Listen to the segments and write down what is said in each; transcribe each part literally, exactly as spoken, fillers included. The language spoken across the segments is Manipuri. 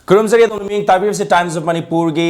ꯈꯨꯔꯨꯝꯖꯔꯤ ꯑꯗꯣꯝꯅ ꯃꯤꯠꯌꯦꯡ ꯇꯥꯕꯤꯔꯤꯕꯁꯤ Times of Manipurꯒꯤ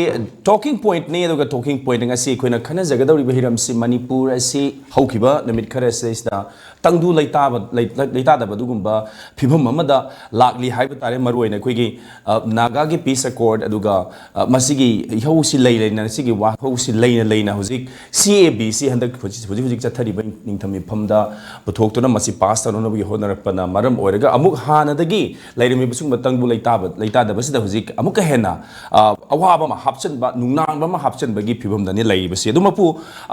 talking pointꯅꯤ꯫ ꯑꯗꯨꯒ talking point ꯉꯁꯤ ꯑꯩꯈꯣꯏꯅ ꯈꯟꯅꯖꯒꯗꯧꯔꯤꯕ ꯍꯤꯔꯝꯁꯤ ꯃꯅꯤꯄꯨꯔ ꯑꯁꯤ ꯍꯧꯈꯤꯕ ꯅꯨꯃꯤꯠ ꯈꯔꯁꯤꯗꯩꯁꯤꯗ ꯇꯪꯗꯨ ꯂꯩꯇꯥꯕ ꯂꯩ- ꯂꯩꯇꯥꯗꯕ ꯑꯗꯨꯒꯨꯝꯕ ꯐꯤꯕꯝ ꯑꯃꯗ ꯂꯥꯛꯂꯤ ꯍꯥꯏꯕ ꯇꯥꯔꯦ꯫ ꯃꯔꯨꯑꯣꯏꯅ ꯑꯩꯈꯣꯏꯒꯤ ꯑ, ꯅꯥꯒꯥꯒꯤ peace accord ꯑꯗꯨꯒ ꯑ, ꯃꯁꯤꯒꯤ ꯏꯍꯧꯁꯤ ꯂꯩ ꯂꯩꯅ, ꯁꯤꯒꯤ ꯋꯥꯍꯧꯁꯤ ꯂꯩꯅ ꯂꯩꯅ ꯍꯧꯖꯤꯛ C A B ꯁꯤ ꯍꯟꯗꯛ ꯍꯧꯖꯤꯛ ꯍꯧꯖꯤꯛ ꯍꯧꯖꯤꯛ ꯆꯠꯊꯔꯤꯕ ꯅꯤꯡꯊꯝ ꯃꯤꯐꯝꯗ ꯄꯨꯊꯣꯛꯇꯨꯅ ꯃꯁꯤ pass ꯇꯧꯅꯅꯕꯒꯤ ꯍꯣꯠꯅꯔꯛꯄꯅ ꯃꯔꯝ ꯑꯣꯏꯔꯒ ꯑꯃꯨꯛ ꯍꯥꯟꯅꯗꯒꯤ ꯂꯩꯔꯝꯃꯤꯕ ꯁꯤꯒꯨꯝꯕ ꯇꯪꯗꯨ ꯂꯩꯇꯥꯕ ꯂꯩꯇꯥꯗꯕꯁꯤꯗ ꯍꯧꯖꯤꯛ ꯑꯃꯨꯛꯀ ꯍꯦꯟꯅ ꯑ, ꯑꯋꯥꯕ ꯑꯃ ꯍꯥꯞꯆꯤꯟꯕ, ꯅꯨꯡꯅꯥꯡꯕ ꯑꯃ ꯍꯥꯞꯆꯤꯟꯕꯒꯤ ꯐꯤꯕꯝꯗꯅꯤ ꯂꯩꯔꯤꯕꯁꯤ꯫ ꯑꯗꯨꯃꯛꯄꯨ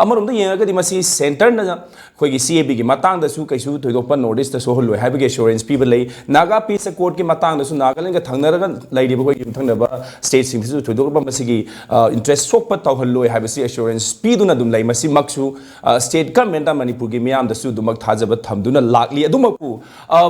ꯑꯃꯔꯣꯝꯗ ꯌꯦꯡꯉꯒꯗꯤ ꯃꯁꯤ centreꯅ ꯑꯩꯈꯣꯏꯒꯤ C A Bꯒꯤ ꯃꯇꯥꯡꯗꯁꯨ ꯀꯩꯁꯨ ꯊꯣꯏꯗꯣꯛꯄ North Eastꯇ ꯁꯣꯛꯍꯜꯂꯣꯏ ꯍꯥꯏꯕꯒꯤ assurance ꯄꯤꯕ ꯂꯩ꯫ ꯅꯥꯒꯥ peace accordꯀꯤ ꯃꯇꯥꯡꯗꯁꯨ ꯅꯥꯒꯥꯂꯦꯟꯒ ꯊꯪꯅꯔꯒ ꯂꯩꯔꯤꯕ ꯑꯩꯈꯣꯏꯒꯤ ꯌꯨꯝꯊꯪꯅꯕ stateꯁꯤꯡꯗꯁꯨ ꯊꯣꯏꯗꯣꯛꯄ ꯃꯁꯤꯒꯤ ꯑ, interest ꯁꯣꯛꯄ ꯇꯧꯍꯜꯂꯣꯏ ꯍꯥꯏꯕꯁꯤ assurance ꯄꯤꯗꯨꯅ ꯑꯗꯨꯝ ꯂꯩ꯫ ꯃꯁꯤꯃꯛꯁꯨ ꯑ, state governmentꯅ ꯃꯅꯤꯄꯨꯔꯒꯤ ꯃꯤꯌꯥꯝꯗꯁꯨ ꯑꯗꯨꯃꯛ ꯊꯥꯖꯕ ꯊꯝꯗꯨꯅ ꯂꯥꯛꯂꯤ꯫ ꯑꯗꯨꯃꯛꯄꯨ ꯑ,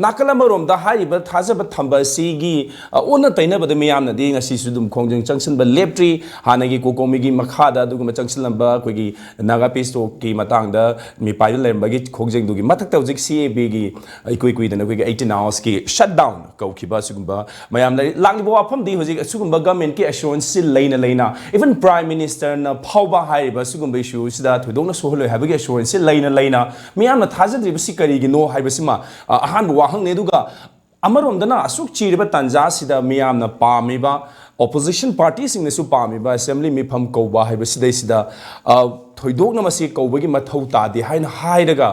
ꯅꯥꯀꯜ ꯑꯃꯔꯣꯝꯗ ꯍꯥꯏꯔꯤꯕ ꯊꯥꯖꯕ ꯊꯝꯕ ꯑꯁꯤꯒꯤ ꯑ, ꯑꯣꯟꯅ ꯇꯩꯅꯕꯗ ꯃꯤꯌꯥꯝꯅꯗꯤ ꯉꯁꯤꯁꯨ ꯑꯗꯨꯝ ꯈꯣꯡꯖꯪ ꯆꯪꯁꯤꯟꯕ ꯂꯦꯞꯇ꯭ꯔꯤ꯫ ꯍꯥꯟꯅꯒꯤ COCOMIꯒꯤ ꯃꯈꯥꯗ ꯑꯗꯨꯒꯨꯝꯕ ꯆꯪꯁꯤꯜꯂꯝꯕ ꯑꯩꯈꯣꯏꯒꯤ ꯅꯥꯒꯥ peace talkꯀꯤ ꯃꯇꯥꯡꯗ ꯃꯤꯄꯥꯏꯗ ꯂꯩꯔꯝꯕꯒꯤ ꯈꯣꯡꯖꯪꯗꯨꯒꯤ ꯃꯊꯛꯇ ꯍꯧꯖꯤꯛ C A Bꯒꯤ ꯏꯀꯨꯏ ꯀꯨꯏꯗꯅ ꯑꯩꯈꯣꯏꯒꯤ eighteen hoursꯀꯤ shutdown ꯀꯧꯈꯤꯕ ꯑꯁꯤꯒꯨꯝꯕ ꯃꯌꯥꯝ ꯂꯩ꯫ ꯂꯥꯛꯂꯤꯕ ꯋꯥꯐꯝꯗꯤ ꯍꯧꯖꯤꯛ ꯑꯁꯤꯒꯨꯝꯕ governmentꯀꯤ assuranceꯁꯤ ꯂꯩꯅ ꯂꯩꯅ even Prime Ministerꯅ ꯐꯥꯎꯕ ꯍꯥꯏꯔꯤꯕ ꯑꯁꯤꯒꯨꯝꯕ issueꯁꯤꯗ ꯊꯣꯏꯗꯣꯛꯅ ꯁꯣꯛꯍꯜꯂꯣꯏ ꯍꯥꯏꯕꯒꯤ assuranceꯁꯤ ꯂꯩꯅ ꯂꯩꯅ ꯃꯤꯌꯥꯝꯅ ꯊꯥꯖꯗ꯭ꯔꯤꯕꯁꯤ ꯀꯔꯤꯒꯤꯅꯣ ꯍꯥꯏꯕꯁꯤꯃ ꯑ, ꯑꯍꯥꯟꯕ ꯋꯥꯍꯪꯅꯤ꯫ ꯑꯗꯨꯒ ꯑꯃꯔꯣꯝꯗꯅ ꯑꯁꯨꯛ ꯆꯤꯔꯤꯕ ꯇꯥꯟꯖꯥꯁꯤꯗ ꯃꯤꯌꯥꯝꯅ ꯄꯥꯝꯃꯤꯕ, opposition partyꯁꯤꯡꯅꯁꯨ ꯄꯥꯝꯃꯤꯕ assembly ꯃꯤꯐꯝ ꯀꯧꯕ ꯍꯥꯏꯕꯁꯤꯗꯩꯁꯤꯗ ꯑ, ꯊꯣꯏꯗꯣꯛꯅ ꯃꯁꯤ ꯀꯧꯕꯒꯤ ꯃꯊꯧ ꯇꯥꯗꯦ ꯍꯥꯏꯅ ꯍꯥꯏꯔꯒ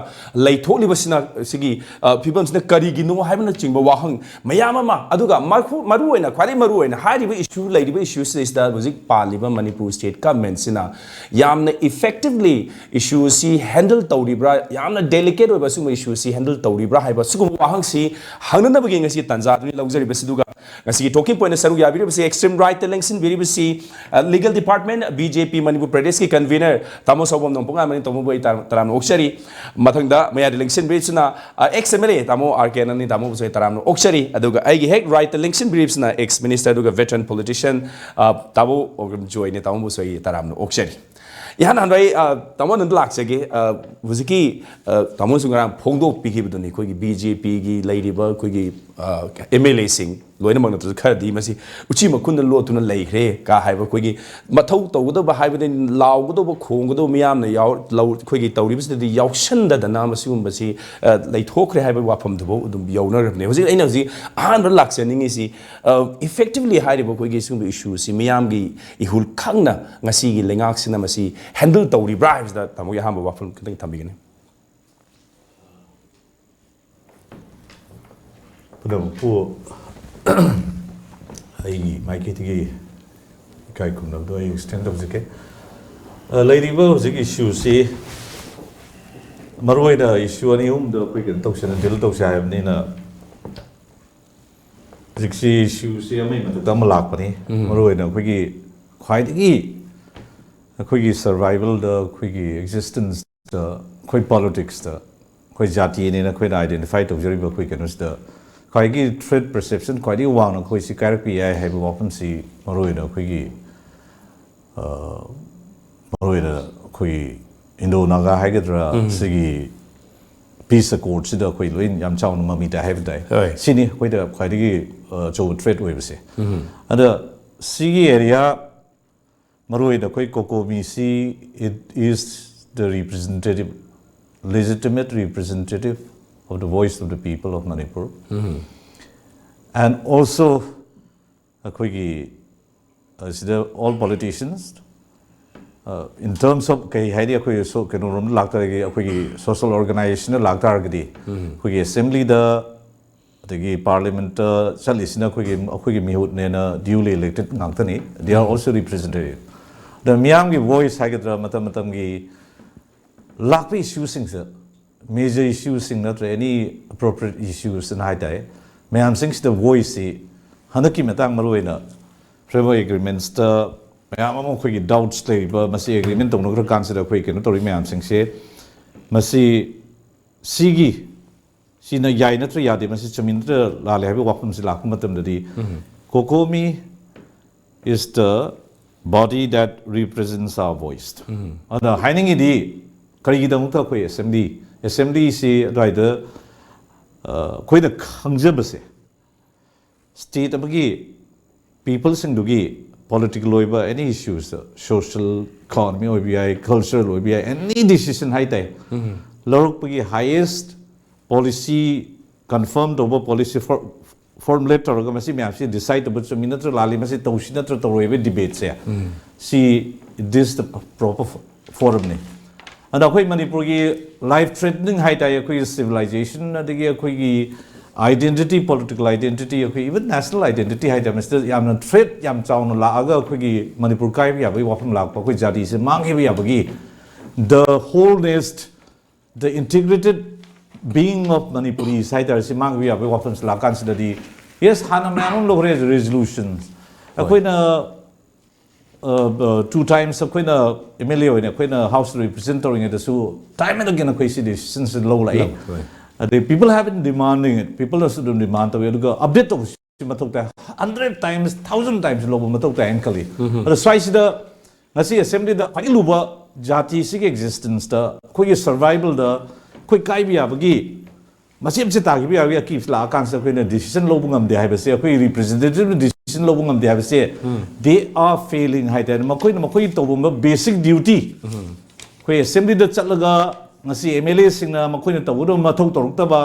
ꯂꯩꯊꯣꯛꯂꯤꯕꯁꯤꯅ ꯁꯤꯒꯤ ꯑ, ꯐꯤꯕꯝꯁꯤꯅ ꯀꯔꯤꯒꯤꯅꯣ ꯍꯥꯏꯕꯅꯆꯤꯡꯕ ꯋꯥꯍꯪ ꯃꯌꯥꯝ ꯑꯃ, ꯑꯗꯨꯒ ꯃꯔꯨ- ꯃꯔꯨꯑꯣꯏꯅ ꯈ꯭ꯋꯥꯏꯗꯒꯤ ꯃꯔꯨꯑꯣꯏꯅ ꯍꯥꯏꯔꯤꯕ issue ꯂꯩꯔꯤꯕ issueꯁꯤꯗꯩꯁꯤꯗ ꯍꯧꯖꯤꯛ ꯄꯥꯜꯂꯤꯕ ꯃꯅꯤꯄꯨꯔ state governmentꯁꯤꯅ ꯌꯥꯝꯅ effectively issueꯁꯤ handle ꯇꯧꯔꯤꯕ꯭ꯔꯥ, ꯌꯥꯝꯅ delicate ꯑꯣꯏꯕ ꯑꯁꯤꯒꯨꯝꯕ issueꯁꯤ handle ꯇꯧꯔꯤꯕ꯭ꯔꯥ ꯍꯥꯏꯕ ꯁꯤꯒꯨꯝꯕ ꯋꯥꯍꯪꯁꯤ ꯍꯪꯅꯅꯕꯒꯤ ꯉꯁꯤ ꯇꯥꯟꯖꯥꯗꯨꯅꯤ ꯂꯧꯖꯔꯤꯕꯁꯤ꯫ ꯑꯗꯨꯒ ꯉꯁꯤꯒꯤ talking pointꯇ ꯁꯔꯨꯛ ꯌꯥꯕꯤꯔꯤꯕꯁꯤ, extreme rightꯇ ꯂꯦꯡꯁꯤꯟꯕꯤꯔꯤꯕꯁꯤ, ꯑ, legal department, B J P Manipur ꯄ꯭ꯔꯗꯦꯁꯀꯤ convener ꯇꯥꯃꯣ ꯁꯥꯎꯕꯝ ꯅꯣꯡꯄꯣꯛꯉꯥꯏꯃꯅꯤ꯫ ꯇꯥꯃꯣꯕꯨ ꯑꯩ ꯇꯔꯥꯝ- ꯇꯔꯥꯝꯅ ꯑꯣꯛꯆꯔꯤ꯫ ꯃꯊꯪꯗ ꯃꯌꯥꯏꯗ ꯂꯦꯡꯁꯤꯟꯕꯤꯔꯤꯁꯤꯅ, ꯑ, ex M L A ꯇꯥꯃꯣ R K ꯑꯅꯟꯅꯤ꯫ ꯇꯥꯃꯣꯕꯨꯁꯨ ꯑꯩ ꯇꯔꯥꯝꯅ ꯑꯣꯛꯆꯔꯤ꯫ ꯑꯗꯨꯒ ꯑꯩꯒꯤ ꯍꯦꯛ rightꯇ ꯂꯦꯡꯁꯤꯟꯕꯤꯔꯤꯕꯁꯤꯅ ex minister ꯑꯗꯨꯒ veteran politician, ꯑ, ꯇꯥꯃꯣ ꯑꯣꯒ꯭ꯔꯝ ꯖꯣꯏꯅꯤ꯫ ꯇꯥꯃꯣꯕꯨꯁꯨ ꯑꯩ ꯇꯔꯥꯝꯅ ꯑꯣꯛꯆꯔꯤ꯫ ꯏꯍꯥꯟ ꯍꯥꯟꯕ ꯑꯩ, ꯑ, ꯇꯥꯃꯣ ꯑꯅꯟꯗ ꯂꯥꯛꯆꯒꯦ꯫ ꯑ, ꯍꯧꯖꯤꯛꯀꯤ, ꯑ, ꯇꯥꯃꯣꯅꯁꯨ ꯉꯔꯥꯡ ꯐꯣꯡꯗꯣꯛꯄꯤꯈꯤꯕꯗꯨꯅꯤ, ꯑꯩꯈꯣꯏꯒꯤ B J Pꯒꯤ ꯂꯩꯔꯤꯕ ꯑꯩꯈꯣꯏꯒꯤ, ꯑ, M L Aꯁꯤꯡ, ꯂꯣꯏꯅꯃꯛ ꯅꯠꯇ꯭ꯔꯁꯨ ꯈꯔꯗꯤ ꯃꯁꯤ ꯎꯆꯤ ꯃꯈꯨꯟꯗ ꯂꯣꯠꯇꯨꯅ ꯂꯩꯈ꯭ꯔꯦ ꯀ ꯍꯥꯏꯕ ꯑꯩꯈꯣꯏꯒꯤ ꯃꯊꯧ ꯇꯧꯒꯗꯕ ꯍꯥꯏꯕꯗꯤ ꯂꯥꯎꯒꯗꯧꯕ ꯈꯣꯡꯒꯗꯧꯕ ꯃꯤꯌꯥꯝꯅ ꯌꯥꯎ-, ꯂꯧ-, ꯑꯩꯈꯣꯏꯒꯤ ꯇꯧꯔꯤꯕꯁꯤꯗꯗꯤ ꯌꯥꯎꯁꯟꯗꯗꯅ ꯃꯁꯤꯒꯨꯝꯕꯁꯤ, ꯑ, ꯂꯩꯊꯣꯛꯈ꯭ꯔꯦ ꯍꯥꯏꯕ ꯋꯥꯐꯝꯗꯨꯐꯥꯎ ꯑꯗꯨꯝ ꯌꯧꯅꯔꯕꯅꯤ꯫ ꯍꯧꯖꯤꯛ ꯑꯩꯅ ꯍꯧꯖꯤꯛ ꯑꯍꯥꯟꯕ ꯂꯥꯛꯆꯅꯤꯡꯉꯤꯁꯤ, ꯑ, effectively ꯍꯥꯏꯔꯤꯕ ꯑꯩꯈꯣꯏꯒꯤ ꯁꯤꯒꯨꯝꯕ issue ꯁꯤ ꯃꯤꯌꯥꯝꯒꯤ ꯏꯍꯨꯜ ꯈꯪꯅ ꯉꯁꯤꯒꯤ ꯂꯩꯉꯥꯛꯁꯤꯅ ꯃꯁꯤ handle ꯇꯧꯔꯤꯕ꯭ꯔꯥ ꯍꯥꯏꯕꯁꯤꯗ ꯇꯥꯃꯣꯒꯤ ꯑꯍꯥꯟꯕ ꯋꯥꯐꯝ ꯈꯤꯇꯪ ꯊꯝꯕꯤꯒꯅꯤ꯫ ꯄꯨꯝꯅꯃꯛꯄꯨ ꯑꯩꯒꯤ ꯃꯥꯏꯀꯩꯗꯒꯤ ꯏꯀꯥꯏ ꯈꯨꯝꯅꯕꯗꯣ ꯑꯩ extend ꯇꯧꯖꯒꯦ꯫ ꯑ, ꯂꯩꯔꯤꯕ ꯍꯧꯖꯤꯛ issue ꯁꯤ ꯃꯔꯨꯑꯣꯏꯅ issue ꯑꯅꯤ ꯑꯍꯨꯝꯗ ꯑꯩꯈꯣꯏ ꯀꯩꯅꯣ ꯇꯧꯁꯦꯅ, deal ꯇꯧꯁꯦ ꯍꯥꯏꯕꯅꯤꯅ, ꯍꯧꯖꯤꯛꯁꯤ issue ꯁꯤ ꯑꯃꯒꯤ ꯃꯊꯛꯇ ꯑꯃ ꯂꯥꯛꯄꯅꯤ꯫ ꯎꯝ꯫ ꯃꯔꯨꯑꯣꯏꯅ ꯑꯩꯈꯣꯏꯒꯤ ꯈ꯭ꯋꯥꯏꯗꯒꯤ ꯑꯩꯈꯣꯏꯒꯤ survival ꯗ, ꯑꯩꯈꯣꯏꯒꯤ existence ꯇ, ꯑꯩꯈꯣꯏ politics ꯇ, ꯑꯩꯈꯣꯏ ꯖꯥꯇꯤꯅꯦꯅ ꯑꯩꯈꯣꯏꯅ identify ꯇꯧꯖꯔꯤꯕ ꯑꯩꯈꯣꯏ ꯀꯩꯅꯣꯁꯤꯗ ꯈ꯭ꯋꯥꯏꯗꯒꯤ threat perception ꯈ꯭ꯋꯥꯏꯗꯒꯤ ꯋꯥꯡꯅ ꯑꯩꯈꯣꯏꯁꯤ ꯀꯥꯏꯔꯛꯄ ꯌꯥꯏ ꯍꯥꯏꯕ ꯋꯥꯐꯝꯁꯤ ꯃꯔꯨꯑꯣꯏꯅ ꯑꯩꯈꯣꯏꯒꯤ, ꯑ, ꯃꯔꯨꯑꯣꯏꯅ ꯑꯩꯈꯣꯏꯒꯤ Indo Naga ꯍꯥꯏꯒꯗ꯭ꯔꯥ, ꯎꯝ꯫ ꯁꯤꯒꯤ peace accord ꯁꯤꯗ ꯑꯩꯈꯣꯏ ꯂꯣꯏ ꯌꯥꯝ ꯆꯥꯎꯅ ꯃꯃꯤ ꯇꯥꯏ ꯍꯥꯏꯕ ꯇꯥꯏ꯫ ꯍꯣꯏ꯫ ꯁꯤꯅꯤ ꯑꯩꯈꯣꯏꯗ ꯈ꯭ꯋꯥꯏꯗꯒꯤ, ꯑ, ꯑꯆꯧꯕ threat ꯑꯣꯏꯕꯁꯦ꯫ ꯎꯝ꯫ ꯑꯗ ꯁꯤꯒꯤ area ꯃꯔꯨꯑꯣꯏꯅ ꯑꯩꯈꯣꯏ COCOMI ꯁꯤ, it is the representative, legitimate representative of the voice of the people of Manipur. Um. And also ꯑꯩꯈꯣꯏꯒꯤ, ꯑ, ꯁꯤꯗ all politicians, ꯑ, in terms of ꯀꯩ ꯍꯥꯏꯅꯤ, ꯑꯩꯈꯣꯏ so-, ꯀꯩꯅꯣꯔꯣꯝꯗ ꯂꯥꯛꯇꯥꯔꯒꯗꯤ ꯑꯩꯈꯣꯏꯒꯤ social organization ꯗ ꯂꯥꯛꯇꯥꯔꯒꯗꯤ, ꯎꯝ꯫ ꯑꯩꯈꯣꯏꯒꯤ assembly ꯗ ꯑꯗꯒꯤ parliament ꯇ ꯆꯠꯂꯤꯁꯤꯅ ꯑꯩꯈꯣꯏꯒꯤ, ꯑꯩꯈꯣꯏꯒꯤ ꯃꯤꯍꯨꯠꯅꯦꯅ duly elected ꯉꯥꯛꯇꯅꯤ꯫ They are um. Also representative. ꯑꯗ ꯃꯤꯌꯥꯝꯒꯤ voice ꯍꯥꯏꯒꯗ꯭ꯔꯥ, ꯃꯇꯝ ꯃꯇꯝꯒꯤ ꯂꯥꯛꯄ issue ꯁꯤꯡꯁꯦ, major issue ꯁꯤꯡ ꯅꯠꯇ꯭ꯔꯒ any appropriate issues ꯍꯥꯏ ꯇꯥꯏ, ꯃꯌꯥꯝꯁꯤꯡꯁꯤꯗ voice ꯁꯤ ꯍꯟꯗꯛꯀꯤ ꯃꯇꯥꯡ ꯃꯔꯨꯑꯣꯏꯅ framework agreements ꯇ ꯃꯌꯥꯝ ꯑꯃ ꯑꯩꯈꯣꯏꯒꯤ doubts ꯂꯩꯔꯤꯕ, ꯃꯁꯤ agreement ꯇꯧꯅꯈ꯭ꯔ ꯀꯥꯟꯁꯤꯗ ꯑꯩꯈꯣꯏ ꯀꯩꯅꯣ ꯇꯧꯔꯤ ꯃꯌꯥꯝꯁꯤꯡꯁꯦ, ꯃꯁꯤ ꯁꯤꯒꯤ ꯁꯤꯅ ꯌꯥꯏ ꯅꯠꯇ꯭ꯔ ꯌꯥꯗꯦ, ꯃꯁꯤ ꯆꯨꯝꯃꯤ ꯅꯠꯇ꯭ꯔ ꯂꯥꯜꯂꯦ ꯍꯥꯏꯕ ꯋꯥꯐꯝꯁꯤ ꯂꯥꯛꯄ ꯃꯇꯝꯗꯗꯤ, ꯎꯝ꯫ COCOMI is the body that represents our voice. ꯎꯝ꯫ ꯑꯗ ꯍꯥꯏꯅꯤꯡꯉꯤꯗꯤ, ꯀꯔꯤꯒꯤꯗꯃꯛꯇ ꯑꯩꯈꯣꯏ assembly, assembly ꯁꯤ ꯑꯗꯨꯋꯥꯏꯗ, ꯑ, ꯑꯩꯈꯣꯏꯅ ꯈꯪꯖꯕꯁꯦ, state ꯑꯃꯒꯤ peopleꯁꯤꯡꯗꯨꯒꯤ political ꯑꯣꯏꯕ any issues, social economy ꯑꯣꯏꯕ ꯌꯥꯏ, cultural ꯑꯣꯏꯕ ꯌꯥꯏ, any decision ꯍꯥꯏ ꯇꯥꯏ, ꯂꯧꯔꯛꯄꯒꯤ highest policy, confirm ꯇꯧꯕ policy formulate ꯇꯧꯔꯒ ꯃꯁꯤ ꯃꯌꯥꯝꯁꯤ decide ꯇꯧꯕ ꯆꯨꯝꯃꯤ ꯅꯠꯇ꯭ꯔ ꯂꯥꯜꯂꯤ, ꯃꯁꯤ ꯇꯧꯁꯤ ꯅꯠꯇ꯭ꯔ ꯇꯧꯔꯣꯏꯕ debateꯁꯦ, ꯁꯤ this the proper forumꯅꯤ꯫ ꯑꯗ ꯑꯩꯈꯣꯏ ꯃꯅꯤꯄꯨꯔꯒꯤ life threatening ꯍꯥꯏ ꯇꯥꯏ, ꯑꯩꯈꯣꯏꯒꯤ civilization, ꯑꯗꯒꯤ ꯑꯩꯈꯣꯏꯒꯤ identity, political identity, ꯑꯩꯈꯣꯏ even national identity ꯍꯥꯏ ꯇꯥꯏ, ꯃꯁꯤꯗ ꯌꯥꯝꯅ threat ꯌꯥꯝ ꯆꯥꯎꯅ ꯂꯥꯛꯑꯒ ꯑꯩꯈꯣꯏꯒꯤ ꯃꯅꯤꯄꯨꯔ ꯀꯥꯏꯕ ꯌꯥꯕꯒꯤ ꯋꯥꯐꯝ ꯂꯥꯛꯄ, ꯑꯩꯈꯣꯏ ꯖꯥꯇꯤꯁꯦ ꯃꯥꯡꯈꯤꯕ ꯌꯥꯕꯒꯤ, the wholeness, the integrated being of Manipuris ꯍꯥꯏ ꯇꯥꯔꯦ, ꯁꯤ ꯃꯥꯡꯈꯤꯕ ꯌꯥꯕꯒꯤ ꯋꯥꯐꯝꯁꯤ ꯂꯥꯛꯀꯥꯟꯁꯤꯗꯗꯤ, yes, ꯍꯥꯟꯅ ꯃꯌꯥꯝ ꯑꯃ ꯂꯧꯈ꯭ꯔꯦ resolutions꯫ ꯑꯩꯈꯣꯏꯅ two times ꯑꯩꯈꯣꯏꯅ M L A ꯑꯣꯏꯅ ꯑꯩꯈꯣꯏꯅ House represent ꯇꯧꯔꯤꯉꯩꯗꯁꯨ time and again ꯑꯩꯈꯣꯏ ꯁꯤ decisionꯁꯤ ꯂꯧ ꯂꯥꯛꯏ꯫ ꯑꯗꯩ people have been demanding it, peopleꯅꯁꯨ ꯑꯗꯨꯝ demand ꯇꯧꯏ, ꯑꯗꯨꯒ update ꯇꯧꯕꯁꯤ ꯃꯊꯧ ꯇꯥꯏ꯫ Hundred times, thousand times ꯂꯧꯕ ꯃꯊꯧ ꯇꯥꯏ ꯍꯥꯏꯅ ꯈꯜꯂꯤ꯫ ꯑꯗꯣ ꯁ꯭ꯋꯥꯏꯁꯤꯗ ꯉꯁꯤ assemblyꯗ ꯈ꯭ꯋꯥꯏꯗꯒꯤ ꯂꯨꯕ ꯖꯥꯇꯤꯁꯤꯒꯤ existenceꯇ, ꯑꯩꯈꯣꯏꯒꯤ survivalꯗ, ꯑꯩꯈꯣꯏ ꯀꯥꯏꯕ ꯌꯥꯕꯒꯤ, ꯃꯆꯦꯠ ꯃꯆꯦꯠ ꯇꯥꯈꯤꯕ ꯌꯥꯕꯒꯤ ꯑꯀꯤꯕꯁꯤ ꯂꯥꯛꯑꯀꯥꯟꯁꯤꯗ ꯑꯩꯈꯣꯏꯅ decision ꯂꯧꯕ ꯉꯝꯗꯦ ꯍꯥꯏꯕꯁꯦ, ꯑꯩꯈꯣꯏ representativeꯅ decision ꯂꯧꯕ ꯉꯝꯗꯦ ꯍꯥꯏꯕꯁꯦ, they are failing ꯍꯥꯏ ꯇꯥꯔꯦ꯫ ꯃꯈꯣꯏꯅ ꯃꯈꯣꯏꯒꯤ ꯇꯧꯕ basic duty, ꯑꯩꯈꯣꯏ assemblyꯗ ꯆꯠꯂꯒ ꯉꯁꯤ M L Aꯁꯤꯡꯅ ꯃꯈꯣꯏꯅ ꯇꯧꯒꯗꯕ ꯃꯊꯧ ꯇꯧꯔꯛꯇꯕ,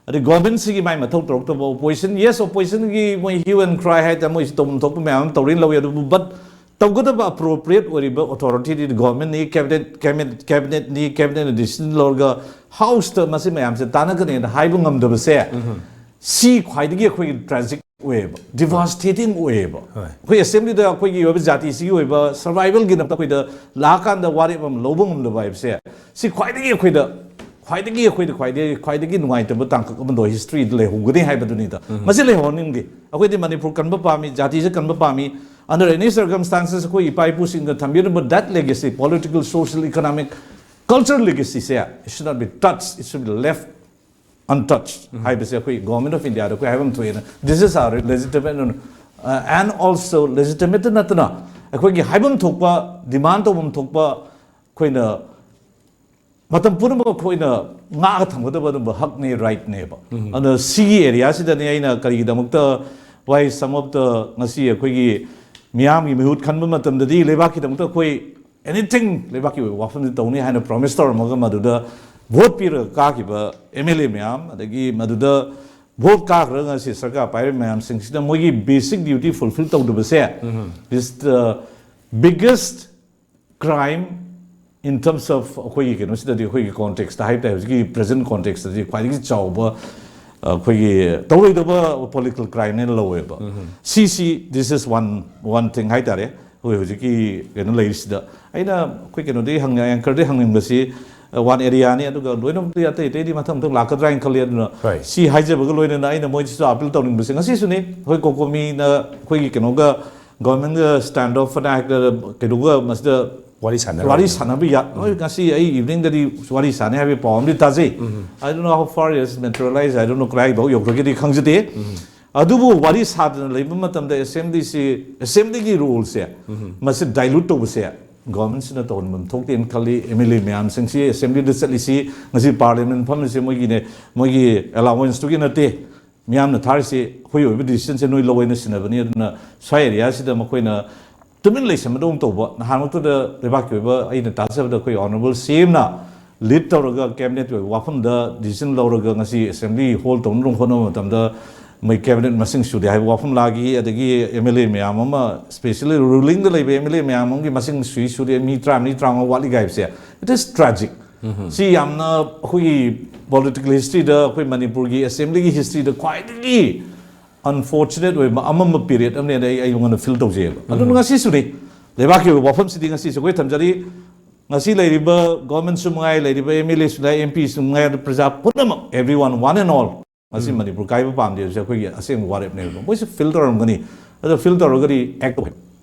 ꯑꯗꯩ governmentꯁꯤꯒꯤ ꯃꯥꯏ ꯃꯊꯧ ꯇꯧꯔꯛꯇꯕ, opposition, yes, oppositionꯒꯤ ꯃꯣꯏ hue and cry ꯍꯥꯏ ꯇꯥꯔꯦ, ꯃꯣꯏꯁꯤ ꯇꯧꯐꯝ ꯊꯣꯛꯄ ꯃꯌꯥꯝ ꯑꯃ ꯇꯧꯔꯤ ꯂꯧꯏ, ꯑꯗꯨꯕꯨ but ꯇꯧꯒꯗꯕ appropriate ꯑꯣꯏꯔꯤꯕ authorityꯗꯤ governmentꯅꯤ, cabinet, cabinet, cabinetꯅꯤ, cabinetꯅ decision ꯂꯧꯔꯒ Houseꯇ ꯃꯁꯤ ꯃꯌꯥꯝꯁꯦ ꯇꯥꯟꯅꯒꯅꯤꯅ ꯍꯥꯏꯕ ꯉꯝꯗꯕꯁꯦ, ꯁꯤ ꯈ꯭ꯋꯥꯏꯗꯒꯤ ꯑꯩꯈꯣꯏꯒꯤ tragic ꯑꯣꯏꯌꯦꯕ, devastating ꯑꯣꯏꯌꯦꯕ꯫ ꯑꯩꯈꯣꯏ assemblyꯗ ꯑꯩꯈꯣꯏꯒꯤ ꯑꯣꯏꯕ ꯖꯥꯇꯤꯁꯤꯒꯤ ꯑꯣꯏꯕ survivalꯒꯤꯗꯃꯛꯇ ꯑꯩꯈꯣꯏꯗ ꯂꯥꯛꯑꯀꯥꯟꯗ ꯋꯥꯔꯦꯞ ꯑꯃ ꯂꯧꯕ ꯉꯝꯗꯕ ꯍꯥꯏꯕꯁꯦ, ꯁꯤ ꯈ꯭ꯋꯥꯏꯗꯒꯤ ꯑꯩꯈꯣꯏꯗ, ꯈ꯭ꯋꯥꯏꯗꯒꯤ ꯑꯩꯈꯣꯏꯗ ꯈ꯭ꯋꯥꯏꯗꯒꯤ, ꯈ꯭ꯋꯥꯏꯗꯒꯤ ꯅꯨꯡꯉꯥꯏꯇꯕ ꯇꯥꯡꯀꯛ ꯑꯃꯗꯣ historyꯗ ꯂꯩꯍꯧꯒꯅꯤ ꯍꯥꯏꯕꯗꯨꯅꯤꯗ꯫ ꯃꯁꯤ ꯂꯩꯍꯧꯍꯟꯅꯤꯡꯗꯦ꯫ ꯑꯩꯈꯣꯏꯗꯤ ꯃꯅꯤꯄꯨꯔ ꯀꯟꯕ ꯄꯥꯝꯃꯤ, ꯖꯥꯇꯤꯁꯦ ꯀꯟꯕ ꯄꯥꯝꯃꯤ꯫ Under any circumstances ꯑꯩꯈꯣꯏ ꯏꯄꯥ ꯏꯄꯨꯁꯤꯡꯅ ꯊꯝꯕꯤꯔꯝꯕ that legacy, political, social, economic, cultural legacyꯁꯦ, it should not be touched, it should be left untouched ꯍꯥꯏꯕꯁꯦ ꯑꯩꯈꯣꯏ Government of Indiaꯗ ꯑꯩꯈꯣꯏ ꯍꯥꯏꯐꯝ ꯊꯣꯛꯑꯦꯅ, this is our legitimate, uh, and also legitimate ꯅꯠꯇꯅ ꯑꯩꯈꯣꯏꯒꯤ ꯍꯥꯏꯐꯝ ꯊꯣꯛꯄ, demand ꯇꯧꯐꯝ ꯊꯣꯛꯄ ꯑꯩꯈꯣꯏꯅ ꯃꯇꯝ ꯄꯨꯝꯅꯃꯛ ꯑꯩꯈꯣꯏꯅ ꯉꯥꯛꯑ ꯊꯝꯒꯗꯕ ꯑꯗꯨꯝꯕ ꯍꯛꯅꯦ, rightꯅꯦꯕ꯫ ꯑꯗꯨꯅ ꯁꯤꯒꯤ areaꯁꯤꯗꯅꯦ ꯑꯩꯅ ꯀꯔꯤꯒꯤꯗꯃꯛꯇ Why some of the, ꯉꯁꯤ ꯑꯩꯈꯣꯏꯒꯤ ꯃꯤꯌꯥꯝꯒꯤ ꯃꯤꯍꯨꯠ ꯈꯟꯕ ꯃꯇꯝꯗꯗꯤ ꯂꯩꯕꯥꯛꯀꯤꯗꯃꯛꯇ ꯑꯩꯈꯣꯏ anything, ꯂꯩꯕꯥꯛꯀꯤ ꯑꯣꯏꯕ ꯋꯥꯐꯝꯗꯤ ꯇꯧꯅꯤ ꯍꯥꯏꯅ promise ꯇꯧꯔꯝꯃꯒ ꯃꯗꯨꯗ vote ꯄꯤꯔꯒ ꯀꯥꯈꯤꯕ M L A ꯃꯌꯥꯝ, ꯑꯗꯒꯤ ꯃꯗꯨꯗ vote ꯀꯥꯈ꯭ꯔꯒ ꯉꯁꯤ ꯁꯔꯀꯥꯔ ꯄꯥꯏꯔꯤꯕ ꯃꯌꯥꯝꯁꯤꯡꯁꯤꯗ ꯃꯣꯏꯒꯤ basic duty fulfill ꯇꯧꯗꯕꯁꯦ is the biggest crime in terms of ꯑꯩꯈꯣꯏꯒꯤ ꯀꯩꯅꯣꯁꯤꯗꯗꯤ, ꯑꯩꯈꯣꯏꯒꯤ context ꯇ ꯍꯥꯏꯕ ꯇꯥꯏ, ꯍꯧꯖꯤꯛꯀꯤ present context ꯇꯗꯤ ꯈ꯭ꯋꯥꯏꯗꯒꯤ ꯆꯥꯎꯕ, ꯑ, ꯑꯩꯈꯣꯏꯒꯤ ꯇꯧꯔꯣꯏꯗꯕ political crime ꯅꯦꯅ ꯂꯧꯋꯦꯕ꯫ ꯁꯤꯁꯤ, this is one, one thing ꯍꯥꯏ ꯇꯥꯔꯦ꯫ ꯑꯩꯈꯣꯏ ꯍꯧꯖꯤꯛꯀꯤ ꯀꯩꯅꯣ ꯂꯩꯔꯤꯁꯤꯗ ꯑꯩꯅ ꯑꯩꯈꯣꯏ ꯀꯩꯅꯣꯗꯒꯤ ꯍꯪꯅꯤꯡ, anchor ꯗꯒꯤ ꯍꯪꯅꯤꯡꯕꯁꯤ, ꯑ, one area ꯅꯤ, ꯑꯗꯨꯒ ꯂꯣꯏꯅꯃꯛꯇꯤ ꯑꯇꯩ ꯑꯇꯩꯗꯤ ꯃꯊꯪ ꯃꯊꯪ ꯂꯥꯛꯀꯗ꯭ꯔꯥ ꯍꯥꯏꯅ ꯈꯜꯂꯤ꯫ ꯑꯗꯨꯅ Right. ꯁꯤ ꯍꯥꯏꯖꯕꯒ ꯂꯣꯏꯅꯅ ꯑꯩꯅ ꯃꯣꯏꯗꯁꯨ appeal ꯇꯧꯅꯤꯡꯕꯁꯦ, ꯉꯁꯤꯁꯨꯅꯤ, ꯑꯩꯈꯣꯏ COCOMI ꯅ ꯑꯩꯈꯣꯏꯒꯤ ꯀꯩꯅꯣꯒ, government ꯒ stand off ꯅ ꯍꯥꯏꯔꯒ ꯀꯩꯅꯣꯒ ꯃꯁꯤꯗ ꯋꯥꯔꯤ ꯁꯥꯟꯅꯔ ꯋꯥꯔꯤ ꯁꯥꯟꯅꯕ ꯌꯥ-, ꯍꯣꯏ, ꯉꯁꯤ ꯑꯩ evening ꯗꯗꯤ ꯋꯥꯔꯤ ꯁꯥꯟꯅꯩ ꯍꯥꯏꯕꯒꯤ ꯄꯥꯎ ꯑꯃꯗꯤ ꯇꯥꯖꯩ꯫ I don't know how far is materialize, I don't know ꯀꯗꯥꯏꯐꯥꯎ ꯌꯧꯈ꯭ꯔꯒꯦꯗꯤ ꯈꯪꯖꯗꯦ꯫ ꯑꯗꯨꯕꯨ ꯋꯥꯔꯤ ꯁꯥꯗꯅ ꯂꯩꯕ ꯃꯇꯝꯗ assembly ꯁꯤ, assembly ꯒꯤ role ꯁꯦ, ꯃꯁꯤ dilute ꯇꯧꯕꯁꯦ government ꯁꯤꯅ ꯇꯧꯍꯟꯐꯝ ꯊꯣꯛꯇꯦꯅ ꯈꯜꯂꯤ꯫ M L A ꯃꯌꯥꯝꯁꯤꯡꯁꯤ assembly ꯗ ꯆꯠꯂꯤꯁꯤ, ꯉꯁꯤ parliament ꯐꯝꯂꯤꯁꯦ ꯃꯣꯏꯒꯤꯅꯦ, ꯃꯣꯏꯒꯤ allowance ꯇꯨꯒꯤ ꯅꯠꯇꯦ꯫ ꯃꯤꯌꯥꯝꯅ ꯊꯥꯔꯤꯁꯤ ꯑꯩꯈꯣꯏ ꯑꯣꯏꯕ decision ꯁꯦ ꯅꯣꯏ ꯂꯧꯋꯦꯅ ꯁꯤꯟꯅꯕꯅꯤ꯫ ꯑꯗꯨꯅ ꯁ꯭ꯋꯥꯏ area ꯁꯤꯗ ꯃꯈꯣꯏꯅ ꯇꯨꯃꯤꯟ ꯂꯩꯁꯟꯕꯗꯧꯅ ꯇꯧꯕ꯫ ꯅꯍꯥꯟꯃꯛꯇꯗ ꯂꯩꯕꯥꯛꯀꯤ ꯑꯣꯏꯕ, ꯑꯩꯅ ꯇꯥꯖꯕꯗ, ꯑꯩꯈꯣꯏ honourable C M ꯅ lead ꯇꯧꯔꯒ cabinet ꯀꯤ ꯑꯣꯏꯕ ꯋꯥꯐꯝꯗ decision ꯂꯧꯔꯒ ꯉꯁꯤ assembly hold ꯇꯧꯅꯕ ꯍꯣꯠꯅꯕ ꯃꯇꯝꯗ ꯃꯣꯏ cabinet ꯃꯁꯤꯡ ꯁꯨꯗꯦ ꯍꯥꯏꯕ ꯋꯥꯐꯝ ꯂꯥꯛꯏ꯫ ꯑꯗꯒꯤ M L A ꯃꯌꯥꯝ ꯑꯃ, especially ruling ꯗ ꯂꯩꯕ M L A ꯃꯌꯥꯝ ꯑꯃꯒꯤ ꯃꯁꯤꯡ ꯁꯨꯏ ꯁꯨꯗꯦ, ꯃꯤ ꯇꯔꯥꯃꯔꯤ ꯇꯔꯥꯃꯉꯥ ꯋꯥꯠꯂꯤ ꯍꯥꯏꯕꯁꯦ, it is tragic꯫ ꯁꯤ ꯌꯥꯝꯅ ꯑꯩꯈꯣꯏꯒꯤ political history ꯗ, ꯑꯩꯈꯣꯏ ꯃꯅꯤꯄꯨꯔꯒꯤ assembly ꯒꯤ history ꯗ ꯈ꯭ꯋꯥꯏꯗꯒꯤ unfortunate ꯑꯣꯏꯕ ꯑꯃꯝꯕ period ꯑꯃꯅꯦꯅ ꯑꯩ, ꯑꯩꯉꯣꯟꯗ feel ꯇꯧꯖꯩꯑꯕ꯫ ꯑꯗꯨꯅ ꯉꯁꯤꯁꯨꯅꯤ, ꯂꯩꯕꯥꯛꯀꯤ ꯑꯣꯏꯕ ꯋꯥꯐꯝꯁꯤꯗꯤ ꯉꯁꯤꯁꯨ ꯑꯩꯈꯣꯏ ꯊꯝꯖꯔꯤ꯫ ꯉꯁꯤ ꯂꯩꯔꯤꯕ government ꯁꯨ ꯃꯉꯥꯏ, ꯂꯩꯔꯤꯕ M L A ꯁꯨ ꯃꯉꯥꯏ, M P ꯁꯨ ꯃꯉꯥꯏ, ꯑꯗꯨ ꯄ꯭ꯔꯖꯥ ꯄꯨꯝꯅꯃꯛ, everyone, one and all, ꯉꯁꯤ ꯃꯅꯤꯄꯨꯔ ꯀꯥꯏꯕ ꯄꯥꯝꯗꯦ ꯍꯥꯏꯕꯁꯦ ꯑꯩꯈꯣꯏꯒꯤ ꯑꯁꯦꯡꯕ ꯋꯥꯔꯦꯞꯅꯦꯕ꯫ ꯃꯣꯏꯁꯨ feel ꯇꯧꯔꯝꯒꯅꯤ꯫ ꯑꯗꯣ feel ꯇꯧꯔꯒꯗꯤ act ꯇꯧ꯫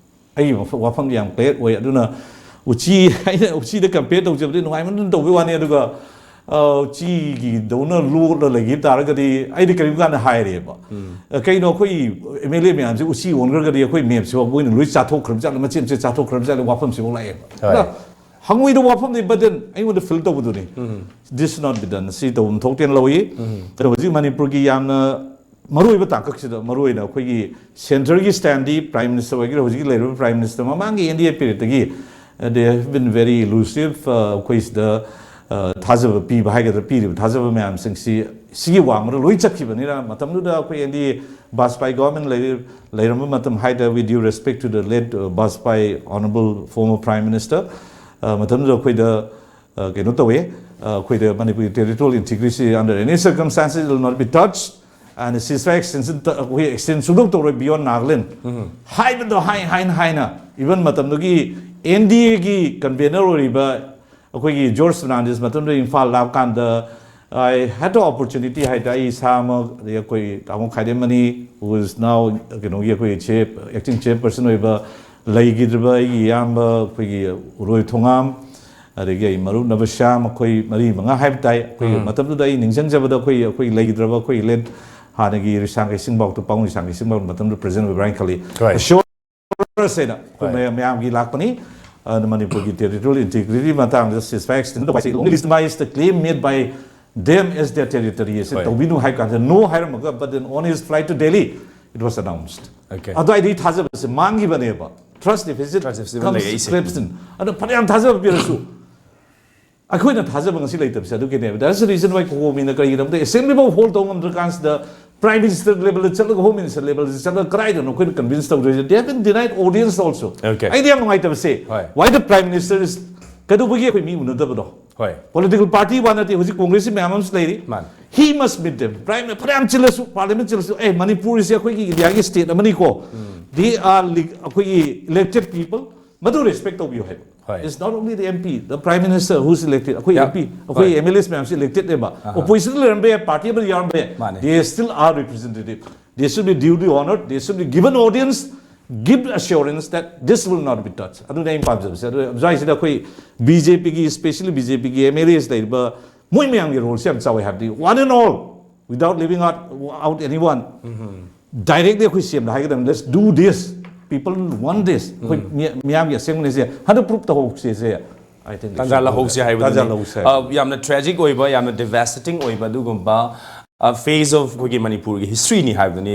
ꯑꯩꯒꯤ ꯋꯥꯐ-, ꯋꯥꯐꯝꯗꯤ ꯌꯥꯝ clear ꯑꯣꯏ꯫ ꯑꯗꯨꯅ ꯎꯆꯤ, ꯑꯩꯅ ꯎꯆꯤꯗ compare ꯇꯧꯖꯕꯗꯤ ꯅꯨꯡꯉꯥꯏꯃꯟꯗꯅ ꯇꯧꯕꯩ ꯋꯥꯅꯤ꯫ ꯑꯗꯨꯒ, ꯑ, ꯎꯆꯤꯒꯤꯗꯧꯅ ꯂꯣꯠꯂ ꯂꯩꯈꯤꯕ ꯇꯥꯔꯒꯗꯤ ꯑꯩꯗꯤ ꯀꯔꯤꯒꯨꯝꯕ ꯀꯥꯟꯗ ꯍꯥꯏꯔꯦꯕ꯫ ꯑ, ꯀꯩꯅꯣ ꯑꯩꯈꯣꯏ M L A ꯃꯌꯥꯝꯁꯦ ꯎꯆꯤ ꯑꯣꯟꯈ꯭ꯔꯒꯗꯤ ꯑꯩꯈꯣꯏ map ꯁꯤꯐꯥꯎ ꯃꯣꯏꯅ ꯂꯣꯏ ꯆꯥꯊꯣꯛꯈ꯭ꯔꯕ ꯖꯥꯠꯂ, ꯃꯆꯦꯠ ꯃꯆꯦꯠ ꯆꯥꯊꯣꯛꯈ꯭ꯔꯕ ꯖꯥꯠꯂ ꯋꯥꯐꯝꯁꯤꯐꯥꯎ ꯂꯥꯛꯑꯦꯕ꯫ ꯍꯣꯏ꯫ ꯑꯗ ꯍꯪꯉꯣꯏꯗꯕ ꯋꯥꯐꯝꯗꯤ, but then ꯑꯩꯉꯣꯟꯗ feel ꯇꯧꯕꯗꯨꯅꯤ꯫ This should not be done꯫ ꯁꯤ ꯇꯧꯐꯝ ꯊꯣꯛꯇꯦꯅ ꯂꯧꯏ꯫ ꯑꯗꯣ ꯍꯧꯖꯤꯛ ꯃꯅꯤꯄꯨꯔꯒꯤ ꯌꯥꯝꯅ ꯃꯔꯨꯑꯣꯏꯕ ꯇꯥꯡꯀꯛꯁꯤꯗ ꯃꯔꯨꯑꯣꯏꯅ ꯑꯩꯈꯣꯏꯒꯤ centreꯒꯤ standꯗꯤ Prime Minister ꯑꯣꯏꯒꯦꯔꯥ, ꯍꯧꯖꯤꯛꯀꯤ ꯂꯩꯔꯤꯕ Prime Minister ꯃꯃꯥꯡꯒꯤ N D A periodꯇꯒꯤ they have been very elusive꯫ ꯑꯩꯈꯣꯏ ꯁꯤꯗ ꯊꯥꯖꯕ ꯄꯤꯕ ꯍꯥꯏꯒꯗ꯭ꯔꯥ, ꯄꯤꯔꯤꯕ ꯊꯥꯖꯕ ꯃꯌꯥꯝꯁꯤꯡꯁꯤ ꯁꯤꯒꯤ ꯋꯥꯡꯃꯗ ꯂꯣꯏ ꯆꯠꯈꯤꯕꯅꯤꯅ, ꯃꯇꯝꯗꯨꯗ ꯑꯩꯈꯣꯏ N D A Vajpayee government ꯂꯩꯔꯝꯕ ꯃꯇꯝ ꯍꯥꯏꯗ, with due respect to the late Vajpayee, honorable former Prime Minister, ꯃꯇꯝꯗꯨꯗ ꯑꯩꯈꯣꯏꯗ ꯀꯩꯅꯣ ꯇꯧꯋꯦ꯫ ꯑꯩꯈꯣꯏꯗ ꯃꯅꯤꯄꯨꯔꯒꯤ territorial integrity under any circumstances will not be touched, and ceasefire extension ꯑꯩꯈꯣꯏ extend ꯁꯨꯡꯇꯧ ꯇꯧꯔꯣꯏ beyond Nagaland ꯍꯥꯏꯕꯗꯣ ꯍꯥꯏ ꯍꯥꯏꯅ ꯍꯥꯏꯅ, even ꯃꯇꯝꯗꯨꯒꯤ N D Aꯒꯤ convener ꯑꯣꯏꯔꯤꯕ ꯑꯩꯈꯣꯏꯒꯤ George Fernandez ꯃꯇꯝꯗꯨꯗ ꯏꯝꯐꯥꯜ ꯂꯥꯛꯄ ꯀꯥꯟꯗ, I had the opportunity ꯍꯥꯏꯇꯥꯔꯦ, ꯑꯩ ꯏꯁꯥꯃꯛ, ꯑꯗꯩ ꯑꯩꯈꯣꯏ ꯇꯥꯃꯣ ꯈꯥꯏꯗꯦꯝꯃꯅꯤ, who is now ꯀꯩꯅꯣꯒꯤ ꯑꯩꯈꯣꯏꯒꯤ chief, acting chairperson ꯑꯣꯏꯕ, ꯂꯩꯈꯤꯗ꯭ꯔꯤꯕ ꯑꯩꯒꯤ ꯏꯌꯥꯝꯕ ꯑꯩꯈꯣꯏꯒꯤ ꯎꯔꯣꯏ ꯊꯣꯉꯥꯝ, ꯑꯗꯒꯤ ꯑꯩ ꯃꯔꯨꯞ ꯅꯕꯁ꯭ꯌꯥꯝ, ꯑꯩꯈꯣꯏ ꯃꯔꯤ ꯃꯉꯥ ꯍꯥꯏꯕ ꯇꯥꯏ꯫ ꯑꯩꯈꯣꯏ ꯃꯇꯝꯗꯨꯗ ꯑꯩ ꯅꯤꯡꯁꯤꯡꯖꯕꯗ ꯑꯩꯈꯣꯏ, ꯑꯩꯈꯣꯏ ꯂꯩꯈꯤꯗ꯭ꯔꯕ ꯑꯩꯈꯣꯏ late ꯍꯥꯟꯅꯒꯤ ꯔꯤꯁꯥꯡꯈꯩ ꯁꯤꯡꯕꯥꯎꯇꯣ, ꯄꯥꯕꯨꯡ ꯔꯤꯁꯥꯡꯈꯩ ꯁꯤꯡꯕꯥꯎꯇꯣ ꯃꯇꯝꯗꯨꯗ present ꯑꯣꯏꯕ꯭ꯔꯥ ꯍꯥꯏꯅ ꯈꯜꯂꯤ꯫ Right. Assurance ꯍꯥꯏꯅ ꯑꯩꯈꯣꯏ ꯍꯣꯏ꯫ ꯃꯌꯥꯝ, ꯃꯌꯥꯝꯒꯤ ꯂꯥꯛꯄꯅꯤ꯫ ꯑꯗꯨꯅ ꯃꯅꯤꯄꯨꯔꯒꯤ territorial integrity ꯃꯇꯥꯡꯗ ceasefire extend ꯇꯧꯕ ꯍꯥꯏꯁꯦ, only legitimize the claim made by them as their territory ꯑꯁꯤ ꯍꯣꯏ꯫ ꯇꯧꯕꯤꯅꯨ ꯍꯥꯏꯕ ꯀꯥꯟꯗ no ꯍꯥꯏꯔꯝꯃꯒ, but then on his flight to Delhi, it was announced꯫ Okay꯫ ꯑꯗꯨꯋꯥꯏꯗꯒꯤ ꯊꯥꯖꯕꯁꯦ ꯃꯥꯡꯈꯤꯕꯅꯦꯕ꯫ Trust deficit Trust deficit comes ꯂꯩꯔꯛꯏꯁꯦ꯫ Collapse in꯫ ꯑꯗꯣ ꯐꯅꯌꯥꯝ ꯊꯥꯖꯕ ꯄꯤꯔꯁꯨ ꯑꯩꯈꯣꯏꯅ ꯊꯥꯖꯕ ꯉꯁꯤ ꯂꯩꯇꯕꯁꯦ ꯑꯗꯨꯒꯤꯅꯦꯕ꯫ That's the reason why ꯀꯣꯀꯣꯃꯤꯅ ꯀꯔꯤꯒꯤꯗꯃꯛꯇ assembly ꯐꯥꯎ hold ꯇꯧꯕ ꯉꯝꯗ꯭ꯔꯀꯥꯟꯁꯤꯗ Prime Minister levelꯗ ꯆꯠꯂꯒ, Home Minister levelꯗ ꯆꯠꯂꯒ ꯀꯗꯥꯏꯗꯅꯣ ꯑꯩꯈꯣꯏꯅ convince ꯇꯧꯗꯣꯏꯁꯦ? They have been denied audience also꯫ Okay꯫ ꯑꯩꯗꯤ ꯌꯥꯝ ꯅꯨꯡꯉꯥꯏꯇꯕꯁꯦ, ꯍꯣꯏ꯫ Why the Prime Minister is, ꯀꯩꯗꯧꯕꯒꯤ ꯑꯩꯈꯣꯏ ꯃꯤ ꯎꯅꯗꯕꯅꯣ? ꯍꯣꯏ꯫ Political party ꯋꯥ ꯅꯠꯇꯦ, ꯍꯧꯖꯤꯛ Congressꯀꯤ ꯃꯌꯥꯝ ꯑꯃꯁꯨ ꯂꯩꯔꯤ꯫ ꯃꯥꯅꯤ꯫ He must meet them꯫ Prime ꯐꯅꯌꯥꯝ ꯆꯤꯜꯂꯁꯨ, Parliament ꯆꯤꯜꯂꯁꯨ, ꯑꯦ, ꯃꯅꯤꯄꯨꯔꯁꯦ ꯑꯩꯈꯣꯏꯒꯤ Indiaꯒꯤ state ꯑꯃꯅꯤꯀꯣ꯫ They are leg-, ꯑꯩꯈꯣꯏꯒꯤ elected people, ꯃꯗꯨ respect ꯇꯧꯕꯤꯌꯨ ꯍꯥꯏꯕ꯫ ꯍꯣꯏ꯫ It's not only the M P, the Prime Minister who is elected꯫ ꯑꯩꯈꯣꯏ Yeah. M P, ꯑꯩꯈꯣꯏ ꯍꯣꯏ꯫ M L As ꯃꯌꯥꯝꯁꯤ elected ꯅꯦꯕ꯫ ꯑꯍꯥ꯫ Oppositionꯗ ꯂꯩꯔꯝꯕ ꯌꯥꯏ, party ꯑꯃꯗ ꯌꯥꯎꯔꯝꯕ ꯌꯥꯏ꯫ ꯃꯥꯅꯦ꯫ They still are representative꯫ They should be duly honored, they should be given audience, give assurance that this will not be touched꯫ ꯑꯗꯨꯅ ꯑꯩꯅ ꯄꯥꯝꯖꯕꯁꯦ꯫ ꯑꯗꯨ ꯁ꯭ꯋꯥꯏꯁꯤꯗ ꯑꯩꯈꯣꯏ BJPꯒꯤ, especially BJPꯒꯤ M L As ꯂꯩꯔꯤꯕ ꯃꯣꯏ ꯃꯌꯥꯝꯒꯤ roleꯁꯦ ꯌꯥꯝ ꯆꯥꯎꯋꯦ ꯍꯥꯏꯕꯗꯤ, one and all, without leaving out, out anyone, directly ꯑꯩꯈꯣꯏ CMꯗ ꯍꯥꯏꯒꯗꯕꯅꯤ, let's do this, people want this꯫ ꯑꯩꯈꯣꯏ ꯃꯤ-, ꯃꯤꯌꯥꯝꯒꯤ ꯑꯁꯦꯡꯕꯅꯦꯁꯦ ꯍꯟꯗꯛ prove ꯇꯧꯍꯧꯁꯦꯁꯦ꯫ I think ꯇꯥꯟꯖꯥ ꯂꯧꯍꯧꯁꯦ ꯍꯥꯏꯕꯗꯨꯅꯤ꯫ ꯇꯥꯟꯖꯥ ꯂꯧꯍꯧꯁꯦ ꯍꯥꯏꯕꯗꯨꯅꯤ꯫ ꯑ, ꯌꯥꯝꯅ tragic ꯑꯣꯏꯕ, ꯌꯥꯝꯅ devastating ꯑꯣꯏꯕ ꯑꯗꯨꯒꯨꯝꯕ phase of ꯑꯩꯈꯣꯏꯒꯤ ꯃꯅꯤꯄꯨꯔꯒꯤ historyꯅꯤ ꯍꯥꯏꯕꯗꯨꯅꯤ꯫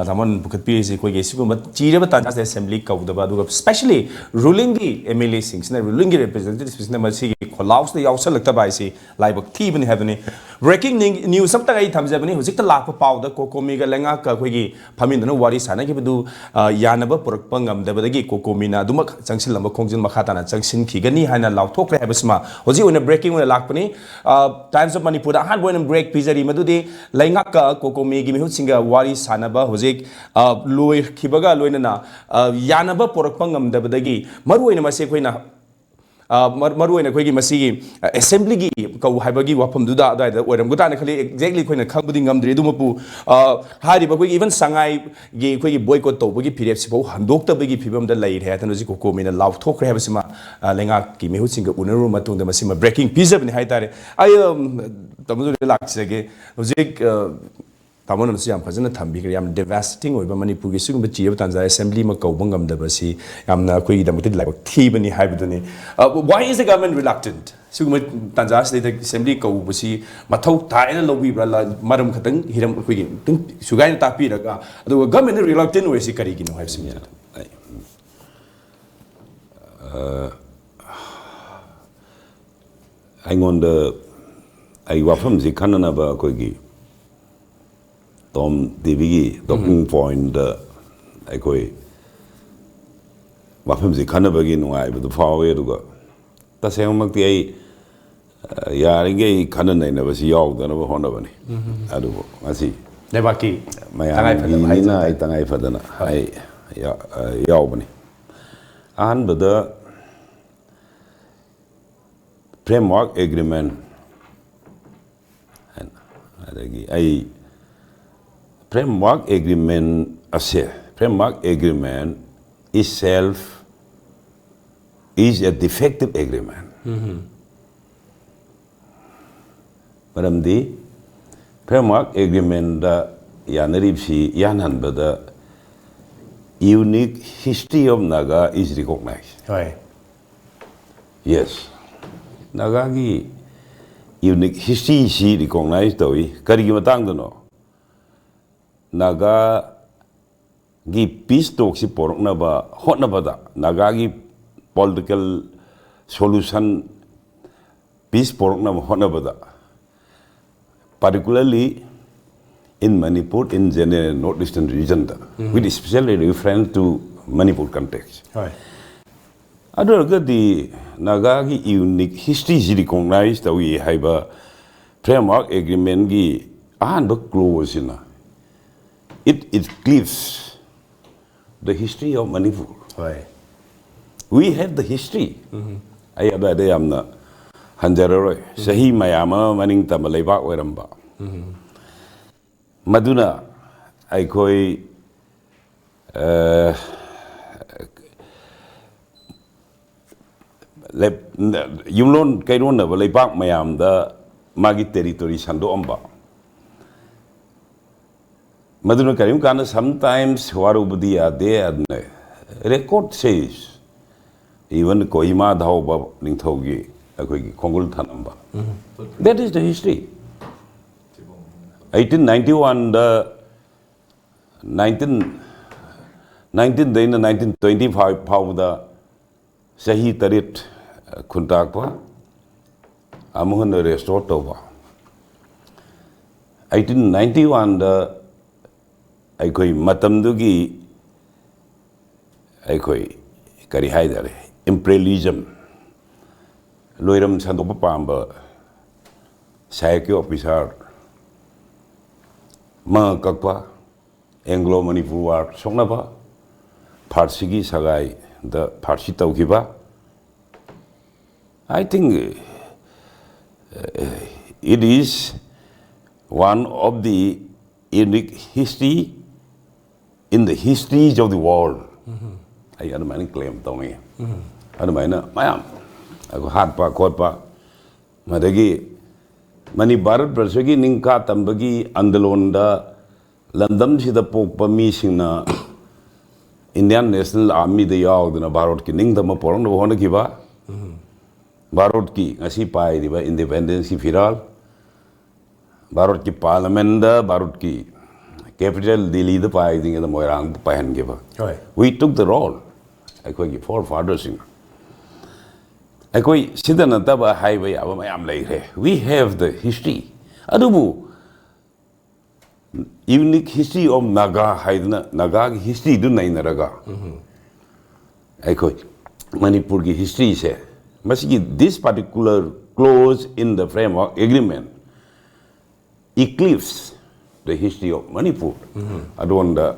ꯇꯥꯃꯣꯅ ꯄꯨꯈꯠꯄꯤꯔꯤꯁꯤ ꯑꯩꯈꯣꯏꯒꯤ ꯁꯤꯒꯨꯝꯕ ꯆꯤꯔꯕ ꯇꯥꯟꯖꯥꯁꯤꯗ assembly ꯀꯧꯗꯕ, ꯑꯗꯨꯒ specially rulingꯒꯤ MLAꯁꯤꯡꯁꯤꯅ, rulingꯒꯤ representativeꯁꯤꯡꯁꯤꯅ ꯃꯁꯤꯒꯤ ꯈꯣꯜꯂꯥꯎꯁꯤꯗ ꯌꯥꯎꯁꯜꯂꯛꯇꯕ ꯍꯥꯏꯁꯤ ꯂꯥꯏꯕꯛ ꯊꯤꯕꯅꯤ ꯍꯥꯏꯕꯅꯤ꯫ Breaking news ꯑꯝꯇꯪ ꯑꯩ ꯊꯝꯖꯕꯅꯤ꯫ ꯍꯧꯖꯤꯛꯇ ꯂꯥꯛꯄ ꯄꯥꯎꯗ COCOMIꯒ ꯂꯩꯉꯥꯛꯀ ꯑꯩꯈꯣꯏꯒꯤ ꯐꯝꯃꯤꯟꯅꯗꯨꯅ ꯋꯥꯔꯤ ꯁꯥꯟꯅꯈꯤꯕꯗꯨ, ꯑ, ꯌꯥꯅꯕ ꯄꯨꯔꯛꯄ ꯉꯝꯗꯕꯗꯒꯤ COCOMIꯅ ꯑꯗꯨꯃꯛ ꯆꯪꯁꯤꯜꯂꯝꯕ ꯈꯣꯡꯖꯪ ꯃꯈꯥ ꯇꯥꯅ ꯆꯪꯁꯤꯟꯈꯤꯒꯅꯤ ꯍꯥꯏꯅ ꯂꯥꯎꯊꯣꯛꯈ꯭ꯔꯦ ꯍꯥꯏꯕꯁꯤꯃ ꯍꯧꯖꯤꯛ ꯑꯣꯏꯅ breaking ꯑꯣꯏꯅ ꯂꯥꯛꯄꯅꯤ꯫ ꯑ, Times of Manipurꯗ ꯑꯍꯥꯟꯕ ꯑꯣꯏꯅ break ꯄꯤꯖꯔꯤ꯫ ꯃꯗꯨꯗꯤ ꯂꯩꯉꯥꯛꯀ COCOMIꯒꯤ ꯃꯤꯍꯨꯠꯁꯤꯡꯒ ꯋꯥꯔꯤ ꯁꯥꯟꯅꯕ ꯍꯧꯖꯤꯛ, ꯑ, ꯂꯣꯏꯈꯤꯕꯒ ꯂꯣꯏꯅꯅ, ꯑ, ꯌꯥꯅꯕ ꯄꯨꯔꯛꯄ ꯉꯝꯗꯕꯗꯒꯤ ꯃꯔꯨꯑꯣꯏꯅ ꯃꯁꯤ ꯑꯩꯈꯣꯏꯅ ꯑ, ꯃꯔ-, ꯃꯔꯨꯑꯣꯏꯅ ꯑꯩꯈꯣꯏꯒꯤ ꯃꯁꯤꯒꯤ, ꯑ, assemblyꯒꯤ ꯀꯧ ꯍꯥꯏꯕꯒꯤ ꯋꯥꯐꯝꯗꯨꯗ ꯑꯗꯨꯋꯥꯏꯗ ꯑꯣꯏꯔꯝꯒꯗ꯭ꯔꯥꯅ ꯈꯜꯂꯤ꯫ Exactly ꯑꯩꯈꯣꯏꯅ ꯈꯪꯕꯗꯤ ꯉꯝꯗ꯭ꯔꯤ꯫ ꯑꯗꯨꯃꯛꯄꯨ, ꯑ, ꯍꯥꯏꯔꯤꯕ ꯑꯩꯈꯣꯏꯒꯤ even ꯁꯉꯥꯏꯒꯤ ꯑꯩꯈꯣꯏꯒꯤ boycott ꯇꯧꯕꯒꯤ ꯐꯤꯔꯦꯞꯁꯤꯐꯥꯎ ꯍꯟꯗꯣꯛꯇꯕꯒꯤ ꯐꯤꯕꯝꯗ ꯂꯩꯔꯦ ꯍꯥꯏꯗꯅ ꯍꯧꯖꯤꯛ COCOMIꯅ ꯂꯥꯎꯊꯣꯛꯈ꯭ꯔꯦ ꯍꯥꯏꯕꯁꯤꯃ, ꯑ, ꯂꯩꯉꯥꯛꯀꯤ ꯃꯤꯍꯨꯠꯁꯤꯡꯒ ꯎꯅꯔꯨꯕ ꯃꯇꯨꯡꯗ ꯃꯁꯤꯃ breaking ꯄꯤꯖꯕꯅꯤ ꯍꯥꯏꯇꯥꯔꯦ꯫ ꯑꯩ, ꯑꯝ, ꯇꯥꯃꯣ ꯖꯣꯔꯤ ꯂꯥꯛꯆꯒꯦ꯫ ꯍꯧꯖꯤꯛ, ꯑ, ꯇꯥꯃꯣꯅꯁꯨ ꯌꯥꯝ ꯐꯖꯅ ꯊꯝꯕꯤꯈ꯭ꯔꯦ꯫ ꯌꯥꯝ devastating ꯑꯣꯏꯕ, ꯃꯅꯤꯄꯨꯔꯒꯤ ꯁꯤꯒꯨꯝꯕ ꯆꯤꯔꯕ ꯇꯥꯟꯖꯥ assembly ꯑꯃ ꯀꯧꯕ ꯉꯝꯗꯕꯁꯤ ꯌꯥꯝꯅ ꯑꯩꯈꯣꯏꯒꯤꯗꯃꯛꯇꯗꯤ ꯂꯥꯏꯕꯛ ꯊꯤꯕꯅꯤ ꯍꯥꯏꯕꯗꯨꯅꯤ꯫ Uh, why is the government reluctant? ꯁꯤꯒꯨꯝꯕ ꯇꯥꯟꯖꯥꯁꯤꯗꯩꯗ assembly ꯀꯧꯕꯁꯤ ꯃꯊꯧ ꯇꯥꯏꯅ ꯂꯧꯕꯤꯕ꯭ꯔꯥ? ꯂ-, ꯃꯔꯝ ꯈꯛꯇꯪ, ꯍꯤꯔꯝ ꯑꯩꯈꯣꯏꯒꯤ ꯈꯤꯇꯪ ꯁꯨꯒꯥꯏꯅ ꯇꯥꯛꯄꯤꯔꯒ, ꯑꯗꯨꯒ governmentꯅ reluctant ꯑꯣꯏꯔꯤꯁꯤ ꯀꯔꯤꯒꯤꯅꯣ ꯍꯥꯏꯕꯁꯤꯅꯤ꯫ ꯑꯩ, ꯑ, ꯑꯩꯉꯣꯟꯗ ꯑꯩ ꯋꯥꯐꯝꯁꯤ ꯈꯟꯅꯅꯕ ꯑꯩꯈꯣꯏꯒꯤ ꯇꯣꯝ ꯇꯤꯚꯤꯒꯤ talking pointꯇ ꯑꯩꯈꯣꯏ ꯋꯥꯐꯝꯁꯤ ꯈꯟꯅꯕꯒꯤ ꯅꯨꯡꯉꯥꯏꯕꯗꯨ ꯐꯥꯎꯋꯤ꯫ ꯑꯗꯨꯒ ꯇꯁꯦꯡꯃꯛꯇꯤ ꯑꯩ, ꯑ, ꯌꯥꯔꯤꯈꯩ ꯈꯟꯅ ꯅꯩꯅꯕꯁꯤ ꯌꯥꯎꯗꯅꯕ ꯍꯣꯠꯅꯕꯅꯤ꯫ ꯑꯗꯨꯕꯨ ꯉꯁꯤ ꯂꯩꯕꯥꯛꯀꯤ ꯃꯌꯥꯝꯒꯤꯅꯤꯅ ꯇꯉꯥꯏ ꯐꯗꯅ ꯍꯥꯏꯖꯕ ꯇꯥꯔꯦ꯫ ꯑꯩ ꯇꯉꯥꯏ ꯐꯗꯅ ꯑꯩ ꯌꯥ-, ꯑ, ꯌꯥꯎꯕꯅꯤ꯫ ꯑꯍꯥꯟꯕꯗ framework agreement ꯍꯥꯏꯅ, ꯑꯗꯒꯤ ꯑꯩ framework agreement ꯑꯁꯦ, framework agreement itself is a defective agreement꯫ ꯃꯔꯝꯗꯤ framework agreementꯗ ꯌꯥꯅꯔꯤꯕꯁꯤ ꯌꯥꯅꯍꯟꯕꯗ unique history of Naga is recognized꯫ ꯍꯣꯏ꯫ Yes꯫ ꯅꯥꯒꯥꯒꯤ ꯌꯨꯅꯤꯛ ꯍꯤꯁꯇ꯭ꯔꯤꯁꯤ ꯔꯤꯀꯣꯛꯅꯥꯏꯖ ꯇꯧꯏ꯫ ꯀꯔꯤꯒꯤ ꯃꯇꯥꯡꯗꯅꯣ? ꯅꯥꯒꯥꯒꯤ ꯄꯤꯁ ꯇꯣꯛꯁꯤ ꯄꯣꯔꯛꯅꯕ ꯍꯣꯠꯅꯕꯗ, ꯅꯥꯒꯥꯒꯤ ꯄꯣꯂꯤꯇꯤꯀꯦꯜ ꯁꯣꯂꯨꯁꯟ, ꯄꯤꯁ ꯄꯣꯔꯛꯅꯕ ꯍꯣꯠꯅꯕꯗ, particularly in Manipur, in general, North Eastern region the, with special reference to Manipur context. ꯍꯣꯏ꯫ ꯑꯗꯨ ꯑꯣꯏꯔꯒꯗꯤ ꯅꯥꯒꯥꯒꯤ ꯌꯨꯅꯤꯛ ꯍꯤꯁꯇ꯭ꯔꯤꯁꯤ ꯔꯤꯀꯣꯛꯅꯥꯏꯖ ꯇꯧꯏ ꯍꯥꯏꯕ ꯐ꯭ꯔꯦꯝꯋꯥꯔꯛ ꯑꯦꯒ꯭ꯔꯤꯃꯦꯟꯒꯤ ꯑꯍꯥꯟꯕ ꯀ꯭ꯂꯣꯖꯁꯤꯅ, it eclipses the history of Manipur. ꯍꯣꯏ꯫ We have the history. ꯑꯩ ꯑꯗꯨꯋꯥꯏꯗ ꯌꯥꯝꯅ ꯍꯟꯖꯔꯔꯣꯏ꯫ ꯆꯍꯤ ꯃꯌꯥꯝ ꯑꯃ ꯃꯅꯤꯡ ꯇꯝꯕ ꯂꯩꯕꯥꯛ ꯑꯣꯏꯔꯝꯕ꯫ ꯃꯗꯨꯅ ꯑꯩꯈꯣꯏ, ꯑ, ꯂꯦꯞ-, ꯌꯨꯝꯂꯣꯟ ꯀꯩꯔꯣꯟꯅꯕ ꯂꯩꯕꯥꯛ ꯃꯌꯥꯝꯗ ꯃꯥꯒꯤ ꯇꯦꯔꯤꯇꯣꯔꯤ ꯁꯟꯗꯣꯛꯑꯝꯕ꯫ ꯃꯗꯨꯅ ꯀꯔꯤꯒꯨꯝꯕ ꯀꯥꯟꯗ sometimes ꯋꯥꯔꯧꯕꯗꯤ ꯌꯥꯗꯦ꯫ ꯑꯗꯨꯅ record says, even ꯀꯣꯍꯤꯃꯥ ꯙꯥꯎꯕ ꯅꯤꯡꯊꯧꯒꯤ ꯑꯩꯈꯣꯏꯒꯤ ꯈꯣꯡꯒꯨꯜ ꯊꯅꯝꯕ꯫ That is the history. Eighteen ninety ꯋꯥꯟꯗ, ꯅꯥꯏꯟꯇꯤꯟ ꯅꯥꯏꯟꯇꯤꯟꯗꯩꯅ ꯅꯥꯏꯟꯇꯤꯟ ꯇ꯭ꯋꯦꯟꯇꯤ ꯐꯥꯏꯚ ꯐꯥꯎꯕꯗ ꯆꯍꯤ ꯇꯔꯦꯠ ꯈꯨꯟꯇꯥꯛꯄ, ꯑꯃꯨꯛ ꯍꯟꯅ ꯔꯦꯁꯇꯣꯔ ꯇꯧꯕ꯫ ꯑꯩꯠꯇꯤꯟ ꯅꯥꯏꯟꯇꯤ ꯋꯥꯟꯗ ꯑꯩꯈꯣꯏ ꯃꯇꯝꯗꯨꯒꯤ ꯑꯩꯈꯣꯏ ꯀꯔꯤ ꯍꯥꯏꯇꯥꯔꯦ, ꯏꯝꯄ꯭ꯔꯤꯌꯦꯂꯤꯖꯝ, ꯂꯣꯏꯔꯝ ꯁꯟꯗꯣꯛꯄ ꯄꯥꯝꯕ ꯁꯥꯏꯀꯤ ꯑꯣꯐꯤꯁꯥꯔ ꯃꯉꯛ ꯀꯛꯄ, ꯑꯦꯡꯒ꯭ꯂꯣ ꯃꯅꯤꯄꯨꯔ ꯋꯥꯔ ꯁꯣꯛꯅꯕ, ꯐꯥꯔꯁꯤꯒꯤ ꯁꯒꯥꯏꯗ ꯐꯥꯔꯁꯤ ꯇꯧꯈꯤꯕ, I think, uh, it is one of the unique history in the histories of the world. ꯑꯩ ꯑꯗꯨꯃꯥꯏꯅ ꯀ꯭ꯂꯦꯝ ꯇꯧꯅꯤꯡꯉꯤ꯫ ꯑꯗꯨꯃꯥꯏꯅ ꯃꯌꯥꯝ ꯑꯩꯈꯣꯏ ꯍꯥꯠꯄ ꯈꯣꯠꯄ, ꯃꯗꯒꯤ ꯃꯅꯤ ꯚꯥꯔꯠ ꯕꯔꯁꯒꯤ ꯅꯤꯡꯈꯥ ꯇꯝꯕꯒꯤ ꯑꯟꯗꯂꯣꯟꯗ ꯂꯝꯗꯝꯁꯤꯗ ꯄꯣꯛꯄ ꯃꯤꯁꯤꯡꯅ ꯏꯟꯗꯤꯌꯥꯟ ꯅꯦꯁꯅꯦꯜ ꯑꯥꯔꯃꯤꯗ ꯌꯥꯎꯗꯨꯅ ꯚꯥꯔꯠꯀꯤ ꯅꯤꯡꯇꯝꯕ ꯄꯣꯔꯛꯅꯕ ꯍꯣꯠꯅꯈꯤꯕ, ꯚꯥꯔꯠꯀꯤ ꯉꯁꯤ ꯄꯥꯏꯔꯤꯕ ꯏꯟꯗꯤꯄꯦꯟꯗꯦꯟꯁꯀꯤ ꯐꯤꯔꯥꯜ, ꯚꯥꯔꯠꯀꯤ ꯄꯥꯔꯂꯃꯦꯟꯗ, ꯚꯥꯔꯠꯀꯤ ꯀꯦꯄꯤꯇꯦꯜ ꯗꯤꯜꯂꯤꯗ ꯄꯥꯏꯔꯤꯉꯩꯗ ꯃꯣꯏꯔꯥꯡꯗ ꯄꯥꯏꯍꯟꯈꯤꯕ꯫ ꯍꯣꯏ꯫ We took the role, ꯑꯩꯈꯣꯏꯒꯤ ꯐꯣꯔ ꯐꯥꯗꯔꯁꯤꯡ꯫ ꯑꯩꯈꯣꯏ ꯁꯤꯗ ꯅꯠꯇꯕ ꯍꯥꯏꯕ ꯌꯥꯕ ꯃꯌꯥꯝ ꯂꯩꯈ꯭ꯔꯦ, we have the history꯫ ꯑꯗꯨꯕꯨ Unique History of Naga ꯍꯥꯏꯗꯅ ꯅꯥꯒꯥꯒꯤ ꯍꯤꯁꯇ꯭ꯔꯤꯗꯨ ꯅꯩꯅꯔꯒ ꯑꯩꯈꯣꯏ ꯃꯅꯤꯄꯨꯔꯒꯤ ꯍꯤꯁꯇ꯭ꯔꯤꯁꯦ, ꯃꯁꯤꯒꯤ this particular clause in the framework agreement eclipse the history of Manipur꯫ ꯑꯗꯣꯝꯗ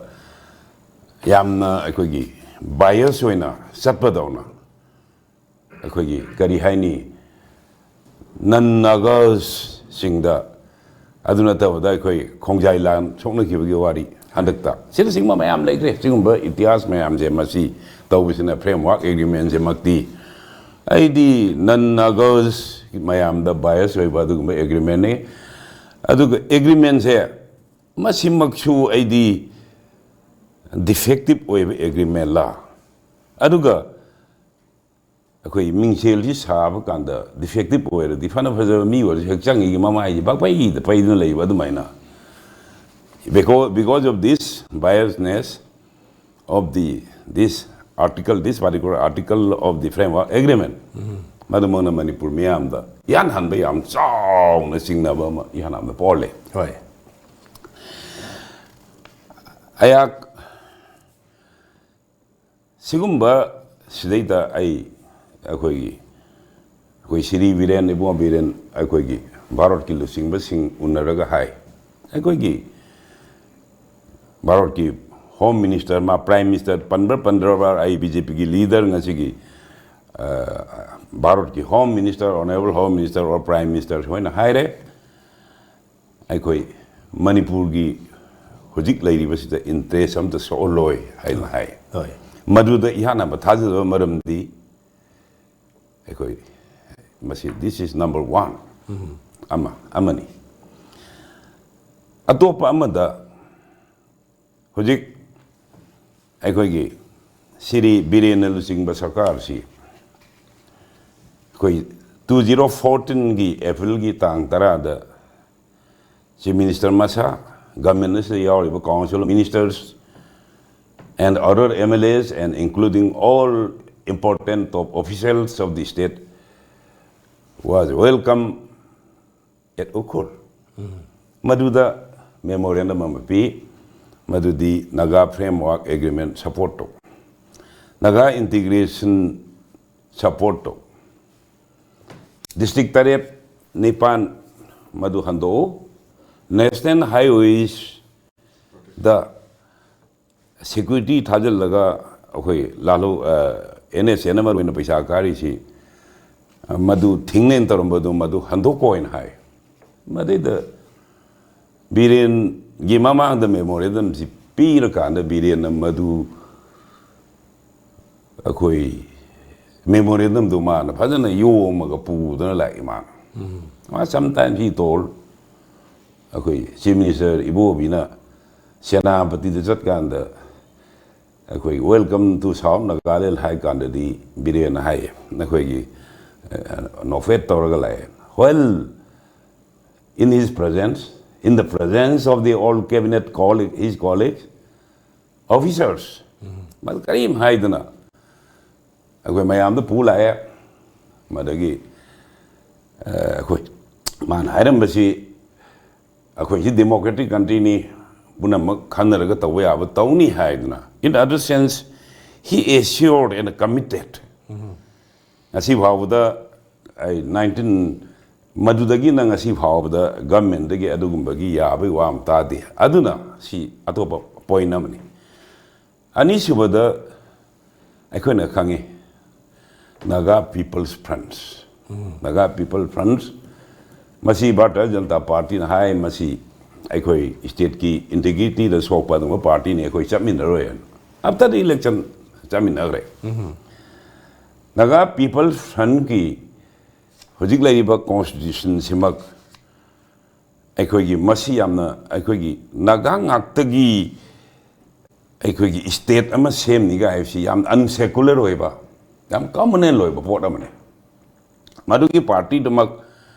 ꯌꯥꯝꯅ ꯑꯩꯈꯣꯏꯒꯤ ꯕꯥꯏꯁ ꯑꯣꯏꯅ ꯆꯠꯄꯗꯧꯅ, ꯑꯩꯈꯣꯏꯒꯤ ꯀꯔꯤ ꯍꯥꯏꯅꯤ, ꯅꯟ ꯅꯥꯒꯥꯁꯁꯤꯡꯗ, ꯑꯗꯨ ꯅꯠꯇꯕꯗ ꯑꯩꯈꯣꯏ ꯈꯣꯡꯖꯥꯏ ꯂꯥꯟ ꯁꯣꯛꯅꯈꯤꯕꯒꯤ ꯋꯥꯔꯤ ꯍꯟꯗꯛꯇ, ꯁꯤꯅꯆꯤꯡꯕ ꯃꯌꯥꯝ ꯂꯩꯈ꯭ꯔꯦ꯫ ꯁꯤꯒꯨꯝꯕ ꯏꯇꯤꯍꯥꯁ ꯃꯌꯥꯝꯁꯦ ꯃꯁꯤ ꯇꯧꯕꯁꯤꯅ ꯐ꯭ꯔꯦꯝꯋꯥꯔꯛ ꯑꯦꯒ꯭ꯔꯤꯃꯦꯟꯁꯤꯃꯛꯇꯤ ꯑꯩꯗꯤ ꯅꯟ ꯅꯥꯒꯥꯁ ꯃꯌꯥꯝꯗ ꯕꯥꯏꯁ ꯑꯣꯏꯕ ꯑꯗꯨꯒꯨꯝꯕ ꯑꯦꯒ꯭ꯔꯤꯃꯦꯟꯅꯤ꯫ ꯑꯗꯨꯒ ꯑꯦꯒ꯭ꯔꯤꯃꯦꯟꯁꯦ ꯃꯁꯤꯃꯛꯁꯨ ꯑꯩꯗꯤ ꯗꯤꯐꯦꯛꯇꯤꯞ ꯑꯣꯏꯕ ꯑꯦꯒ꯭ꯔꯤꯃꯦꯟꯂ, ꯑꯗꯨꯒ ꯑꯩꯈꯣꯏ ꯃꯤꯡꯁꯦꯜꯁꯤ ꯁꯥꯕ ꯀꯥꯟꯗ ꯗꯤꯐꯦꯛꯇꯤꯞ ꯑꯣꯏꯔꯗꯤ ꯐꯅ ꯐꯖꯕ ꯃꯤ ꯑꯣꯏꯔꯁꯨ ꯍꯦꯛ ꯆꯪꯉꯤꯒꯤ ꯃꯃꯥꯏꯁꯤ ꯄꯪꯄꯩꯗ ꯄꯩꯗꯨꯅ ꯂꯩꯕ ꯑꯗꯨꯃꯥꯏꯅ꯫ Because, because of this biasness of the, this article, this particular article of the framework agreement, ꯃꯗꯨꯃꯛꯅ Manipur ꯃꯤꯌꯥꯝꯗ ꯏꯍꯥꯟ ꯍꯥꯟꯕ ꯌꯥꯝ ꯆꯥꯎꯅ ꯆꯤꯡꯅꯕ ꯑꯃ ꯏꯍꯥꯟ ꯍꯥꯟꯕ ꯄꯣꯛꯍꯜꯂꯦ꯫ ꯍꯣꯏ꯫ ꯑꯩꯍꯥꯛ ꯁꯤꯒꯨꯝꯕ ꯁꯤꯗꯩꯗ ꯑꯩ ꯑꯩꯈꯣꯏꯒꯤ, ꯑꯩꯈꯣꯏ ꯁꯤꯔꯤ ꯕꯤꯔꯦꯟ, ꯏꯕꯨꯡꯉꯣ ꯕꯤꯔꯦꯟ, ꯑꯩꯈꯣꯏꯒꯤ ꯚꯥꯔꯠꯀꯤ ꯂꯨꯆꯤꯡꯕꯁꯤꯡ ꯎꯅꯔꯒ ꯍꯥꯏ, ꯑꯩꯈꯣꯏꯒꯤ ꯚꯥꯔꯠꯀꯤ ꯍꯣꯝ ꯃꯤꯅꯤꯁꯇꯔ, ꯃꯥ ꯄ꯭ꯔꯥꯏꯝ ꯃꯤꯅꯤꯁꯇꯔ ꯄꯟꯕ꯭ꯔꯥ ꯄꯟꯗ꯭ꯔꯕ꯭ꯔꯥ, ꯑꯩ ꯕꯤ ꯖꯦ ꯄꯤꯒꯤ ꯂꯤꯗꯔ ꯉꯁꯤꯒꯤ, ꯑ, ꯚꯥꯔꯠꯀꯤ home minister, honourable home minister or prime minister ꯍꯣꯏꯅ ꯍꯥꯏꯔꯦ, ꯑꯩꯈꯣꯏ ꯃꯅꯤꯄꯨꯔꯒꯤ ꯍꯧꯖꯤꯛ ꯂꯩꯔꯤꯕꯁꯤꯗ ꯏꯟꯇꯔꯦꯁ ꯑꯝꯇ ꯁꯣꯛꯍꯜꯂꯣꯏ ꯍꯥꯏꯅ ꯍꯥꯏ꯫ ꯍꯣꯏ꯫ ꯃꯗꯨꯗ ꯏꯍꯥꯟ ꯍꯥꯟꯕ ꯊꯥꯖꯗꯕ ꯃꯔꯝꯗꯤ ꯑꯩꯈꯣꯏ ꯃꯁꯤ, this is number one, ꯑꯃ, ꯑꯃꯅꯤ꯫ ꯑꯇꯣꯞꯄ ꯑꯃꯗ ꯍꯧꯖꯤꯛ ꯑꯩꯈꯣꯏꯒꯤ ꯁꯤꯔꯤ ꯕꯤꯔꯦꯟꯅ ꯂꯨꯆꯤꯡꯕ ꯁꯔꯀꯥꯔꯁꯤ ꯑꯩꯈꯣꯏ ꯇꯨ ꯖꯤꯔꯣ ꯐꯣꯔꯇꯤꯟꯒꯤ ꯑꯦꯄ꯭ꯔꯤꯜꯒꯤ ꯇꯥꯡ ꯇꯔꯥꯗ Chief Minister ꯃꯁꯥ, ꯒꯚꯔꯟꯃꯦꯟ ꯑꯁꯤꯗ ꯌꯥꯎꯔꯤꯕ Council of Ministers and other M L As and including all important top officials of the state was welcome at Ukhrul. ꯃꯗꯨꯗ memorandum ꯑꯃ ꯄꯤ, ꯃꯗꯨꯗꯤ Naga Framework Agreement support ꯇꯧ, Naga integration support ꯇꯧ, district ꯇꯔꯦꯠ ꯅꯤꯄꯥꯟ ꯃꯗꯨ ꯍꯟꯗꯣꯛꯎ, national highways ꯗ security ꯊꯥꯖꯤꯜꯂꯒ ꯑꯩꯈꯣꯏ ꯂꯥꯜꯍꯧ, NHAꯅ ꯃꯔꯨ ꯑꯣꯏꯅ ꯄꯩꯁꯥ ꯀꯥꯔꯤꯁꯤ, ꯃꯗꯨ ꯊꯤꯡꯅꯦꯅ ꯇꯧꯔꯝꯕꯗꯨ ꯃꯗꯨ ꯍꯟꯗꯣꯛꯀꯣ ꯍꯥꯏꯅ ꯍꯥꯏ꯫ ꯃꯗꯩꯗ ꯕꯤꯔꯦꯟꯒꯤ ꯃꯃꯥꯡꯗ memorandumꯁꯤ ꯄꯤꯔꯀꯥꯟꯗ ꯕꯤꯔꯦꯟꯅ ꯃꯗꯨ ꯑꯩꯈꯣꯏ memorandumꯗꯨ ꯃꯥꯅ ꯐꯖꯅ ꯌꯣꯝꯃꯒ ꯄꯨꯗꯅ ꯂꯥꯛꯏ ꯃꯥꯅ꯫ ꯃꯥ sometimes he told, ꯑꯩꯈꯣꯏ Chief Minister ꯏꯕꯣꯕꯤꯅ ꯁꯦꯅꯥꯄꯇꯤꯗ ꯆꯠꯀꯥꯟꯗ ꯑꯩꯈꯣꯏ "Welcome to South Nagaland" ꯍꯥꯏ ꯀꯥꯟꯗꯗꯤ ꯕꯤꯔꯦꯟꯅ ꯍꯥꯏꯌꯦ, ꯑꯩꯈꯣꯏꯒꯤ ꯅꯣꯐꯦꯠ ꯇꯧꯔꯒ ꯂꯥꯛꯑꯦ, "Well, in his presence, in the presence of the all cabinet colleague, his colleagues, officers", ꯃꯗꯨ ꯀꯔꯤꯝ ꯍꯥꯏꯗꯅ ꯑꯩꯈꯣꯏ ꯃꯌꯥꯝꯗ ꯄꯨ ꯂꯥꯛꯑꯦ꯫ ꯃꯗꯒꯤ ꯑꯩꯈꯣꯏ ꯃꯥꯅ ꯍꯥꯏꯔꯝꯕꯁꯤ, "ꯑꯩꯈꯣꯏꯁꯤ democratic countryꯅꯤ, ꯄꯨꯝꯅꯃꯛ ꯈꯟꯅꯔꯒ ꯇꯧꯕ ꯌꯥꯕ ꯇꯧꯅꯤ" ꯍꯥꯏꯗꯅ, in other sense, he assured and committed. ꯉꯁꯤ ꯐꯥꯎꯕꯗ ꯑꯩ nineteen, ꯃꯗꯨꯗꯒꯤꯅ ꯉꯁꯤ ꯐꯥꯎꯕꯗ ꯒꯚꯔꯟꯃꯦꯟꯗꯒꯤ ꯑꯗꯨꯒꯨꯝꯕꯒꯤ ꯌꯥꯕꯒꯤ ꯋꯥ ꯑꯃ ꯇꯥꯗꯦ꯫ ꯑꯗꯨꯅ ꯁꯤ ꯑꯇꯣꯞꯄ point ꯑꯃꯅꯤ꯫ ꯑꯅꯤꯁꯨꯕꯗ ꯑꯩꯈꯣꯏꯅ ꯈꯪꯉꯤ, Naga People's Fronts, Naga People's Fronts, ꯃꯁꯤ ꯚꯥꯔꯇꯤꯌ ꯖꯅꯇꯥ ꯄꯥꯔꯇꯤꯅ ꯍꯥꯏ, ꯃꯁꯤ ꯑꯩꯈꯣꯏ stateꯀꯤ integrityꯗ ꯁꯣꯛꯄ ꯑꯗꯨꯒꯨꯝꯕ partyꯅꯤ, ꯑꯩꯈꯣꯏ ꯆꯠꯃꯤꯟꯅꯔꯣꯏ ꯍꯥꯏꯅ꯫ After the election ꯆꯠꯃꯤꯟꯅꯈ꯭ꯔꯦ꯫ Naga People's Frontꯀꯤ ꯍꯧꯖꯤꯛ ꯂꯩꯔꯤꯕ constitutionꯁꯤꯃꯛ ꯑꯩꯈꯣꯏꯒꯤ, ꯃꯁꯤ ꯌꯥꯝꯅ ꯑꯩꯈꯣꯏꯒꯤ ꯅꯥꯒꯥ ꯉꯥꯛꯇꯒꯤ ꯑꯩꯈꯣꯏꯒꯤ state ꯑꯃ ꯁꯦꯝꯅꯤꯒ ꯍꯥꯏꯕꯁꯤ ꯌꯥꯝ unsecular ꯑꯣꯏꯕ, ꯌꯥꯝ communal ꯑꯣꯏꯕ ꯄꯣꯠ ꯑꯃꯅꯤ꯫ ꯃꯗꯨꯒꯤ ꯄꯥꯔꯇꯤꯗꯨꯃꯛ,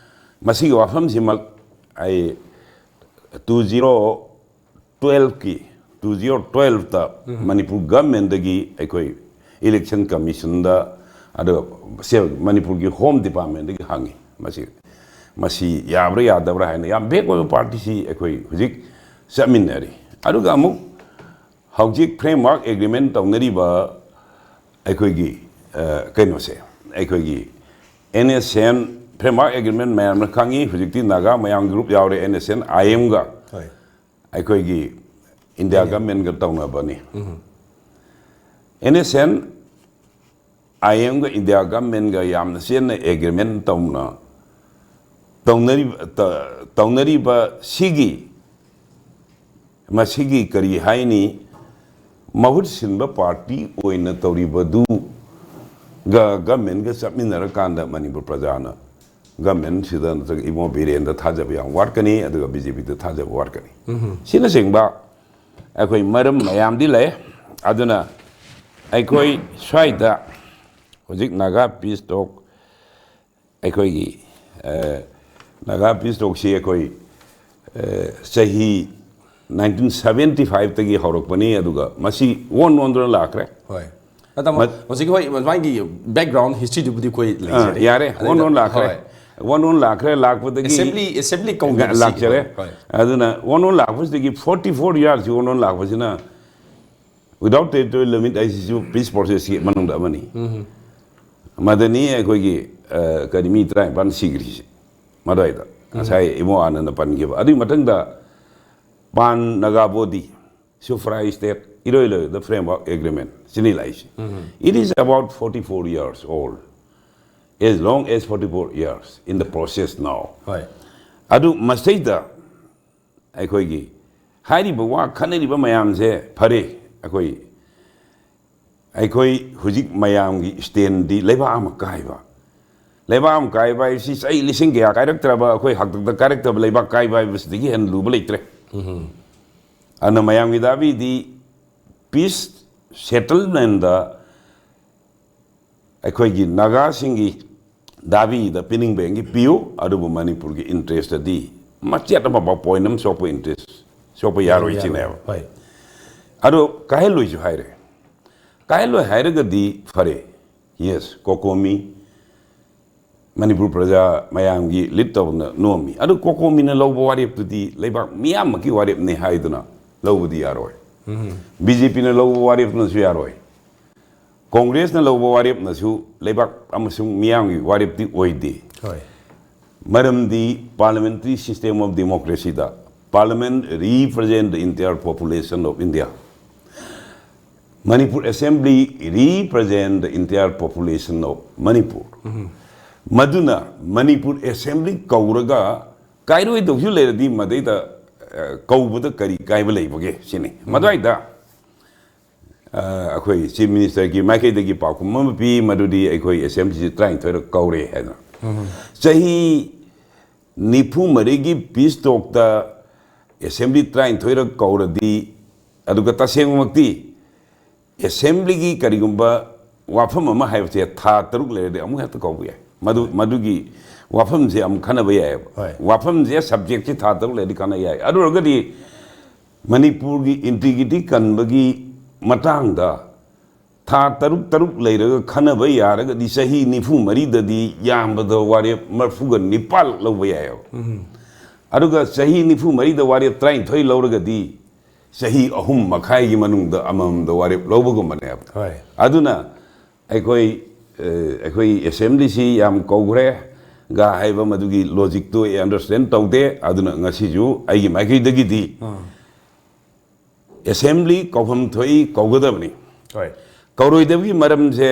ꯃꯁꯤꯒꯤ ꯋꯥꯐꯝꯁꯤꯃꯛ ꯑꯩ ꯇꯨ ꯖꯤꯔꯣ ꯇꯨꯋꯦꯜꯐꯀꯤ, ꯇꯨ ꯖꯤꯔꯣ ꯇꯨꯋꯦꯜꯐꯇ ꯃꯅꯤꯄꯨꯔ ꯒꯚꯔꯟꯃꯦꯟꯗꯒꯤ ꯑꯩꯈꯣꯏ ꯏꯂꯦꯛꯁꯟ ꯀꯃꯤꯁꯟꯗ, ꯑꯗꯨꯒ ꯁꯦ ꯃꯅꯤꯄꯨꯔꯒꯤ ꯍꯣꯝ ꯗꯤꯄꯥꯔꯠꯃꯦꯟꯗꯒꯤ ꯍꯪꯉꯤ꯫ ꯃꯁꯤ, ꯃꯁꯤ ꯌꯥꯕ꯭ꯔꯥ ꯌꯥꯗꯕ꯭ꯔꯥ ꯍꯥꯏꯅ꯫ ꯌꯥꯝ ꯕꯦꯛ ꯑꯣꯏꯕ ꯄꯥꯔꯇꯤꯁꯤ ꯑꯩꯈꯣꯏ ꯍꯧꯖꯤꯛ ꯆꯠꯃꯤꯟꯅꯔꯤ꯫ ꯑꯗꯨꯒ ꯑꯃꯨꯛ ꯍꯧꯖꯤꯛ ꯐ꯭ꯔꯦꯝꯋꯥꯔꯛ ꯑꯦꯒ꯭ꯔꯤꯃꯦꯟ ꯇꯧꯅꯔꯤꯕ ꯑꯩꯈꯣꯏꯒꯤ, ꯑ, ꯀꯩꯅꯣꯁꯦ, ꯑꯩꯈꯣꯏꯒꯤ N S N framework agreement ꯃꯌꯥꯝꯅ ꯈꯪꯉꯤ꯫ ꯍꯧꯖꯤꯛꯇꯤ ꯅꯥꯒꯥ ꯃꯌꯥꯝ ꯒ꯭ꯔꯨꯞ ꯌꯥꯎꯔꯦ, ꯑꯦꯟ ꯑꯦꯁ ꯑꯦꯟ ꯑꯥꯏ ꯑꯦꯝꯒ꯫ ꯍꯣꯏ꯫ ꯑꯩꯈꯣꯏꯒꯤ ꯏꯟꯗꯤꯌꯥ ꯒꯚꯔꯟꯃꯦꯟꯒ ꯇꯧꯅꯕꯅꯤ꯫ ꯑꯦꯟ ꯑꯦꯁ ꯑꯦꯟ ꯑꯥꯏ ꯑꯦꯝꯒ ꯏꯟꯗꯤꯌꯥ ꯒꯚꯔꯟꯃꯦꯟꯒ ꯌꯥꯝꯅ ꯆꯦꯟꯅ ꯑꯦꯒ꯭ꯔꯤꯃꯦꯟ ꯇꯧꯅ ꯇꯧꯅꯔꯤꯕ, ꯇ-, ꯇꯧꯅꯔꯤꯕ ꯁꯤꯒꯤ, ꯃꯁꯤꯒꯤ ꯀꯔꯤ ꯍꯥꯏꯅꯤ, ꯃꯍꯨꯠ ꯁꯤꯟꯕ ꯄꯥꯔꯇꯤ ꯑꯣꯏꯅ ꯇꯧꯔꯤꯕꯗꯨꯒ ꯒꯚꯔꯟꯃꯦꯟꯒ ꯆꯠꯃꯤꯟꯅꯔꯀꯥꯟꯗ ꯃꯅꯤꯄꯨꯔ ꯄ꯭ꯔꯖꯥꯅ ꯒꯚꯔꯟꯃꯦꯟꯁꯤꯗ ꯅꯠꯇ꯭ꯔꯒ ꯏꯕꯣ ꯕꯤꯔꯦꯟꯗ ꯊꯥꯖꯕ ꯌꯥꯝ ꯋꯥꯠꯀꯅꯤ, ꯑꯗꯨꯒ ꯕꯤ ꯖꯦ ꯄꯤꯗ ꯊꯥꯖꯕ ꯋꯥꯠꯀꯅꯤ꯫ ꯁꯤꯅꯆꯤꯡꯕ ꯑꯩꯈꯣꯏ ꯃꯔꯝ ꯃꯌꯥꯝꯗꯤ ꯂꯩ꯫ ꯑꯗꯨꯅ ꯑꯩꯈꯣꯏ ꯁ꯭ꯋꯥꯏꯗ ꯍꯧꯖꯤꯛ ꯅꯥꯒꯥ ꯄꯤꯁ ꯇꯣꯛ, ꯑꯩꯈꯣꯏꯒꯤ, ꯑ, ꯅꯥꯒꯥ ꯄꯤꯁ ꯇꯣꯛꯁꯤ ꯑꯩꯈꯣꯏ, ꯑ, ꯆꯍꯤ ꯅꯥꯏꯟꯇꯤꯟ ꯁꯚꯦꯟꯇꯤ ꯐꯥꯏꯚꯇꯒꯤ ꯍꯧꯔꯛꯄꯅꯤ, ꯑꯗꯨꯒ ꯃꯁꯤ ꯑꯣꯟ ꯑꯣꯟꯗꯨꯅ ꯂꯥꯛꯈ꯭ꯔꯦ꯫ ꯍꯣꯏ꯫ ꯑꯗ ꯃ-, ꯃꯠ-, ꯍꯧꯖꯤꯛꯀꯤ ꯍꯣꯏ, ꯃꯥꯒꯤ background historyꯗꯨꯕꯨꯗꯤ ꯑꯩꯈꯣꯏ ꯑꯥ, ꯂꯩꯖꯔꯦ꯫ ꯌꯥꯔꯦ, ꯑꯗꯩꯗ ꯑꯣꯟ ꯑꯣꯟ ꯂꯥꯛꯈ꯭ꯔꯦ꯫ ꯍꯣꯏ꯫ ꯑꯣꯟ ꯑꯣꯟ ꯂꯥꯛꯈ꯭ꯔꯦ, ꯂꯥꯛꯄꯗꯒꯤ ꯑꯦꯁꯦꯝꯕ꯭ꯂꯤ, ꯑꯦꯁꯦꯝꯕ꯭ꯂꯤ ꯀꯧꯗꯕ ꯂꯥꯛꯆꯔꯦ꯫ ꯁꯤꯒꯤ, ꯍꯣꯏ꯫ ꯑꯗꯨꯅ ꯑꯣꯟ ꯑꯣꯟ ꯂꯥꯛꯄꯁꯤꯗꯒꯤ ꯐꯣꯔꯇꯤ ꯐꯣꯔ ꯌꯥꯔꯁꯤ ꯑꯣꯟ ꯑꯣꯟ ꯂꯥꯛꯄꯁꯤꯅ without territorial limit ꯍꯥꯏꯁꯤꯁꯨ ꯄꯤꯁ ꯄ꯭ꯔꯣꯁꯦꯁꯀꯤ ꯃꯅꯨꯡꯗ ꯑꯃꯅꯤ꯫ ꯃꯗꯅꯤ ꯑꯩꯈꯣꯏꯒꯤ, ꯑ, ꯀꯔꯤ, ꯃꯤ ꯇꯔꯥꯅꯤꯄꯥꯟ ꯁꯤꯈ꯭ꯔꯤꯁꯦ ꯃꯗꯨꯋꯥꯏꯗ꯫ ꯉꯁꯥꯏ ꯏꯃꯣ ꯑꯥꯅꯟꯗ ꯄꯟꯈꯤꯕ꯫ ꯑꯗꯨꯒꯤ ꯃꯊꯪꯗ ꯄꯥꯟ ꯅꯥꯒꯥ ꯕꯣꯗꯤ, ꯁꯨꯐ꯭ꯔꯥꯏ ꯁ꯭ꯇꯦꯠ, ꯏꯔꯣꯏ ꯂꯣꯏꯗ ꯐ꯭ꯔꯦꯝꯋꯥꯔꯛ ꯑꯦꯒ꯭ꯔꯤꯃꯦꯟ ꯁꯤꯅꯤ ꯂꯥꯛꯏꯁꯦ꯫ It is about forty four years old, as long as forty four years in the process now꯫ ꯍꯣꯏ꯫ ꯑꯗꯨ ꯃꯁꯤꯗꯩꯗ ꯑꯩꯈꯣꯏꯒꯤ ꯍꯥꯏꯔꯤꯕ ꯋꯥ ꯈꯟꯅꯔꯤꯕ ꯃꯌꯥꯝꯁꯦ ꯐꯔꯦ꯫ ꯑꯩꯈꯣꯏ, ꯑꯩꯈꯣꯏ ꯍꯧꯖꯤꯛ ꯃꯌꯥꯝꯒꯤ ꯁ꯭ꯇꯦꯟꯗꯤ ꯂꯩꯕꯥꯛ ꯑꯃ ꯀꯥꯏꯕ꯫ ꯂꯩꯕꯥꯛ ꯑꯃ ꯀꯥꯏꯕ ꯍꯥꯏꯕꯁꯤ ꯆꯍꯤ ꯂꯤꯁꯤꯡ ꯀꯌꯥ ꯀꯥꯏꯔꯛꯇ꯭ꯔꯕ, ꯑꯩꯈꯣꯏ ꯍꯥꯛꯇꯛꯇ ꯀꯥꯏꯔꯛꯇꯕ ꯂꯩꯕꯥꯛ ꯀꯥꯏꯕ ꯍꯥꯏꯕꯁꯤꯗꯒꯤ ꯍꯦꯟꯅ ꯂꯨꯕ ꯂꯩꯇ꯭ꯔꯦ꯫ ꯑꯗꯨꯅ ꯃꯌꯥꯝꯒꯤ ꯗꯥꯕꯤꯗꯤ ꯄꯤꯁ ꯁꯦꯇꯜꯃꯦꯟꯗ ꯑꯩꯈꯣꯏꯒꯤ ꯅꯥꯒꯥꯁꯤꯡꯒꯤ ꯗꯥꯕꯤꯗ ꯄꯤꯅꯤꯡꯕ ꯌꯦꯡꯒꯤ ꯄꯤꯌꯨ, ꯑꯗꯨꯕꯨ ꯃꯅꯤꯄꯨꯔꯒꯤ interest ꯇꯗꯤ ꯃꯆꯦꯠ ꯑꯃꯐꯥꯎ point ꯑꯃ ꯁꯣꯛꯄ interest ꯁꯣꯛꯄ ꯌꯥꯔꯣꯏ ꯁꯤꯅꯦꯕ꯫ ꯍꯣꯏ꯫ ꯑꯗꯣ ꯀꯥꯍꯦꯜꯂꯣꯏꯁꯨ ꯍꯥꯏꯔꯦ꯫ ꯀꯥꯍꯦꯜꯂꯣꯏ ꯍꯥꯏꯔꯒꯗꯤ ꯐꯔꯦ, yes, ꯀꯣꯀꯣꯃꯤ, ꯃꯅꯤꯄꯨꯔ ꯄ꯭ꯔꯖꯥ ꯃꯌꯥꯝꯒꯤ lead ꯇꯧꯕꯅ ꯅꯣꯝꯃꯤ꯫ ꯑꯗꯨ ꯀꯣꯀꯣꯃꯤꯅ ꯂꯧꯕ ꯋꯥꯔꯦꯞꯇꯨꯗꯤ ꯂꯩꯕꯥꯛ ꯃꯤꯌꯥꯝꯃꯛꯀꯤ ꯋꯥꯔꯦꯞꯅꯤ ꯍꯥꯏꯗꯨꯅ ꯂꯧꯕꯗꯤ ꯌꯥꯔꯣꯏ꯫ ꯕꯤ ꯖꯦ ꯄꯤꯅ ꯂꯧꯕ ꯋꯥꯔꯦꯞꯅꯁꯨ ꯌꯥꯔꯣꯏ꯫ ꯀꯣꯡꯒ꯭ꯔꯦꯁꯅ ꯂꯧꯕ ꯋꯥꯔꯦꯞꯅꯁꯨ ꯂꯩꯕꯥꯛ ꯑꯃꯁꯨꯡ ꯃꯤꯌꯥꯝꯒꯤ ꯋꯥꯔꯦꯞꯇꯤ ꯑꯣꯏꯗꯦ꯫ ꯍꯣꯏ꯫ ꯃꯔꯝꯗꯤ parliamentary system of democracy the parliament represent the entire population of India. Manipur Assembly represent the entire population of Manipur. ꯃꯗꯨꯅ ꯃꯅꯤꯄꯨꯔ assembly ꯀꯧꯔꯒ ꯀꯥꯏꯔꯣꯏꯗꯧꯁꯨ ꯂꯩꯔꯗꯤ ꯃꯗꯩꯗ, ꯑ, ꯀꯧꯕꯗ ꯀꯔꯤ ꯀꯥꯏꯕ ꯂꯩꯕꯒꯦ ꯁꯤꯅꯤ꯫ ꯃꯗꯨꯋꯥꯏꯗ ꯑ, ꯑꯩꯈꯣꯏ chief minister ꯒꯤ ꯃꯥꯏꯀꯩꯗꯒꯤ ꯄꯥꯎꯈꯨꯝ ꯑꯃ ꯄꯤ, ꯃꯗꯨꯗꯤ ꯑꯩꯈꯣꯏ assembly ꯁꯤ ꯇꯔꯥꯅꯤꯊꯣꯏꯔꯛ ꯀꯧꯔꯦ ꯍꯥꯏꯅ꯫ ꯆꯍꯤ ꯅꯤꯐꯨ ꯃꯔꯤꯒꯤ peace talk ꯇ assembly ꯇꯔꯥꯅꯤꯊꯣꯏꯔꯛ ꯀꯧꯔꯗꯤ, ꯑꯗꯨꯒ ꯇꯁꯦꯡꯃꯛꯇꯤ assembly ꯒꯤ ꯀꯔꯤꯒꯨꯝꯕ ꯋꯥꯐꯝ ꯑꯃ ꯍꯥꯏꯕꯁꯦ ꯊꯥ ꯇꯔꯨꯛ ꯂꯩꯔꯗꯤ ꯑꯃꯨꯛ ꯍꯦꯛꯇ ꯀꯧꯕ ꯌꯥꯏ꯫ ꯃꯗꯨ, ꯃꯗꯨꯒꯤ ꯋꯥꯐꯝꯁꯦ ꯑꯃꯨꯛ ꯈꯟꯅꯕ ꯌꯥꯏꯑꯕ꯫ ꯍꯣꯏ꯫ ꯋꯥꯐꯝꯁꯦ, subject ꯁꯦ ꯊꯥ ꯇꯔꯨꯛ ꯂꯩꯔꯗꯤ ꯈꯟꯅ ꯌꯥꯏ꯫ ꯑꯗꯨ ꯑꯣꯏꯔꯒꯗꯤ ꯃꯅꯤꯄꯨꯔꯒꯤ integrity ꯀꯟꯕꯒꯤ ꯃꯇꯥꯡꯗ ꯊꯥ ꯇꯔꯨꯛ ꯇꯔꯨꯛ ꯂꯩꯔꯒ ꯈꯟꯅꯕ ꯌꯥꯔꯒꯗꯤ ꯆꯍꯤ ꯅꯤꯐꯨ ꯃꯔꯤꯗꯗꯤ ꯌꯥꯝꯕꯗ ꯋꯥꯔꯦꯞ ꯃꯔꯤꯐꯨꯒ ꯅꯤꯄꯥꯜ ꯂꯧꯕ ꯌꯥꯏꯑꯕ꯫ ꯑꯗꯨꯒ ꯆꯍꯤ ꯅꯤꯐꯨ ꯃꯔꯤꯗ ꯋꯥꯔꯦꯞ ꯇꯔꯥꯅꯤꯊꯣꯏ ꯂꯧꯔꯒꯗꯤ ꯆꯍꯤ ꯑꯍꯨꯝ ꯃꯈꯥꯏꯒꯤ ꯃꯅꯨꯡꯗ ꯑꯃꯃꯝꯗ ꯋꯥꯔꯦꯞ ꯂꯧꯕꯒꯨꯝꯕꯅꯦꯕ꯫ ꯍꯣꯏ꯫ ꯑꯗꯨꯅ ꯑꯩꯈꯣꯏ, ꯑ, ꯑꯩꯈꯣꯏ assembly ꯁꯤ ꯌꯥꯝ ꯀꯧꯈ꯭ꯔꯦ ꯒ ꯍꯥꯏꯕ ꯃꯗꯨꯒꯤ logic ꯇꯨ ꯑꯩ understand ꯇꯧꯗꯦ꯫ ꯑꯗꯨꯅ ꯉꯁꯤꯁꯨ ꯑꯩꯒꯤ ꯃꯥꯏꯀꯩꯗꯒꯤꯗꯤ assembly ꯀꯧꯐꯝ ꯊꯣꯛꯏ, ꯀꯧꯒꯗꯕꯅꯤ꯫ ꯍꯣꯏ꯫ ꯀꯧꯔꯣꯏꯗꯕꯒꯤ ꯃꯔꯝꯁꯦ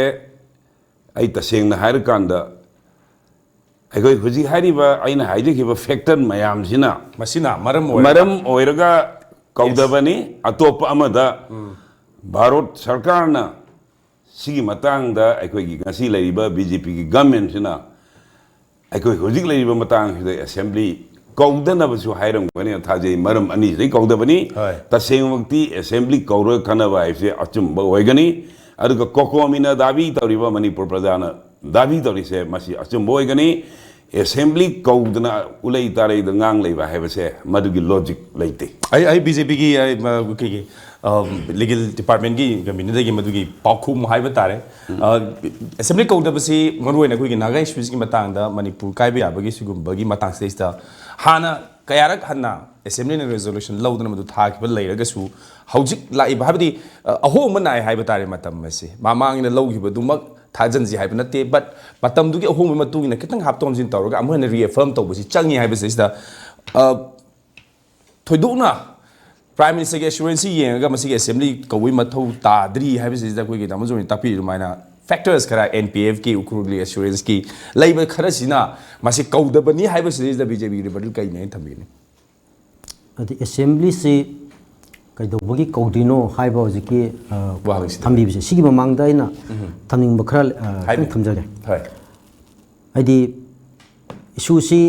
ꯑꯩ ꯇꯁꯦꯡꯅ ꯍꯥꯏꯔꯀꯥꯟꯗ ꯑꯩꯈꯣꯏ ꯍꯧꯖꯤꯛ ꯍꯥꯏꯔꯤꯕ ꯑꯩꯅ ꯍꯥꯏꯖꯈꯤꯕ factor ꯃꯌꯥꯝꯁꯤꯅ ꯃꯁꯤꯅ ꯃꯔꯝ ꯑꯣꯏꯔꯒ ꯃꯔꯝ ꯑꯣꯏꯔꯒ ꯀꯧꯗꯕꯅꯤ꯫ ꯑꯇꯣꯞꯄ ꯑꯃꯗ ꯚꯥꯔꯠ ꯁꯔꯀꯥꯔꯅ ꯁꯤꯒꯤ ꯃꯇꯥꯡꯗ ꯑꯩꯈꯣꯏꯒꯤ ꯉꯁꯤ ꯂꯩꯔꯤꯕ ꯕꯤ ꯖꯦ ꯄꯤꯒꯤ government ꯁꯤꯅ ꯑꯩꯈꯣꯏ ꯍꯧꯖꯤꯛ ꯂꯩꯔꯤꯕ ꯃꯇꯥꯡꯁꯤꯗ assembly ꯀꯧꯗꯅꯕꯁꯨ ꯍꯥꯏꯔꯝꯒꯅꯤꯅ ꯊꯥꯖꯩ꯫ ꯃꯔꯝ ꯑꯅꯤꯁꯤꯗꯩ ꯀꯧꯗꯕꯅꯤ꯫ ꯍꯣꯏ꯫ ꯇꯁꯦꯡꯃꯛꯇꯤ assembly ꯀꯧꯔꯒ ꯈꯟꯅꯕ ꯍꯥꯏꯕꯁꯦ ꯑꯆꯨꯝꯕ ꯑꯣꯏꯒꯅꯤ꯫ ꯑꯗꯨꯒ ꯀꯣꯀꯣꯃꯤꯅ ꯗꯥꯕꯤ ꯇꯧꯔꯤꯕ ꯃꯅꯤꯄꯨꯔ ꯄ꯭ꯔꯖꯥꯅ ꯗꯥꯕꯤ ꯇꯧꯔꯤꯁꯦ ꯃꯁꯤ ꯑꯆꯨꯝꯕ ꯑꯣꯏꯒꯅꯤ꯫ ꯑꯦꯁꯦꯝꯕ꯭ꯂꯤ ꯀꯧꯗꯅ ꯎꯂꯩ ꯇꯥꯔꯩꯗ ꯉꯥꯡ ꯂꯩꯕ ꯍꯥꯏꯕꯁꯦ ꯃꯗꯨꯒꯤ ꯂꯣꯖꯤꯛ ꯂꯩꯇꯦ꯫ ꯑꯩ ꯑꯩ ꯕꯤ ꯖꯦ ꯄꯤꯒꯤ ꯂꯤꯒꯦꯜ ꯗꯤꯄꯥꯔꯠꯃꯦꯟꯒꯤ ꯀꯃꯤꯅꯤꯗꯒꯤ ꯃꯗꯨꯒꯤ ꯄꯥꯎꯈꯨꯝ ꯍꯥꯏꯕ ꯇꯥꯔꯦ꯫ ꯑꯦꯁꯦꯝꯕ꯭ꯂꯤ ꯀꯧꯗꯕꯁꯤ ꯃꯔꯨꯑꯣꯏꯅ ꯑꯩꯈꯣꯏꯒꯤ ꯅꯥꯒꯥ ꯏꯁꯨꯁꯤꯒꯤ ꯃꯇꯥꯡꯗ, ꯃꯅꯤꯄꯨꯔ ꯀꯥꯏꯕ ꯌꯥꯕꯒꯤ ꯁꯤꯒꯨꯝꯕꯒꯤ ꯃꯇꯥꯡꯁꯤꯗꯩꯁꯤꯗ ꯍꯥꯟꯅ ꯀꯌꯥꯔꯛ ꯍꯟꯅ ꯑꯦꯁꯦꯝꯕ꯭ꯂꯤꯅ ꯔꯦꯖꯣꯂꯨꯁꯟ ꯂꯧꯗꯅ ꯃꯗꯨ ꯊꯥꯈꯤꯕ ꯂꯩꯔꯒꯁꯨ, ꯍꯧꯖꯤꯛ ꯂꯥꯛꯏꯕ ꯍꯥꯏꯕꯗꯤ ꯑ, ꯑꯍꯣꯡꯕ ꯅꯥꯏ ꯍꯥꯏꯕ ꯇꯥꯔꯦ꯫ ꯃꯇꯝ ꯑꯁꯤ ꯃꯃꯥꯡꯒꯤꯅ ꯂꯧꯈꯤꯕꯗꯨꯃꯛ ꯊꯥꯖꯟꯁꯤ ꯍꯥꯏꯕ ꯅꯠꯇꯦ, ꯕꯠ ꯃꯇꯝꯗꯨꯒꯤ ꯑꯍꯣꯡꯕꯒꯤ ꯃꯇꯨꯡ ꯏꯟꯅ ꯈꯤꯇꯪ ꯍꯥꯞꯇꯣꯛ ꯍꯥꯞꯆꯤꯟ ꯇꯧꯔꯒ ꯑꯃꯨꯛ ꯍꯦꯟꯅ ꯔꯤꯑꯦꯐꯔꯝ ꯇꯧꯕꯁꯤ ꯆꯪꯉꯤ ꯍꯥꯏꯕꯁꯤꯗꯩꯁꯤꯗ, ꯑ, ꯊꯣꯏꯗꯣꯛꯅ ꯄ꯭ꯔꯥꯏꯝ ꯃꯤꯅꯤꯁꯇꯔꯒꯤ ꯑꯦꯁꯨꯔꯦꯟꯁꯁꯤ ꯌꯦꯡꯉꯒ ꯃꯁꯤꯒꯤ ꯑꯦꯁꯦꯝꯕ꯭ꯂꯤ ꯀꯧꯕꯒꯤ ꯃꯊꯧ ꯇꯥꯗ꯭ꯔꯤ ꯍꯥꯏꯕꯁꯤꯗ ꯑꯩꯈꯣꯏꯒꯤ ꯇꯥꯃꯣ ꯖꯣꯟꯅ ꯇꯥꯛꯄꯤꯔꯤ ꯑꯗꯨꯃꯥꯏꯅ ꯐꯦꯛꯇꯔꯁ ꯈꯔ, ꯑꯦꯟ ꯄꯤ ꯑꯦꯐꯀꯤ, ꯎꯈ꯭ꯔꯨꯜꯒꯤ ꯑꯦꯁꯨꯔꯦꯟꯁꯀꯤ ꯂꯩꯕ ꯈꯔꯁꯤꯅ ꯃꯁꯤ ꯀꯧꯗꯕꯅꯤ ꯍꯥꯏꯕꯁꯤꯗꯩꯁꯤꯗ ꯕꯤ ꯖꯦ ꯄꯤꯒꯤ ꯔꯤꯕꯔꯦꯜ ꯀꯩꯅꯦꯅ ꯊꯝꯕꯤꯒꯅꯤ? ꯑꯗꯩ ꯑꯦꯁꯦꯝꯕ꯭ꯂꯤꯁꯤ ꯀꯩꯗꯧꯕꯒꯤ ꯀꯧꯗ꯭ꯔꯤꯅꯣ ꯍꯥꯏꯕ ꯍꯧꯖꯤꯛꯀꯤ ꯑ, ꯋꯥꯍꯪꯁꯤꯗ꯫ ꯊꯝꯕꯤꯕꯁꯦ, ꯁꯤꯒꯤ ꯃꯃꯥꯡꯗ ꯑꯩꯅ ꯊꯝꯅꯤꯡꯕ ꯈꯔ ꯑ, ꯍꯥꯏꯕꯤꯌꯨ꯫ ꯈꯤꯇꯪ ꯊꯝꯖꯒꯦ꯫ ꯍꯣꯏ꯫ ꯍꯥꯏꯗꯤ ꯏꯁꯨꯁꯤ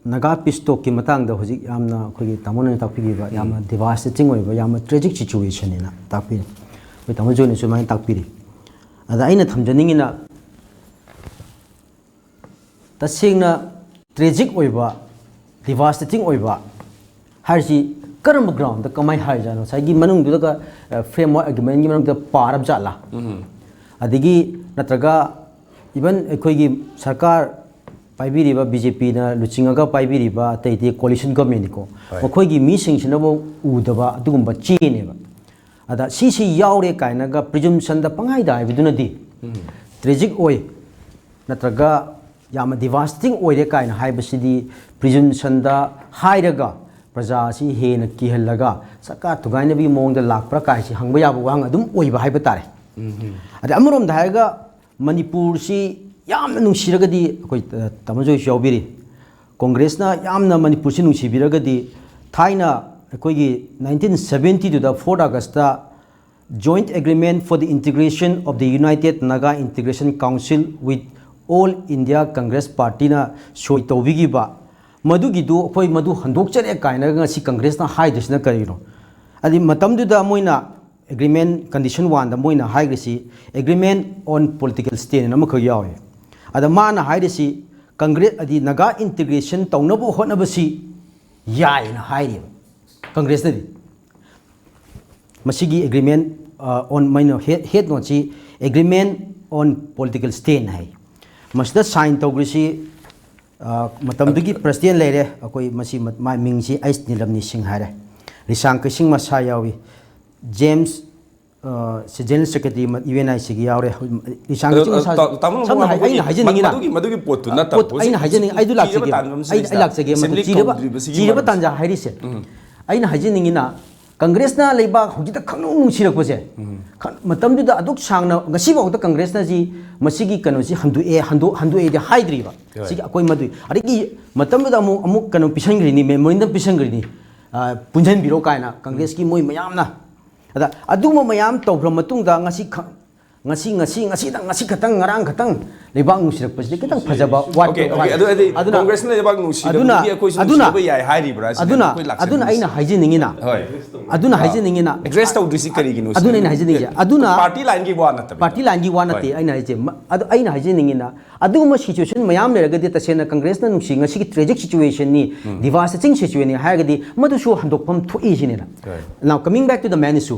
ꯅꯥꯒꯥ ꯄꯤꯁ ꯇꯣꯛꯀꯤ ꯃꯇꯥꯡꯗ ꯍꯧꯖꯤꯛ ꯌꯥꯝꯅ ꯑꯩꯈꯣꯏꯒꯤ ꯇꯥꯃꯣꯅ ꯇꯥꯛꯄꯤꯈꯤꯕ ꯌꯥꯝꯅ ꯗꯤꯚꯥꯁꯇꯦꯇꯤꯡ ꯑꯣꯏꯕ, ꯌꯥꯝꯅ ꯇ꯭ꯔꯦꯖꯤꯛ ꯁꯤꯆꯨꯋꯦꯁꯟꯅꯦꯅ ꯇꯥꯛꯄꯤꯔꯤ꯫ ꯑꯩꯈꯣꯏ ꯇꯥꯃꯣ ꯖꯣꯏꯅꯁꯨ ꯑꯗꯨꯃꯥꯏꯅ ꯇꯥꯛꯄꯤꯔꯤ꯫ ꯑꯗ ꯑꯩꯅ ꯊꯝꯖꯅꯤꯡꯉꯤꯅ, ꯇꯁꯦꯡꯅ ꯇ꯭ꯔꯦꯖꯤꯛ ꯑꯣꯏꯕ, ꯗꯤꯚꯥꯁꯇꯦꯇꯤꯡ ꯑꯣꯏꯕ ꯍꯥꯏꯔꯤꯁꯤ ꯀꯔꯝꯕ ꯒ꯭ꯔꯥꯎꯟꯗ ꯀꯃꯥꯏꯅ ꯍꯥꯏꯔꯤꯖꯥꯠꯅꯣ? ꯉꯁꯥꯏꯒꯤ ꯃꯅꯨꯡꯗꯨꯗꯒ ꯐ꯭ꯔꯦꯝꯋꯥꯔꯛ ꯑꯦꯒ꯭ꯔꯤꯃꯦꯟꯒꯤ ꯃꯅꯨꯡꯗ ꯄꯥꯔꯕ ꯖꯥꯠꯂꯥ? ꯑꯗꯒꯤ ꯅꯠꯇ꯭ꯔꯒ ꯏꯚꯟ ꯑꯩꯈꯣꯏꯒꯤ ꯁꯔꯀꯥꯔ ꯄꯥꯏꯕꯤꯔꯤꯕ ꯕꯤ ꯖꯦ ꯄꯤꯅ ꯂꯨꯆꯤꯡꯉꯒ ꯄꯥꯏꯕꯤꯔꯤꯕ ꯑꯇꯩ ꯑꯇꯩ ꯀꯣꯂꯤꯁꯟ ꯒꯚꯔꯟꯃꯦꯟꯠꯅꯤꯀꯣ, ꯍꯣꯏ꯫ ꯃꯈꯣꯏꯒꯤ ꯃꯤꯁꯤꯡꯁꯤꯅꯐꯥꯎ ꯎꯗꯕ ꯑꯗꯨꯒꯨꯝꯕ ꯆꯦꯅꯦꯕ꯫ ꯑꯗ ꯁꯤꯁꯤ ꯌꯥꯎꯔꯦ ꯀꯥꯏꯅꯒ ꯄ꯭ꯔꯤꯖꯨꯝꯁꯟꯗ ꯄꯪꯍꯥꯏꯗ ꯍꯥꯏꯕꯗꯨꯅꯗꯤ ꯇ꯭ꯔꯦꯖꯤꯛ ꯑꯣꯏ, ꯅꯠꯇ꯭ꯔꯒ ꯌꯥꯝꯅ ꯗꯤꯚꯥꯁꯇꯤꯡ ꯑꯣꯏꯔꯦ ꯀꯥꯏꯅ ꯍꯥꯏꯕꯁꯤꯗꯤ ꯄ꯭ꯔꯤꯖꯨꯝꯁꯟꯗ ꯍꯥꯏꯔꯒ ꯄ꯭ꯔꯖꯥ ꯑꯁꯤ ꯍꯦꯟꯅ ꯀꯤꯍꯜꯂꯒ ꯁꯔꯀꯥꯔ ꯊꯨꯒꯥꯏꯅꯕꯒꯤ ꯃꯑꯣꯡꯗ ꯂꯥꯛꯄ꯭ꯔꯥ ꯀꯥꯏꯁꯤ ꯍꯪꯕ ꯌꯥꯕ ꯋꯥꯍꯪ ꯑꯗꯨꯝ ꯑꯣꯏꯕ ꯍꯥꯏꯕ ꯇꯥꯔꯦ꯫ ꯑꯗ ꯑꯃꯔꯣꯝꯗ ꯍꯥꯏꯔꯒ ꯃꯅꯤꯄꯨꯔꯁꯤ ꯌꯥꯝꯅ ꯅꯨꯡꯁꯤꯔꯒꯗꯤ ꯑꯩꯈꯣꯏ, ꯑ, ꯇꯥꯃꯣ ꯖꯣꯏꯁꯨ ꯌꯥꯎꯕꯤꯔꯤ, ꯀꯣꯡꯒ꯭ꯔꯦꯁꯅ ꯌꯥꯝꯅ ꯃꯅꯤꯄꯨꯔꯁꯤ ꯅꯨꯡꯁꯤꯕꯤꯔꯒꯗꯤ ꯊꯥꯏꯅ ꯑꯩꯈꯣꯏꯒꯤ ꯅꯥꯏꯟꯇꯤꯟ ꯁꯕꯦꯟꯇꯤꯗꯨꯗ fourth August Joint Agreement for the Integration of the United Naga Integration Council with All India Congress Partyꯅ ꯁꯣꯏ ꯇꯧꯕꯤꯈꯤꯕ ꯃꯗꯨꯒꯤꯗꯨ ꯑꯩꯈꯣꯏ ꯃꯗꯨ ꯍꯟꯗꯣꯛꯆꯔꯦ ꯀꯥꯏꯅꯒ ꯉꯁꯤ ꯀꯪꯒ꯭ꯔꯦꯁꯅ ꯍꯥꯏꯗꯣꯏꯁꯤꯅ ꯀꯔꯤꯅꯣ? ꯍꯥꯏꯗꯤ ꯃꯇꯝꯗꯨꯗ ꯃꯣꯏꯅ ꯑꯦꯒ꯭ꯔꯤꯃꯦꯟ ꯀꯟꯗꯤꯁꯟ ꯋꯥꯟꯗ ꯃꯣꯏꯅ ꯍꯥꯏꯈ꯭ꯔꯤꯁꯤ, "Agreement on political stand" ꯑꯃꯈꯛ ꯌꯥꯎꯋꯦ꯫ ꯑꯗ ꯃꯥꯅ ꯍꯥꯏꯔꯤꯁꯤ, ꯀꯪꯒ꯭ꯔꯦꯁ ꯑꯗꯤ ꯅꯥꯒꯥ ꯏꯟꯇꯤꯒ꯭ꯔꯦꯁꯟ ꯇꯧꯅꯕ ꯍꯣꯠꯅꯕꯁꯤ ꯌꯥꯏꯅ ꯍꯥꯏꯔꯤꯕ ꯀꯪꯒ꯭ꯔꯦꯁꯅꯗꯤ꯫ ꯃꯁꯤꯒꯤ ꯑꯦꯒ꯭ꯔꯤꯃꯦꯟ ꯑꯣꯟ ꯃꯩꯅ ꯍꯦꯠ ꯅꯣꯠꯁꯤ "Agreement on political stand" ꯍꯥꯏ꯫ ꯃꯁꯤꯗ ꯁꯥꯏꯟ ꯇꯧꯈ꯭ꯔꯤꯁꯤ, ꯑ, ꯃꯇꯝꯗꯨꯒꯤ ꯄ꯭ꯔꯁꯤꯗꯦꯟ ꯂꯩꯔꯦ, ꯑꯩꯈꯣꯏ ꯃꯁꯤ ꯃ-, ꯃꯥꯏ ꯃꯤꯡꯁꯤ ꯑꯩꯁ ꯅꯤꯂꯝꯅꯤ ꯁꯤꯡ ꯍꯥꯏꯔꯦ꯫ ꯔꯤꯁꯥꯡ ꯀꯩꯁꯤꯡ ꯃꯁꯥ ꯌꯥꯎꯏ꯫ ꯖꯦꯝꯁ, ꯑ, ꯁꯤ ꯖꯦꯅꯔꯦꯜ ꯁꯦꯀ꯭ꯔꯦꯇꯔꯤ ꯃ-, ꯌꯨ ꯑꯦꯟ ꯑꯥꯏ ꯁꯤꯒꯤ ꯌꯥꯎꯔꯦ꯫ ꯔꯤꯁꯥꯡ ꯑꯗꯣ, ꯀꯩꯁꯤꯡ ꯃꯁꯥ, ꯇꯥ-, ꯇꯥꯃꯣ ꯁꯝꯅ ꯍꯥꯏ-, ꯃꯗꯨꯒꯤ, ꯑꯩꯅ ꯍꯥꯏꯖꯅꯤꯡꯉꯤꯅ, ꯃꯗꯨꯒꯤ, ꯃꯗꯨꯒꯤ ꯄꯣꯠꯇꯨ ꯑ, ꯅꯠꯇꯕ, ꯄꯣꯠ ꯑꯩꯅ ꯍꯧꯖꯤꯛ ꯍꯥꯏꯖꯅꯤꯡ-, ꯑꯩꯗꯨ ꯊꯤꯔꯕ ꯂꯥꯛꯆꯒꯦ꯫ ꯇꯥꯟꯕ ꯑꯃꯁꯨ ꯑꯩ, ꯑꯩ ꯂꯩꯁꯤꯗ ꯂꯥꯛꯆꯒꯦ꯫ ꯑꯃ ꯑꯦꯁꯦꯝꯕ꯭ꯂꯤ ꯊꯤꯔꯕ, ꯀꯧꯗ꯭ꯔꯤꯕꯁꯤꯒꯤ ꯊꯤꯔꯕ ꯃꯔꯝꯁꯦ꯫ ꯇꯥꯟꯖꯥ ꯍꯥꯏꯔꯤꯁꯦ꯫ ꯎꯝ꯫ ꯑꯩꯅ ꯍꯥꯏꯖꯅꯤꯡꯉꯤꯅ, ꯀꯪꯒ꯭ꯔꯦꯁꯅ ꯂꯩꯕꯥꯛ ꯍꯧꯖꯤꯛꯇ ꯈꯪꯅꯨꯡ ꯅꯨꯡꯁꯤꯔꯛꯄꯁꯦ, ꯎꯝ꯫ ꯈ-, ꯃꯇꯝꯗꯨꯗ ꯑꯗꯨꯛ ꯁꯥꯡꯅ, ꯉꯁꯤꯐꯥꯎꯗ ꯀꯪꯒ꯭ꯔꯦꯁꯅ ꯁꯤ, ꯃꯁꯤꯒꯤ ꯀꯩꯅꯣꯁꯤ ꯍꯟꯗꯣꯛꯑꯦ, ꯍꯟꯗꯣꯛ-, ꯍꯟꯗꯣꯛꯑꯦꯗꯤ ꯍꯥꯏꯗ꯭ꯔꯤꯕ꯫ ꯍꯣꯏ꯫ ꯁꯤꯒꯤ ꯑꯩꯈꯣꯏ ꯃꯗꯨꯏ, ꯑꯗꯒꯤ ꯃꯇꯝꯗꯨꯗ ꯑꯃꯨꯛ, ꯑꯃꯨꯛ ꯀꯩꯅꯣ ꯄꯤꯁꯟꯈ꯭ꯔꯤꯅꯤ, memorandum ꯄꯤꯁꯟꯈ꯭ꯔꯤꯅꯤ, ꯑ, ꯄꯨꯟꯁꯤꯟꯕꯤꯔꯣ ꯀꯥꯏꯅ ꯀꯪꯒ꯭ꯔꯦꯁꯀꯤ ꯃꯣꯏ ꯃꯌꯥꯝꯅ꯫ ꯑꯗ ꯑꯗꯨꯒꯨꯝꯕ ꯃꯌꯥꯝ ꯇꯧꯈ꯭ꯔ ꯃꯇꯨꯡꯗ ꯉꯁꯤ ꯈ-, ꯉꯁꯤ, ꯉꯁꯤ, ꯉꯁꯤꯗꯪ, ꯉꯁꯤ ꯈꯛꯇꯪ, ꯉꯔꯥꯡ ꯈꯛꯇꯪ ꯂꯩꯕꯥꯛ ꯅꯨꯡꯁꯤꯔꯛꯄꯁꯤꯗꯤ ꯈꯤꯇꯪ ꯐꯖꯕ ꯋꯥꯠꯄ ꯑꯣꯀꯦ, ꯑꯣꯀꯦ꯫ ꯋꯥꯠꯂꯦ꯫ ꯑꯗꯨ ꯑꯣꯏꯔꯗꯤ ꯑꯗꯨꯅ, ꯀꯪꯒ꯭ꯔꯦꯁꯅ ꯂꯩꯕꯥꯛ ꯅꯨꯡꯁꯤꯔꯕꯗꯤ ꯑꯗꯨꯅ, ꯑꯩꯈꯣꯏꯁꯨ ꯑꯗꯨꯅ, ꯅꯨꯡꯁꯤꯕ ꯌꯥꯏ ꯍꯥꯏꯔꯤꯕ꯭ꯔꯥ ꯁꯤꯅꯦ ꯑꯗꯨꯅ, ꯑꯩꯈꯣꯏ ꯂꯥꯛꯆꯅꯤꯡꯉꯤꯁꯦ꯫ ꯑꯗꯨꯅ ꯑꯩꯅ ꯍꯥꯏꯖꯅꯤꯡꯉꯤꯅ, ꯍꯣꯏ꯫ ꯑꯗꯨꯅ ꯑꯥ, ꯍꯥꯏꯖꯅꯤꯡꯉꯤꯅ, address ꯇꯧꯗ꯭ꯔꯤꯁꯤ ꯀꯔꯤꯒꯤꯅꯣ ꯁꯤꯅꯦ꯫ ꯑꯗꯨꯅ ꯑꯩꯅ ꯍꯥꯏꯖꯅꯤꯡꯉꯤꯁꯦ꯫ ꯑꯗꯨꯅ ꯄꯥꯔꯇꯤ ꯂꯥꯏꯟꯒꯤ ꯋꯥ ꯅꯠꯇꯕ꯫ ꯄꯥꯔꯇꯤ ꯂꯥꯏꯟꯒꯤ ꯋꯥ ꯅꯠꯇꯦ ꯍꯣꯏ꯫ ꯑꯩꯅ ꯍꯥꯏꯁꯦ꯫ ꯃ-, ꯑꯗꯨ ꯑꯩꯅ ꯍꯥꯏꯖꯅꯤꯡꯉꯤꯅ, ꯑꯗꯨꯒꯨꯝꯕ situation ꯃꯌꯥꯝ ꯂꯩꯔꯒꯗꯤ ꯇꯁꯦꯡꯅ ꯀꯪꯒ꯭ꯔꯦꯁꯅ ꯅꯨꯡꯁꯤ, ꯉꯁꯤꯒꯤ tragic situationꯅꯤ, ꯎꯝ꯫ Devastating situationꯅꯤ ꯍꯥꯏꯔꯒꯗꯤ ꯃꯗꯨꯁꯨ ꯍꯟꯗꯣꯛꯐꯝ ꯊꯣꯛꯏ ꯁꯤꯅꯦꯅ꯫ ꯍꯣꯏ꯫ Now, coming back to the main issue,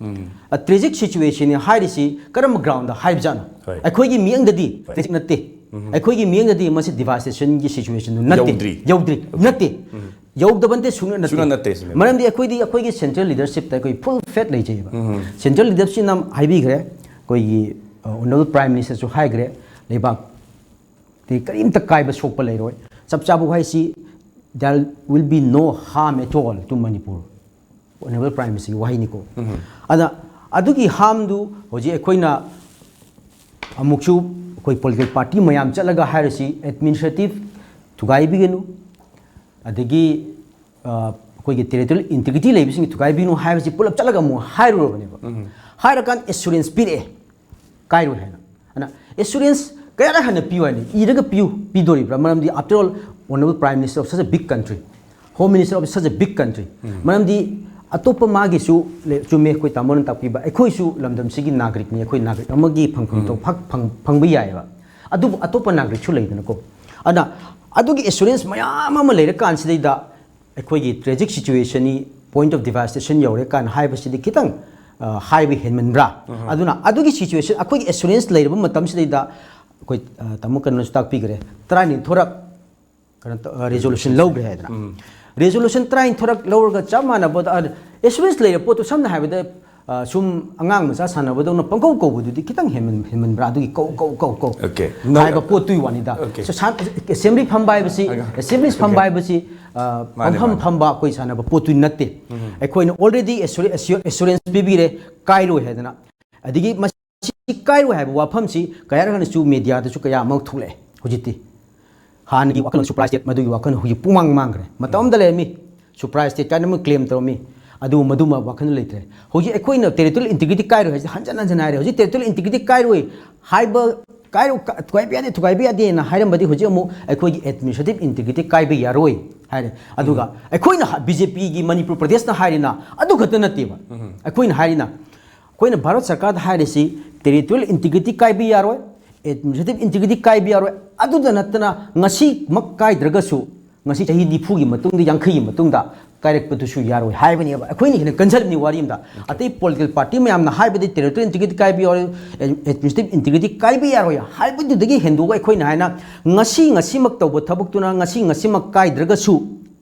ꯎꯝ꯫ ꯑ, tragic situationꯅꯤ ꯍꯥꯏꯔꯤꯁꯤ ꯀꯔꯝꯕ groundꯗ ꯍꯥꯏꯕꯖꯥꯠꯅꯣ? ꯍꯣꯏ꯫ ꯑꯩꯈꯣꯏꯒꯤ ꯃꯤꯠꯌꯦꯡꯗꯗꯤ ꯍꯣꯏ꯫ Tragic ꯅꯠꯇꯦ꯫ ꯎꯝ꯫ ꯑꯩꯈꯣꯏꯒꯤ ꯃꯤꯠꯌꯦꯡꯗꯗꯤ ꯃꯁꯤ devastationꯒꯤ situationꯗꯨ ꯅꯠꯇꯦ꯫ ꯌꯧꯗ꯭ꯔꯤ꯫ ꯌꯧꯗ꯭ꯔꯤ꯫ ꯑꯣꯀꯦ꯫ ꯅꯠꯇꯦ꯫ ꯎꯝ꯫ ꯌꯧꯗꯕ ꯅꯠꯇꯦ, ꯁꯨꯡꯅ ꯅꯠꯇꯦ꯫ ꯁꯨꯡꯅ ꯅꯠꯇꯦ ꯁꯤꯅꯦ꯫ ꯃꯔꯝꯗꯤ ꯑꯩꯈꯣꯏꯗꯤ ꯑꯩꯈꯣꯏꯒꯤ central leadershipꯇ ꯑꯩꯈꯣꯏ full faith ꯂꯩꯖꯩꯕ꯫ ꯎꯝ꯫ Central leadershipꯅ ꯍꯥꯏꯕꯤꯈ꯭ꯔꯦ, ꯑꯩꯈꯣꯏꯒꯤ, ꯑ, Honourable Prime Ministerꯁꯨ ꯍꯥꯏꯈ꯭ꯔꯦ, ꯂꯩꯕꯥꯛꯇꯤ ꯀꯔꯤꯝꯇ ꯀꯥꯏꯕ ꯁꯣꯛꯄ ꯂꯩꯔꯣꯏ꯫ ꯆꯞ ꯆꯥꯕ ꯋꯥꯍꯩꯁꯤ, "There will be no harm at all to Manipur." Honourable Prime Ministerꯒꯤ ꯋꯥꯍꯩꯅꯤꯀꯣ꯫ ꯎꯝ꯫ ꯑꯗ ꯑꯗꯨꯒꯤ harmꯗꯨ ꯍꯧꯖꯤꯛ ꯑꯩꯈꯣꯏꯅ ꯑꯃꯨꯛꯁꯨ ꯑꯩꯈꯣꯏ political party ꯃꯌꯥꯝ ꯆꯠꯂꯒ ꯍꯥꯏꯔꯁꯤ, administrative ꯊꯨꯒꯥꯏꯕꯤꯒꯅꯨ, ꯑꯗꯒꯤ, ꯑ, ꯑꯩꯈꯣꯏꯒꯤ territorial integrity ꯂꯩꯕꯁꯤꯡ ꯊꯨꯒꯥꯏꯕꯤꯒꯅꯨ ꯍꯥꯏꯕꯁꯤ ꯄꯨꯂꯞ ꯆꯠꯂꯒ ꯑꯃꯨꯛ ꯍꯥꯏꯔꯨꯔꯕꯅꯦꯕ꯫ ꯎꯝ꯫ ꯍꯥꯏꯔꯀꯥꯟꯗ assurance ꯄꯤꯔꯛꯑꯦ꯫ ꯀꯥꯏꯔꯣꯏ ꯍꯥꯏꯅ꯫ ꯑꯗꯨꯅ assurance ꯀꯌꯥꯔꯛ ꯍꯟꯅ ꯄꯤꯌꯨ ꯍꯥꯏꯅꯤ? ꯏꯔꯒ ꯄꯤꯌꯨ, ꯄꯤꯗꯣꯔꯤꯕ꯭ꯔꯥ? ꯃꯔꯝꯗꯤ, after all, Honourable Prime Minister of such a big country, Home Minister of such a big country, ꯎꯝ꯫ ꯃꯔꯝꯗꯤ ꯑꯇꯣꯞꯄ ꯃꯥꯒꯤꯁꯨ ꯂꯩ, ꯆꯨꯝꯃꯦ, ꯑꯩꯈꯣꯏ ꯇꯥꯃꯣꯅ ꯇꯥꯛꯄꯤꯕ, ꯑꯩꯈꯣꯏꯁꯨ ꯂꯝꯗꯝꯁꯤꯒꯤ ꯅꯥꯒꯔꯤꯛꯅꯤ, ꯑꯩꯈꯣꯏ ꯅꯥꯒꯔꯤꯛ ꯑꯃꯒꯤ ꯐꯪꯐꯝ ꯊꯣꯛ-, ꯐꯪ-, ꯐꯪꯕ ꯌꯥꯏꯑꯕ꯫ ꯑꯗꯨꯕꯨ ꯑꯇꯣꯞꯄ ꯅꯥꯒꯔꯤꯛꯁꯨ ꯂꯩꯗꯅꯀꯣ꯫ ꯑꯗꯨꯅ ꯑꯗꯨꯒꯤ ꯑꯦꯁꯨꯔꯦꯟꯁ ꯃꯌꯥꯝ ꯑꯃ ꯂꯩꯔꯀꯥꯟꯁꯤꯗꯩꯗ ꯑꯩꯈꯣꯏꯒꯤ ꯇ꯭ꯔꯦꯖꯤꯛ ꯁꯤꯆꯨꯋꯦꯁꯟꯅꯤ, ꯄꯣꯏꯟꯠ ꯑꯣꯐ ꯗꯤꯚꯥꯁꯇꯦꯁꯟ ꯌꯧꯔꯦ ꯀꯥꯏꯅ ꯍꯥꯏꯕꯁꯤꯗꯤ ꯈꯤꯇꯪ, ꯑ, ꯍꯥꯏꯕ ꯍꯦꯟꯃꯟꯕ꯭ꯔꯥ? ꯑꯗꯨꯅ ꯑꯗꯨꯒꯤ ꯁꯤꯆꯨꯋꯦꯁꯟ, ꯑꯩꯈꯣꯏꯒꯤ ꯑꯦꯁꯨꯔꯦꯟꯁ ꯂꯩꯔꯕ ꯃꯇꯝꯁꯤꯗꯩꯗ ꯑꯩꯈꯣꯏ, ꯑ, ꯇꯥꯃꯣ ꯀꯩꯅꯣꯅꯁꯨ ꯇꯥꯛꯄꯤꯈ꯭ꯔꯦ, ꯇꯔꯥꯅꯤꯊꯣꯏꯔꯛ ꯀꯩꯅꯣ ꯇꯧ-, ꯑ, ꯔꯤꯖꯣꯂꯨꯁꯟ ꯂꯧꯈ꯭ꯔꯦ ꯍꯥꯏꯗꯅ꯫ ꯔꯤꯖꯣꯂꯨꯁꯟ ꯇꯔꯥꯅꯤꯊꯣꯏꯔꯛ ꯂꯧꯔꯒ ꯆꯞ ꯃꯥꯟꯅꯕꯗ, ꯑ, ꯑꯦꯁꯨꯔꯦꯟꯁ ꯂꯩꯔ ꯄꯣꯠꯇꯨ ꯁꯝꯅ ꯍꯥꯏꯔꯕꯗ, ꯑ, ꯁꯨꯝ ꯑꯉꯥꯡ ꯃꯆꯥ ꯁꯥꯟꯅꯕꯗꯧꯅ ꯄꯪꯀꯧ ꯀꯧꯕꯗꯨꯗꯤ ꯈꯤꯇꯪ ꯍꯦꯟꯃꯟ-, ꯍꯦꯟꯃꯟꯕ꯭ꯔꯥ? ꯑꯗꯨꯒꯤ ꯀꯧ, ꯀꯧ, ꯀꯧ, ꯀꯧ Okay. No. ꯍꯥꯏꯕ ꯄꯣꯠꯇꯨꯒꯤ ꯋꯥꯅꯤꯗ꯫ Okay. ꯁ-, ꯁꯥꯟ-, ꯑꯦꯁꯦꯝꯕ꯭ꯂꯤ ꯐꯝꯕ ꯍꯥꯏꯕꯁꯤ, ꯑꯉꯥꯡ-, ꯑꯦꯁꯦꯝꯕ꯭ꯂꯤꯁ ꯐꯝꯕ Okay. ꯍꯥꯏꯕꯁꯤ, ꯑ, ꯃꯥꯅꯦ, ꯄꯪꯐꯝ ꯃꯥꯅꯦ꯫ ꯐꯝꯕ ꯑꯩꯈꯣꯏ ꯁꯥꯟꯅꯕ ꯄꯣꯠꯇꯨ ꯅꯠꯇꯦ꯫ ꯑꯩꯈꯣꯏꯅ already ꯑꯦꯁꯨꯔꯦ-, ꯑꯦꯁꯨ-, ꯑꯦꯁꯨꯔꯦꯟꯁ ꯄꯤꯕꯤꯔꯦ, ꯀꯥꯏꯔꯣꯏ ꯍꯥꯏꯗꯅ꯫ ꯑꯗꯒꯤ ꯃꯁꯤ ꯀꯥꯏꯔꯣꯏ ꯍꯥꯏꯕ ꯋꯥꯐꯝꯁꯤ ꯀꯌꯥꯔꯛ ꯍꯥꯟꯅꯁꯨ ꯃꯦꯗꯤꯌꯥꯗꯁꯨ ꯀꯌꯥ ꯑꯃ ꯊꯣꯛꯂꯛꯑꯦ꯫ ꯍꯧꯖꯤꯛꯇꯤ ꯍꯥꯟꯅꯒꯤ ꯋꯥꯈꯜꯂꯣꯟ ꯁꯨꯄ꯭ꯔꯥꯏꯁ ꯁ꯭ꯇꯦꯠ ꯃꯗꯨꯒꯤ ꯋꯥꯈꯜ ꯍꯧꯖꯤꯛ ꯄꯨꯡꯃꯥꯡ ꯃꯥꯡꯈ꯭ꯔꯦ꯫ ꯃꯇꯝ ꯑꯃꯗ ꯂꯩꯔꯝꯃꯤ ꯁꯨꯄ꯭ꯔꯥꯏꯁ ꯁ꯭ꯇꯦꯠ ꯀꯥꯏꯅ ꯑꯃ ꯀ꯭ꯂꯦꯝ ꯇꯧꯔꯝꯃꯤ, ꯑꯗꯨꯕꯨ ꯃꯗꯨꯃ ꯋꯥꯈꯜꯗ ꯂꯩꯇ꯭ꯔꯦ꯫ ꯍꯧꯖꯤꯛ ꯑꯩꯈꯣꯏꯅ ꯇꯦꯔꯤꯇꯣꯔꯤꯌꯦꯜ ꯏꯟꯇꯤꯒ꯭ꯔꯤꯇꯤ ꯀꯥꯏꯔꯣꯏ ꯍꯥꯏꯁꯦ ꯍꯟꯖꯟ ꯍꯟꯖꯟ ꯍꯥꯏꯔꯦ꯫ ꯍꯧꯖꯤꯛ ꯇꯦꯔꯤꯇꯣꯔꯤꯌꯦꯜ ꯏꯟꯇꯤꯒ꯭ꯔꯤꯇꯤ ꯀꯥꯏꯔꯣꯏ ꯍꯥꯏꯕ, ꯀꯥꯏꯔꯣ-, ꯀ-, ꯊꯨꯒꯥꯏꯕ ꯌꯥꯗꯦ, ꯊꯨꯒꯥꯏꯕ ꯌꯥꯗꯦꯅ ꯍꯥꯏꯔꯝꯕꯗꯤ ꯍꯧꯖꯤꯛ ꯑꯃꯨꯛ ꯑꯩꯈꯣꯏꯒꯤ ꯑꯦꯗꯃꯤꯅꯤꯁꯇ꯭ꯔꯦꯇꯤꯚ ꯏꯟꯇꯤꯒ꯭ꯔꯤꯇꯤ ꯀꯥꯏꯕ ꯌꯥꯔꯣꯏ ꯍꯥꯏꯔꯦ꯫ ꯑꯗꯨꯒ ꯑꯩꯈꯣꯏꯅ ꯍ-, ꯕꯤ ꯖꯦ ꯄꯤꯒꯤ ꯃꯅꯤꯄꯨꯔ ꯄ꯭ꯔꯗꯦꯁꯅ ꯍꯥꯏꯔꯤꯅ ꯑꯗꯨ ꯈꯛꯇ ꯅꯠꯇꯦꯕ꯫ ꯑꯩꯈꯣꯏꯅ ꯍꯥꯏꯔꯤꯅ ꯑꯩꯈꯣꯏꯅ ꯚꯥꯔꯠ ꯁꯔꯀꯥꯔꯗ ꯍꯥꯏꯔꯤꯁꯤ ꯇꯦꯔꯤꯇꯣꯔꯤꯌꯦꯜ ꯏꯟꯇꯤꯒ꯭ꯔꯤꯇꯤ ꯀꯥꯏꯕ ꯌꯥꯔꯣꯏ, ꯑꯦꯗꯃꯤꯅꯤꯁꯇ꯭ꯔꯦꯇꯤꯚ ꯏꯟꯇꯤꯒ꯭ꯔꯤꯇꯤ ꯀꯥꯏꯕ ꯌꯥꯔꯣꯏ, ꯑꯗꯨꯗ ꯅꯠꯇꯅ ꯉꯁꯤꯃꯛ ꯀꯥꯏꯗ꯭ꯔꯒꯁꯨ ꯉꯁꯤ ꯆꯍꯤ ꯅꯤꯐꯨꯒꯤ ꯃꯇꯨꯡꯗ, ꯌꯥꯡꯈꯩꯒꯤ ꯃꯇꯨꯡꯗ ꯀꯥꯏꯔꯛꯄꯗꯨꯁꯨ ꯌꯥꯔꯣꯏ ꯍꯥꯏꯕꯅꯦꯕ꯫ ꯑꯩꯈꯣꯏꯅ ꯍꯦꯟꯅ ꯀꯟꯖꯜꯂꯤꯕꯅꯤ ꯋꯥꯔꯤ ꯑꯝꯗ꯫ ꯑꯇꯩ ꯄꯣꯂꯤꯇꯤꯀꯦꯜ ꯄꯥꯔꯇꯤ ꯃꯌꯥꯝꯅ ꯍꯥꯏꯕꯗꯤ ꯇꯦꯔꯤꯇꯣꯔꯤꯌꯦꯜ ꯏꯟꯇꯤꯒ꯭ꯔꯤꯇꯤ ꯀꯥꯏꯕ ꯌꯥꯔꯣꯏ, ꯑꯦꯗꯃꯤꯅꯤꯁꯇ꯭ꯔꯦꯇꯤꯚ ꯏꯟꯇꯤꯒ꯭ꯔꯤꯇꯤ ꯀꯥꯏꯕ ꯌꯥꯔꯣꯏ ꯍꯥꯏꯕꯗꯨꯗꯒꯤ ꯍꯦꯟꯗꯣꯛꯑꯒ ꯑꯩꯈꯣꯏꯅ ꯍꯥꯏꯅ ꯉꯁꯤ, ꯉꯁꯤꯃꯛ ꯇꯧꯕ ꯊꯕꯛꯇꯨꯅ ꯉꯁꯤ, ꯉꯁꯤꯃꯛ ꯀꯥꯏꯗ꯭ꯔꯒꯁꯨ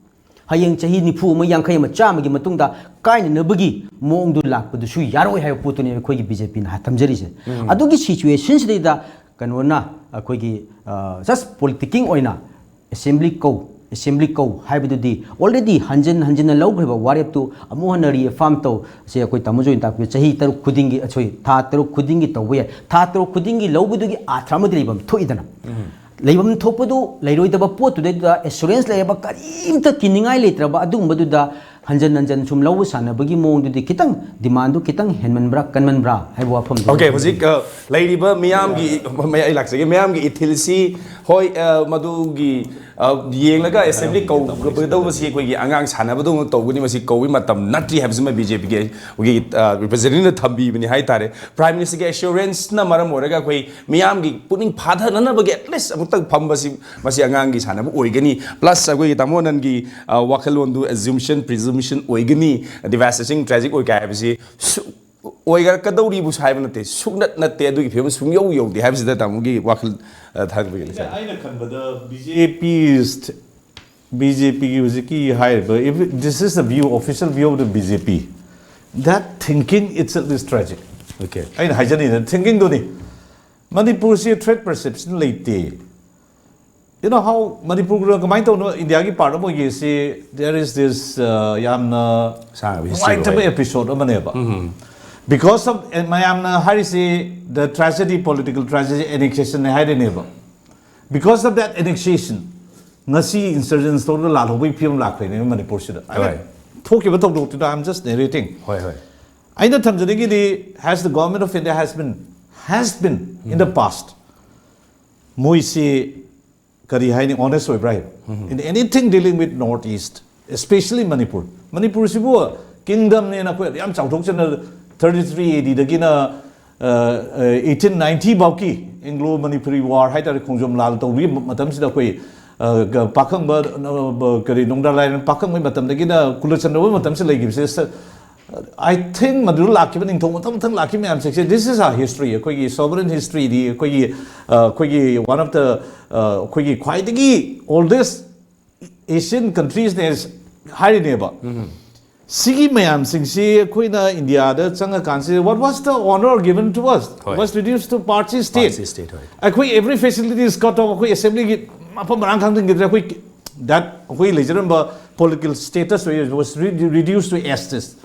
ꯍꯌꯦꯡ ꯆꯍꯤ ꯅꯤꯐꯨ ꯑꯃ, ꯌꯥꯡꯈꯩ ꯑꯃ, ꯆꯥꯝꯃꯒꯤ ꯃꯇꯨꯡꯗ ꯀꯥꯏꯅꯅꯕꯒꯤ ꯃꯑꯣꯡꯗꯨ ꯂꯥꯛꯄꯗꯨꯁꯨ ꯌꯥꯔꯣꯏ ꯍꯥꯏꯕ ꯄꯣꯠꯇꯨꯅꯦ ꯑꯩꯈꯣꯏꯒꯤ ꯕꯤ ꯖꯦ ꯄꯤꯅ ꯊꯝꯖꯔꯤꯁꯦ꯫ ꯑꯗꯨꯒꯤ ꯁꯤꯆꯨꯋꯦꯁꯟꯁꯤꯗꯩꯗ ꯀꯩꯅꯣꯅ ꯑꯩꯈꯣꯏꯒꯤ, ꯑ, ꯖꯁ ꯄꯣꯂꯤꯇꯤꯀꯤꯡ ꯑꯣꯏꯅ ꯑꯦꯁꯦꯝꯕ꯭ꯂꯤ ꯀꯧ, ꯑꯦꯁꯦꯝꯕ꯭ꯂꯤ ꯀꯧ ꯍꯥꯏꯕꯗꯨꯗꯤ already ꯍꯟꯖꯤꯟ ꯍꯟꯖꯤꯟꯅ ꯂꯧꯈ꯭ꯔꯤꯕ ꯋꯥꯔꯦꯞꯇꯨ ꯑꯃꯨꯛ ꯍꯟꯅ ꯔꯤꯑꯦꯐꯥꯔꯝ ꯇꯧ꯫ ꯁꯦ ꯑꯩꯈꯣꯏ ꯇꯥꯃꯣ ꯖꯣꯏꯅ ꯇꯥꯛꯄꯤꯌꯨ, ꯆꯍꯤ ꯇꯔꯨꯛ ꯈꯨꯗꯤꯡꯒꯤ, ꯁꯣꯔꯤ, ꯊꯥ ꯇꯔꯨꯛ ꯈꯨꯗꯤꯡꯒꯤ ꯇꯧꯕ ꯌꯥꯏ꯫ ꯊꯥ ꯇꯔꯨꯛ ꯈꯨꯗꯤꯡꯒꯤ ꯂꯧꯕꯗꯨꯒꯤ ꯑꯥꯊ꯭ꯔ ꯑꯃꯗꯤ ꯂꯩꯐꯝ ꯊꯣꯛꯏꯗꯅ꯫ ꯂꯩꯐꯝ ꯊꯣꯛꯄꯗꯨ ꯂꯩꯔꯣꯏꯗꯕ ꯄꯣꯠꯇꯨꯗꯩꯗꯨꯗ ꯑꯦꯁꯨꯔꯦꯟꯁ ꯂꯩꯔꯕ, ꯀꯔꯤꯝꯇ ꯀꯤꯅꯤꯡꯉꯥꯏ ꯂꯩꯇ꯭ꯔꯕ ꯑꯗꯨꯒꯨꯝꯕꯗꯨꯗ ꯍꯟꯖꯟ ꯍꯟꯖꯟ ꯁꯨꯝ ꯂꯧꯕ ꯁꯥꯟꯅꯕꯒꯤ ꯃꯑꯣꯡꯗꯨꯗꯤ ꯈꯤꯇꯪ ꯗꯤꯃꯥꯟꯗꯨ ꯈꯤꯇꯪ ꯍꯦꯟꯃꯟꯕ꯭ꯔꯥ, ꯀꯟꯃꯟꯕ꯭ꯔꯥ ꯍꯥꯏꯕ ꯋꯥꯐꯝꯗꯨ꯫ Okay, ꯍꯧꯖꯤꯛ, ꯑ, ꯂꯩꯔꯤꯕ ꯃꯤꯌꯥꯝꯒꯤ, ꯃꯌꯥ-, ꯑꯩ ꯂꯥꯛꯆꯒꯦ, ꯃꯤꯌꯥꯝꯒꯤ ꯏꯊꯤꯜꯁꯤ, ꯍꯣꯏ, ꯑ, ꯃꯗꯨꯒꯤ, ꯑ, ꯌꯦꯡꯂꯒ ꯑꯦꯁꯦꯝꯕ꯭ꯂꯤ ꯀꯧꯒꯗꯧꯕꯁꯤ ꯑꯩꯈꯣꯏꯒꯤ ꯑꯉꯥꯡ ꯁꯥꯟꯅꯕꯗꯧꯅ ꯇꯧꯒꯅꯤ, ꯃꯁꯤ ꯀꯧꯕꯒꯤ ꯃꯇꯝ ꯅꯠꯇ꯭ꯔꯤ ꯍꯥꯏꯕꯁꯤꯃ ꯕꯤ ꯖꯦ ꯄꯤꯒꯤ ꯑꯩꯈꯣꯏꯒꯤ ꯔꯤꯄ꯭ꯔꯦꯖꯦꯟꯇꯦꯇꯤꯚꯅ ꯊꯝꯕꯤꯕꯅꯤ ꯍꯥꯏꯇꯥꯔꯦ꯫ ꯄ꯭ꯔꯥꯏꯝ ꯃꯤꯅꯤꯁꯇꯔꯒꯤ ꯑꯦꯁꯨꯔꯦꯟꯁꯅ ꯃꯔꯝ ꯑꯣꯏꯔꯒ ꯑꯩꯈꯣꯏ ꯃꯤꯌꯥꯝꯒꯤ ꯄꯨꯛꯅꯤꯡ ꯐꯥꯊꯅꯅꯕꯒꯤ ꯑꯦꯠꯂꯤꯁ ꯑꯃꯨꯛꯇꯪ ꯐꯝꯕꯁꯤ, ꯃꯁꯤ ꯑꯉꯥꯡꯒꯤ ꯁꯥꯟꯅꯕ ꯑꯣꯏꯒꯅꯤ꯫ ꯄ꯭ꯂꯁ ꯑꯩꯈꯣꯏꯒꯤ ꯇꯥꯃꯣ ꯑꯅꯟꯒꯤ, ꯑ, ꯋꯥꯈꯜꯂꯣꯟꯗꯨ ꯑꯦꯖꯨꯝꯁꯟ ꯄ꯭ꯔꯤꯖꯨꯝꯁꯟ ꯑꯣꯏꯒꯅꯤ, ꯗꯤꯚꯥꯁꯇꯦꯁꯟ ꯇ꯭ꯔꯦꯖꯤꯛ ꯑꯣꯏꯒꯅꯤ ꯍꯥꯏꯕꯁꯤ ꯁꯨ-, ꯑꯣꯏꯔꯛꯀꯗꯧꯔꯤꯕꯨ ꯍꯥꯏꯕ ꯅꯠꯇꯦ, ꯁꯨꯡꯅꯠ ꯅꯠꯇꯦ꯫ ꯑꯗꯨꯒꯤ ꯐꯤꯕꯝ ꯁꯨꯡꯌꯧ ꯌꯧꯗꯦ ꯍꯥꯏꯕꯁꯤꯗ ꯇꯥꯃꯣꯒꯤ ꯋꯥꯈꯜ, ꯑ, ꯊꯝꯕꯤꯒꯦ꯫ ꯑꯩꯅ ꯈꯟꯕꯗ ꯕꯤ ꯖꯦ ꯄꯤ ꯏꯁ, ꯕꯤ ꯖꯦ ꯄꯤꯒꯤ ꯍꯧꯖꯤꯛꯀꯤ ꯍꯥꯏꯔꯤꯕ, if this is the view, official view of the B J P, that thinking itself is tragic꯫ Okay. ꯑꯩꯅ ꯍꯥꯏꯖꯅꯤꯡꯉꯤꯗ ꯊꯤꯡꯀꯤꯡꯗꯨꯅꯤ꯫ ꯃꯅꯤꯄꯨꯔꯁꯤ ꯊ꯭ꯔꯦꯠ ꯄꯔꯁꯦꯞꯁꯟ ꯂꯩꯇꯦ꯫ You know how ꯃꯅꯤꯄꯨꯔ ꯀꯃꯥꯏꯅ ꯇꯧꯅꯣ ꯏꯟꯗꯤꯌꯥꯒꯤ ꯄꯥꯔꯠ ꯑꯃ ꯑꯣꯏꯒꯦꯁꯤ, there is this, uh, ꯌꯥꯝꯅ ꯁꯥꯡꯕ history ꯅꯨꯡꯉꯥꯏꯇꯕ ꯑꯣꯏ꯫ ꯑꯦꯄꯤꯁꯣꯗ ꯑꯃꯅꯦꯕ꯫ ꯎꯝ꯫ Because of, ꯑꯦ, ꯃꯌꯥꯝꯅ ꯍꯥꯏꯔꯤꯁꯤ the tragedy, political tragedy, annexation ꯍꯥꯏꯔꯤꯅꯦꯕ꯫ Because of that annexation, ꯉꯁꯤ ꯏꯟꯁꯔꯖꯦꯟꯁ ꯇꯧꯔꯒ ꯂꯥꯜꯍꯧꯕꯒꯤ ꯐꯤꯕꯝ ꯂꯥꯛꯈ꯭ꯔꯦꯅꯦ ꯃꯅꯤꯄꯨꯔꯁꯤꯗ꯫ I mean, ꯍꯣꯏ꯫ ꯊꯣꯛꯈꯤꯕ ꯊꯧꯗꯣꯛꯇꯨꯗ, I'm just narrating꯫ ꯍꯣꯏ, ꯍꯣꯏ꯫ ꯑꯩꯅ ꯊꯝꯖꯅꯤꯡꯉꯤꯗꯤ, has the government of India has been, has been in the past, ꯃꯣꯏꯁꯤ ꯀꯔꯤ ꯍꯥꯏꯅꯤ, ꯑꯣꯅꯦꯁ ꯑꯣꯏꯕ꯭ꯔꯥ ꯍꯥꯏꯕ? In anything dealing with North East, especially Manipur, ꯃꯅꯤꯄꯨꯔꯁꯤꯕꯨ ꯀꯤꯡꯗꯝꯅꯦꯅ ꯑꯩꯈꯣꯏ ꯌꯥꯝ ꯆꯥꯎꯊꯣꯛꯆꯅ, thirty three A D ꯗꯒꯤꯅ, ꯑ, eighteen ninety ꯐꯥꯎꯀꯤ ꯑꯦꯡꯒ꯭ꯂꯣ ꯃꯅꯤꯄꯨꯔꯤ ꯋꯥꯔ ꯍꯥꯏꯇꯥꯔꯦ, ꯈꯣꯡꯖꯣꯝ ꯂꯥꯜ ꯇꯧꯕꯒꯤ ꯃꯇꯝꯁꯤꯗ ꯑꯩꯈꯣꯏ, ꯑ, ꯒ-, ꯄꯥꯈꯪꯕ, ꯑ, ꯕ-, ꯀꯔꯤ, ꯅꯣꯡꯗꯥ ꯂꯥꯏꯔꯦꯟ ꯄꯥꯈꯪꯕꯒꯤ ꯃꯇꯝꯗꯒꯤꯅ ꯀꯨꯂꯆꯟꯗ꯭ꯔ ꯃꯇꯝꯁꯤ ꯂꯩꯈꯤꯕꯁꯦ꯫ ꯁ-, I think ꯃꯗꯨꯗ ꯂꯥꯛꯈꯤꯕ ꯅꯤꯡꯊꯧ ꯃꯊꯪ ꯃꯊꯪ ꯂꯥꯛꯈꯤꯕ ꯃꯌꯥꯝꯁꯤꯡꯁꯦ, this is our history, ꯑꯩꯈꯣꯏꯒꯤ sovereign historyꯗꯤ, ꯑꯩꯈꯣꯏꯒꯤ, ꯑ, ꯑꯩꯈꯣꯏꯒꯤ one of the, ꯑ, ꯑꯩꯈꯣꯏꯒꯤ ꯈ꯭ꯋꯥꯏꯗꯒꯤ oldest Asian countries ꯅꯦ ꯍꯥꯏꯔꯤꯅꯦꯕ꯫ ꯁꯤꯒꯤ ꯃꯌꯥꯝꯁꯤꯡꯁꯤ ꯑꯩꯈꯣꯏꯅ ꯏꯟꯗꯤꯌꯥꯗ ꯆꯪꯉꯀꯥꯟꯁꯤꯗ, what was the honor given to us? ꯍꯣꯏ꯫ Was reduced to parsi state꯫ Parsi state, ꯍꯣꯏ꯫ ꯑꯩꯈꯣꯏ every facility is cut off, ꯑꯩꯈꯣꯏ ꯑꯦꯁꯦꯝꯕ꯭ꯂꯤꯒꯤ ꯃꯐꯝ ꯃꯔꯥꯡ ꯈꯪꯗꯤꯟꯈꯤꯗ꯭ꯔꯦ꯫ ꯑꯩꯈꯣꯏ that ꯑꯩꯈꯣꯏ ꯂꯩꯖꯔꯝꯕ political status was re-, reduced to ashes꯫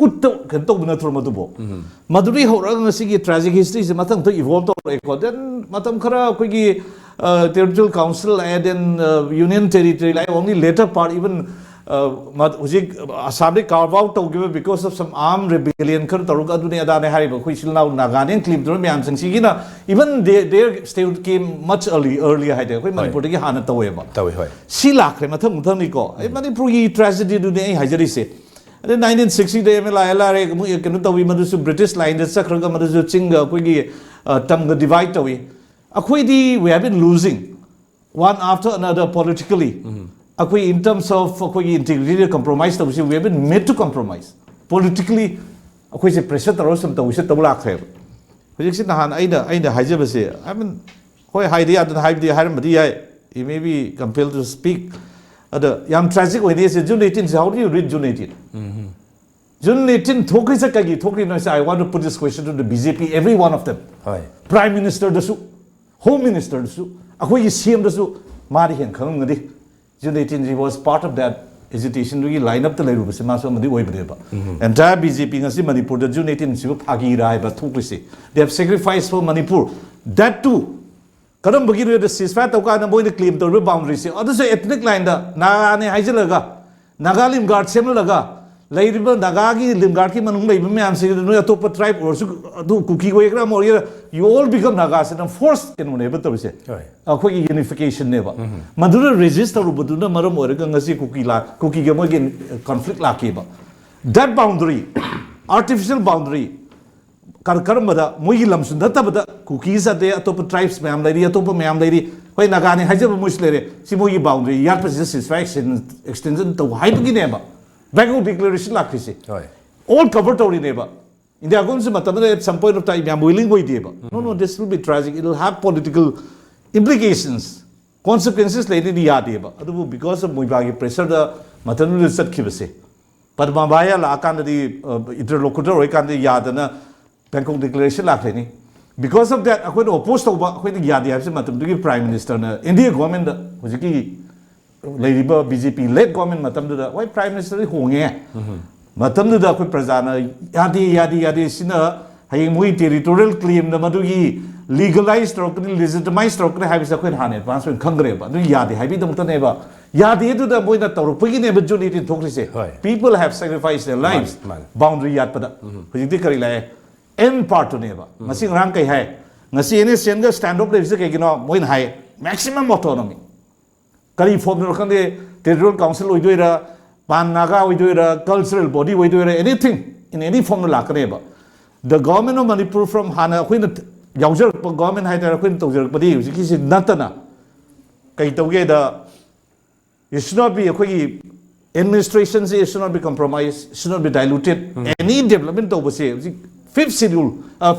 ꯎꯠꯇ ꯀꯩꯅꯣ ꯇꯧꯕ ꯅꯠꯇ꯭ꯔꯣ ꯃꯗꯨꯕꯨ? ꯃꯗꯨꯗꯒꯤ ꯍꯧꯔꯒ ꯉꯁꯤꯒꯤ tragic historyꯁꯦ ꯃꯊꯪ ꯃꯊꯪ evolve ꯇꯧꯔꯛꯑꯦꯀꯣ꯫ Then ꯃꯇꯝ ꯈꯔ ꯑꯩꯈꯣꯏꯒꯤ, ꯑ, territorial council, and then, ꯑ, union territory, like only later part, even ꯍꯧꯖꯤꯛ ꯑꯁꯥꯝꯗꯒꯤ ꯀꯥꯔꯚ ꯑꯥꯎꯠ ꯇꯧꯈꯤꯕ because of some armed rebellion ꯈꯔ ꯇꯧꯔꯒ ꯑꯗꯨꯅꯦ ꯑꯗꯥꯅꯦ ꯍꯥꯏꯔꯤꯕ ꯑꯩꯈꯣꯏ ꯏꯆꯤꯜ ꯏꯅꯥꯎ ꯅꯥꯒꯥꯅꯦꯅ ꯀ꯭ꯂꯦꯝ ꯇꯧꯔꯤꯕ ꯃꯌꯥꯝꯁꯤꯡꯁꯤꯒꯤꯅ even they, their state came much early, early ꯍꯥꯏꯗꯤ ꯑꯩꯈꯣꯏ ꯃꯅꯤꯄꯨꯔꯗꯒꯤ ꯍꯥꯟꯅ ꯇꯧꯋꯦꯕ꯫ ꯇꯧꯋꯤ, ꯍꯣꯏ꯫ ꯁꯤ ꯂꯥꯛꯈ꯭ꯔꯦ ꯃꯊꯪ ꯃꯊꯪꯅꯤꯀꯣ꯫ ꯑꯩ ꯃꯅꯤꯄꯨꯔꯒꯤ ꯇ꯭ꯔꯦꯖꯦꯗꯤꯗꯨꯅꯦ ꯑꯩ ꯍꯥꯏꯖꯔꯤꯁꯦ꯫ ꯑꯗꯩ ꯅꯥꯏꯟꯇꯤꯟ ꯁꯤꯛꯁꯇꯤꯗ M L I L R A ꯑꯃꯨꯛ ꯀꯩꯅꯣ ꯇꯧꯋꯤ, ꯃꯗꯨꯁꯨ ꯕ꯭ꯔꯤꯇꯤꯁ ꯂꯥꯏꯟꯗ ꯆꯠꯈ꯭ꯔꯒ ꯃꯗꯨꯁꯨ ꯆꯤꯡꯒ ꯑꯩꯈꯣꯏꯒꯤ ꯇꯝꯒ ꯗꯤꯚꯥꯏꯠ ꯇꯧꯋꯤ꯫ ꯑꯩꯈꯣꯏꯗꯤ we have been losing one after another politically꯫ ꯑꯩꯈꯣꯏ in terms of ꯑꯩꯈꯣꯏꯒꯤ ꯏꯟꯇꯤꯒ꯭ꯔꯤꯇꯤꯗ ꯀꯝꯄ꯭ꯔꯣꯃꯥꯏꯁ ꯇꯧꯕꯁꯤ we have been made to compromise politically꯫ ꯑꯩꯈꯣꯏꯁꯦ ꯄ꯭ꯔꯦꯁꯔ ꯇꯧꯔꯒ ꯁꯨꯝ ꯇꯧꯕꯁꯦ ꯇꯧ ꯂꯥꯛꯈ꯭ꯔꯦꯕ꯫ ꯍꯧꯖꯤꯛꯁꯤ ꯅꯍꯥꯟ ꯑꯩꯅ ꯑꯩꯅ ꯍꯥꯏꯖꯕꯁꯦ I mean ꯍꯣꯏ ꯍꯥꯏꯗꯤ ꯌꯥꯗꯅ ꯍꯥꯏꯕꯗꯤ ꯍꯥꯏꯔꯝꯕꯗꯤ ꯌꯥꯏ꯫ He may be compelled to speak꯫ ꯑꯗ ꯌꯥꯝ ꯇ꯭ꯔꯥꯖꯤꯛ ꯑꯣꯏꯅ ꯁꯦ ꯖꯨꯟ ꯑꯩꯠꯇꯤꯟꯁꯦ how do you read June eighteen? June eighteen ꯊꯣꯛꯈ꯭ꯔꯤꯁꯦ ꯀꯩꯒꯤ ꯊꯣꯛꯈ꯭ꯔꯤꯅꯣ ꯍꯥꯏꯁꯦ I want to put this question to the B J P, every one of them꯫ ꯍꯣꯏ꯫ Prime Ministerꯗꯁꯨ, Home Ministerꯗꯁꯨ, ꯑꯩꯈꯣꯏꯒꯤ C Mꯗꯁꯨ ꯃꯥꯗꯤ ꯍꯦꯟꯅ ꯈꯪꯉꯝꯒꯅꯤ꯫ June eighteen, he was part of that agitationꯗꯨꯒꯤ line upꯇ ꯂꯩꯔꯨꯕꯁꯦ ꯃꯥꯁꯨ ꯑꯃꯗꯤ ꯑꯣꯏꯕꯅꯦꯕ꯫ Entire B J P ꯉꯁꯤ ꯃꯅꯤꯄꯨꯔꯗ June eighteen ꯁꯤꯕꯨ ꯐꯥꯒꯤꯔꯥ ꯍꯥꯏꯕ ꯊꯣꯛꯂꯤꯁꯦ꯫ They have sacrificed for Manipur, that too꯫ ꯀꯔꯝꯕꯒꯤꯅꯣꯗ ceasefire ꯇꯧ ꯀꯥꯟꯗ ꯃꯣꯏꯅ ꯀ꯭ꯂꯦꯝ ꯇꯧꯔꯤꯕ ꯕꯥꯎꯟꯗꯔꯤꯁꯦ ꯑꯗꯨꯁꯨ ethnic lineꯗ ꯅꯥꯒꯥꯅꯦ ꯍꯥꯏꯖꯤꯜꯂꯒ ꯅꯥꯒꯥ ꯂꯤꯝꯒꯥꯔꯗ ꯁꯦꯝꯍꯜꯂꯒ ꯂꯩꯔꯤꯕ ꯅꯥꯒꯥꯒꯤ ꯂꯤꯝꯒꯥꯔꯗꯀꯤ ꯃꯅꯨꯡ ꯂꯩꯕ ꯃꯌꯥꯝꯁꯤꯡꯗꯨ ꯅꯣꯏ ꯑꯇꯣꯞꯄ ꯇ꯭ꯔꯥꯏꯕ ꯑꯣꯏꯔꯁꯨ ꯑꯗꯨ ꯀꯨꯀꯤ ꯑꯣꯏꯒꯦꯔꯥ ꯑꯃ ꯑꯣꯏꯒꯦꯔꯥ you all become Nagas ꯍꯥꯏꯅ ꯐꯣꯔꯁ ꯀꯩꯅꯣꯅꯦꯕ ꯇꯧꯔꯤꯁꯦ꯫ ꯍꯣꯏ꯫ ꯑꯩꯈꯣꯏꯒꯤ ꯌꯨꯅꯤꯐꯤꯀꯦꯁꯟꯅꯦꯕ꯫ ꯃꯗꯨꯅ ꯔꯦꯖꯤꯁ ꯇꯧꯔꯨꯕꯗꯨꯅ ꯃꯔꯝ ꯑꯣꯏꯔꯒ ꯉꯁꯤ ꯀꯨꯀꯤ ꯂꯥ ꯀꯨꯀꯤꯒ ꯃꯣꯏꯒꯤ ꯀꯟꯐ꯭ꯂꯤꯛ ꯂꯥꯛꯈꯤꯕ꯫ That boundary, artificial boundary, ꯀꯔꯝꯕꯗ ꯃꯣꯏꯒꯤ ꯂꯝꯁꯨ ꯅꯠꯇꯕꯗ ꯀꯨꯀꯤꯁ ꯑꯗꯩ ꯑꯇꯣꯞꯄ ꯇ꯭ꯔꯥꯏꯕꯁ ꯃꯌꯥꯝ ꯂꯩꯔꯤ, ꯑꯇꯣꯞꯄ ꯃꯌꯥꯝ ꯂꯩꯔꯤ, ꯍꯣꯏ ꯅꯥꯒꯥꯅꯤ ꯍꯥꯏꯖꯕ ꯃꯣꯏꯁꯨ ꯂꯩꯔꯦ꯫ ꯁꯤ ꯃꯣꯏꯒꯤ ꯕꯥꯎꯟꯗꯔꯤ ꯌꯥꯠꯄꯁꯤꯗ ceasefire extension ꯇꯧ ꯍꯥꯏꯕꯒꯤꯅꯦꯕ꯫ Bangkok Declarationꯂꯥꯛꯈ꯭ꯔꯤꯁꯦ꯫ ꯍꯣꯏ꯫ All cover ꯇꯧꯔꯤꯅꯦꯕ꯫ ꯏꯟꯗꯤꯌꯥ ꯒꯣꯟꯁꯨ ꯃꯇꯝꯗ at some point of time ꯌꯥꯝ ꯋꯤꯂꯤꯡ ꯑꯣꯏꯗꯦꯕ꯫ No, no, this will be tragic, it will have political implications, consequences ꯂꯩꯔꯤꯗꯤ ꯌꯥꯗꯦꯕ꯫ ꯑꯗꯨꯕꯨ because of ꯃꯣꯏꯕꯥꯒꯤ ꯄ꯭ꯔꯦꯁꯔꯗ ꯃꯇꯝꯗꯨꯗ ꯆꯠꯈꯤꯕꯁꯦ꯫ ꯄꯗꯃꯥꯕꯥꯏ ꯂꯥꯛꯑꯀꯥꯟꯗꯗꯤ interlocutor ꯑꯣꯏꯀꯥꯟꯗ ꯌꯥꯗꯅ Bangkok Declaration ꯂꯥꯛꯈ꯭ꯔꯦꯅꯤ꯫ Because of that ꯑꯩꯈꯣꯏꯅ ꯑꯣꯄꯣꯖ ꯇꯧꯕ, ꯑꯩꯈꯣꯏꯅ ꯌꯥꯗꯦ ꯍꯥꯏꯕꯁꯤ ꯃꯇꯝꯗꯨꯒꯤ Prime Ministerꯅ India governmentꯗ ꯍꯧꯖꯤꯛꯀꯤ ꯂꯩꯔꯤꯕ B J P led government ꯃꯇꯝꯗꯨꯗ ꯍꯣꯏ Prime Ministerꯗꯤ ꯍꯣꯡꯉꯦ꯫ ꯃꯇꯝꯗꯨꯗ ꯑꯩꯈꯣꯏ ꯄ꯭ꯔꯖꯥꯅ ꯌꯥꯗꯦ, ꯌꯥꯗꯦ, ꯌꯥꯗꯦ, ꯁꯤꯅ ꯍꯌꯦꯡ ꯃꯣꯏ territorial claimꯅ ꯃꯗꯨꯒꯤ legalize ꯇꯧꯔꯛꯀꯅꯤ, legitimize ꯇꯧꯔꯛꯀꯅꯤ ꯍꯥꯏꯕꯁꯦ ꯑꯩꯈꯣꯏꯅ ꯍꯥꯟꯅ advance ꯑꯣꯏꯅ ꯈꯪꯈ꯭ꯔꯦꯕ꯫ ꯑꯗꯨ ꯌꯥꯗꯦ ꯍꯥꯏꯕꯒꯤꯗꯃꯛꯇꯅꯦꯕ ꯌꯥꯗꯦ ꯑꯗꯨꯗ ꯃꯣꯏꯅ ꯇꯧꯔꯛꯄꯒꯤꯅꯦꯕ ꯖꯨꯟ ꯑꯩꯠꯇꯤꯟ ꯊꯣꯛꯈ꯭ꯔꯤꯁꯦ꯫ ꯍꯣꯏ꯫ People have sacrificed their lives꯫ ꯃꯥꯅꯤ, ꯃꯥꯅꯤ꯫ ꯕꯥꯎꯟꯗꯔꯤ ꯌꯥꯠꯄꯗ꯫ ꯍꯧꯖꯤꯛꯇꯤ ꯀꯔꯤ ꯂꯥꯛꯑꯦ? ꯑꯦꯟ ꯄꯥꯔꯠꯇꯨꯅꯦꯕ꯫ ꯉꯁꯤ ꯉꯔꯥꯡ ꯀꯩ ꯍꯥꯏ? ꯉꯁꯤ ꯑꯦꯟ ꯑꯦꯁ ꯑꯦꯟꯒ ꯁ꯭ꯇꯦꯟꯗ ꯑꯞ ꯂꯩꯔꯤꯁꯦ ꯀꯩꯒꯤꯅꯣ? ꯃꯣꯏꯅ ꯍꯥꯏ, ꯃꯦꯛꯁꯤꯃꯝ ꯑꯣꯇꯣꯅꯣꯃꯤ꯫ ꯀꯔꯤ ꯐꯣꯝꯗꯨꯅꯣ ꯈꯪꯗꯦ, ꯇꯦꯔꯤꯇꯣꯔꯤꯌꯦꯜ ꯀꯥꯎꯟꯁꯤꯜ ꯑꯣꯏꯗꯣꯏꯔꯥ, ꯄꯥꯟ ꯅꯥꯒꯥ ꯑꯣꯏꯗꯣꯏꯔꯥ, ꯀꯜꯆꯔꯦꯜ ꯕꯣꯗꯤ ꯑꯣꯏꯗꯣꯏꯔꯥ, ꯑꯦꯅꯤꯊꯤꯡ, ꯏꯟ ꯑꯦꯅꯤ ꯐꯣꯝꯗ ꯂꯥꯛꯀꯅꯦꯕ꯫ The government of Manipur from ꯍꯥꯟꯅ ꯑꯩꯈꯣꯏꯅ ꯌꯥꯎꯖꯔꯛꯄ ꯒꯣꯔꯃꯦꯟ ꯍꯥꯏꯇꯥꯔꯦ, ꯑꯩꯈꯣꯏꯅ ꯇꯧꯖꯔꯛꯄꯗꯤ ꯍꯧꯖꯤꯛꯀꯤꯁꯤ ꯅꯠꯇꯅ ꯀꯩ ꯇꯧꯒꯦꯗ, it should not be, ꯑꯩꯈꯣꯏꯒꯤ ꯑꯦꯗꯃꯤꯅꯤꯁꯇ꯭ꯔꯦꯁꯟꯁꯦ it should not be compromised, it should not be diluted꯫ Any development ꯇꯧꯕꯁꯦ ꯍꯧꯖꯤꯛ ꯐꯤꯐ ꯁꯦꯗ꯭ꯌꯨꯜ,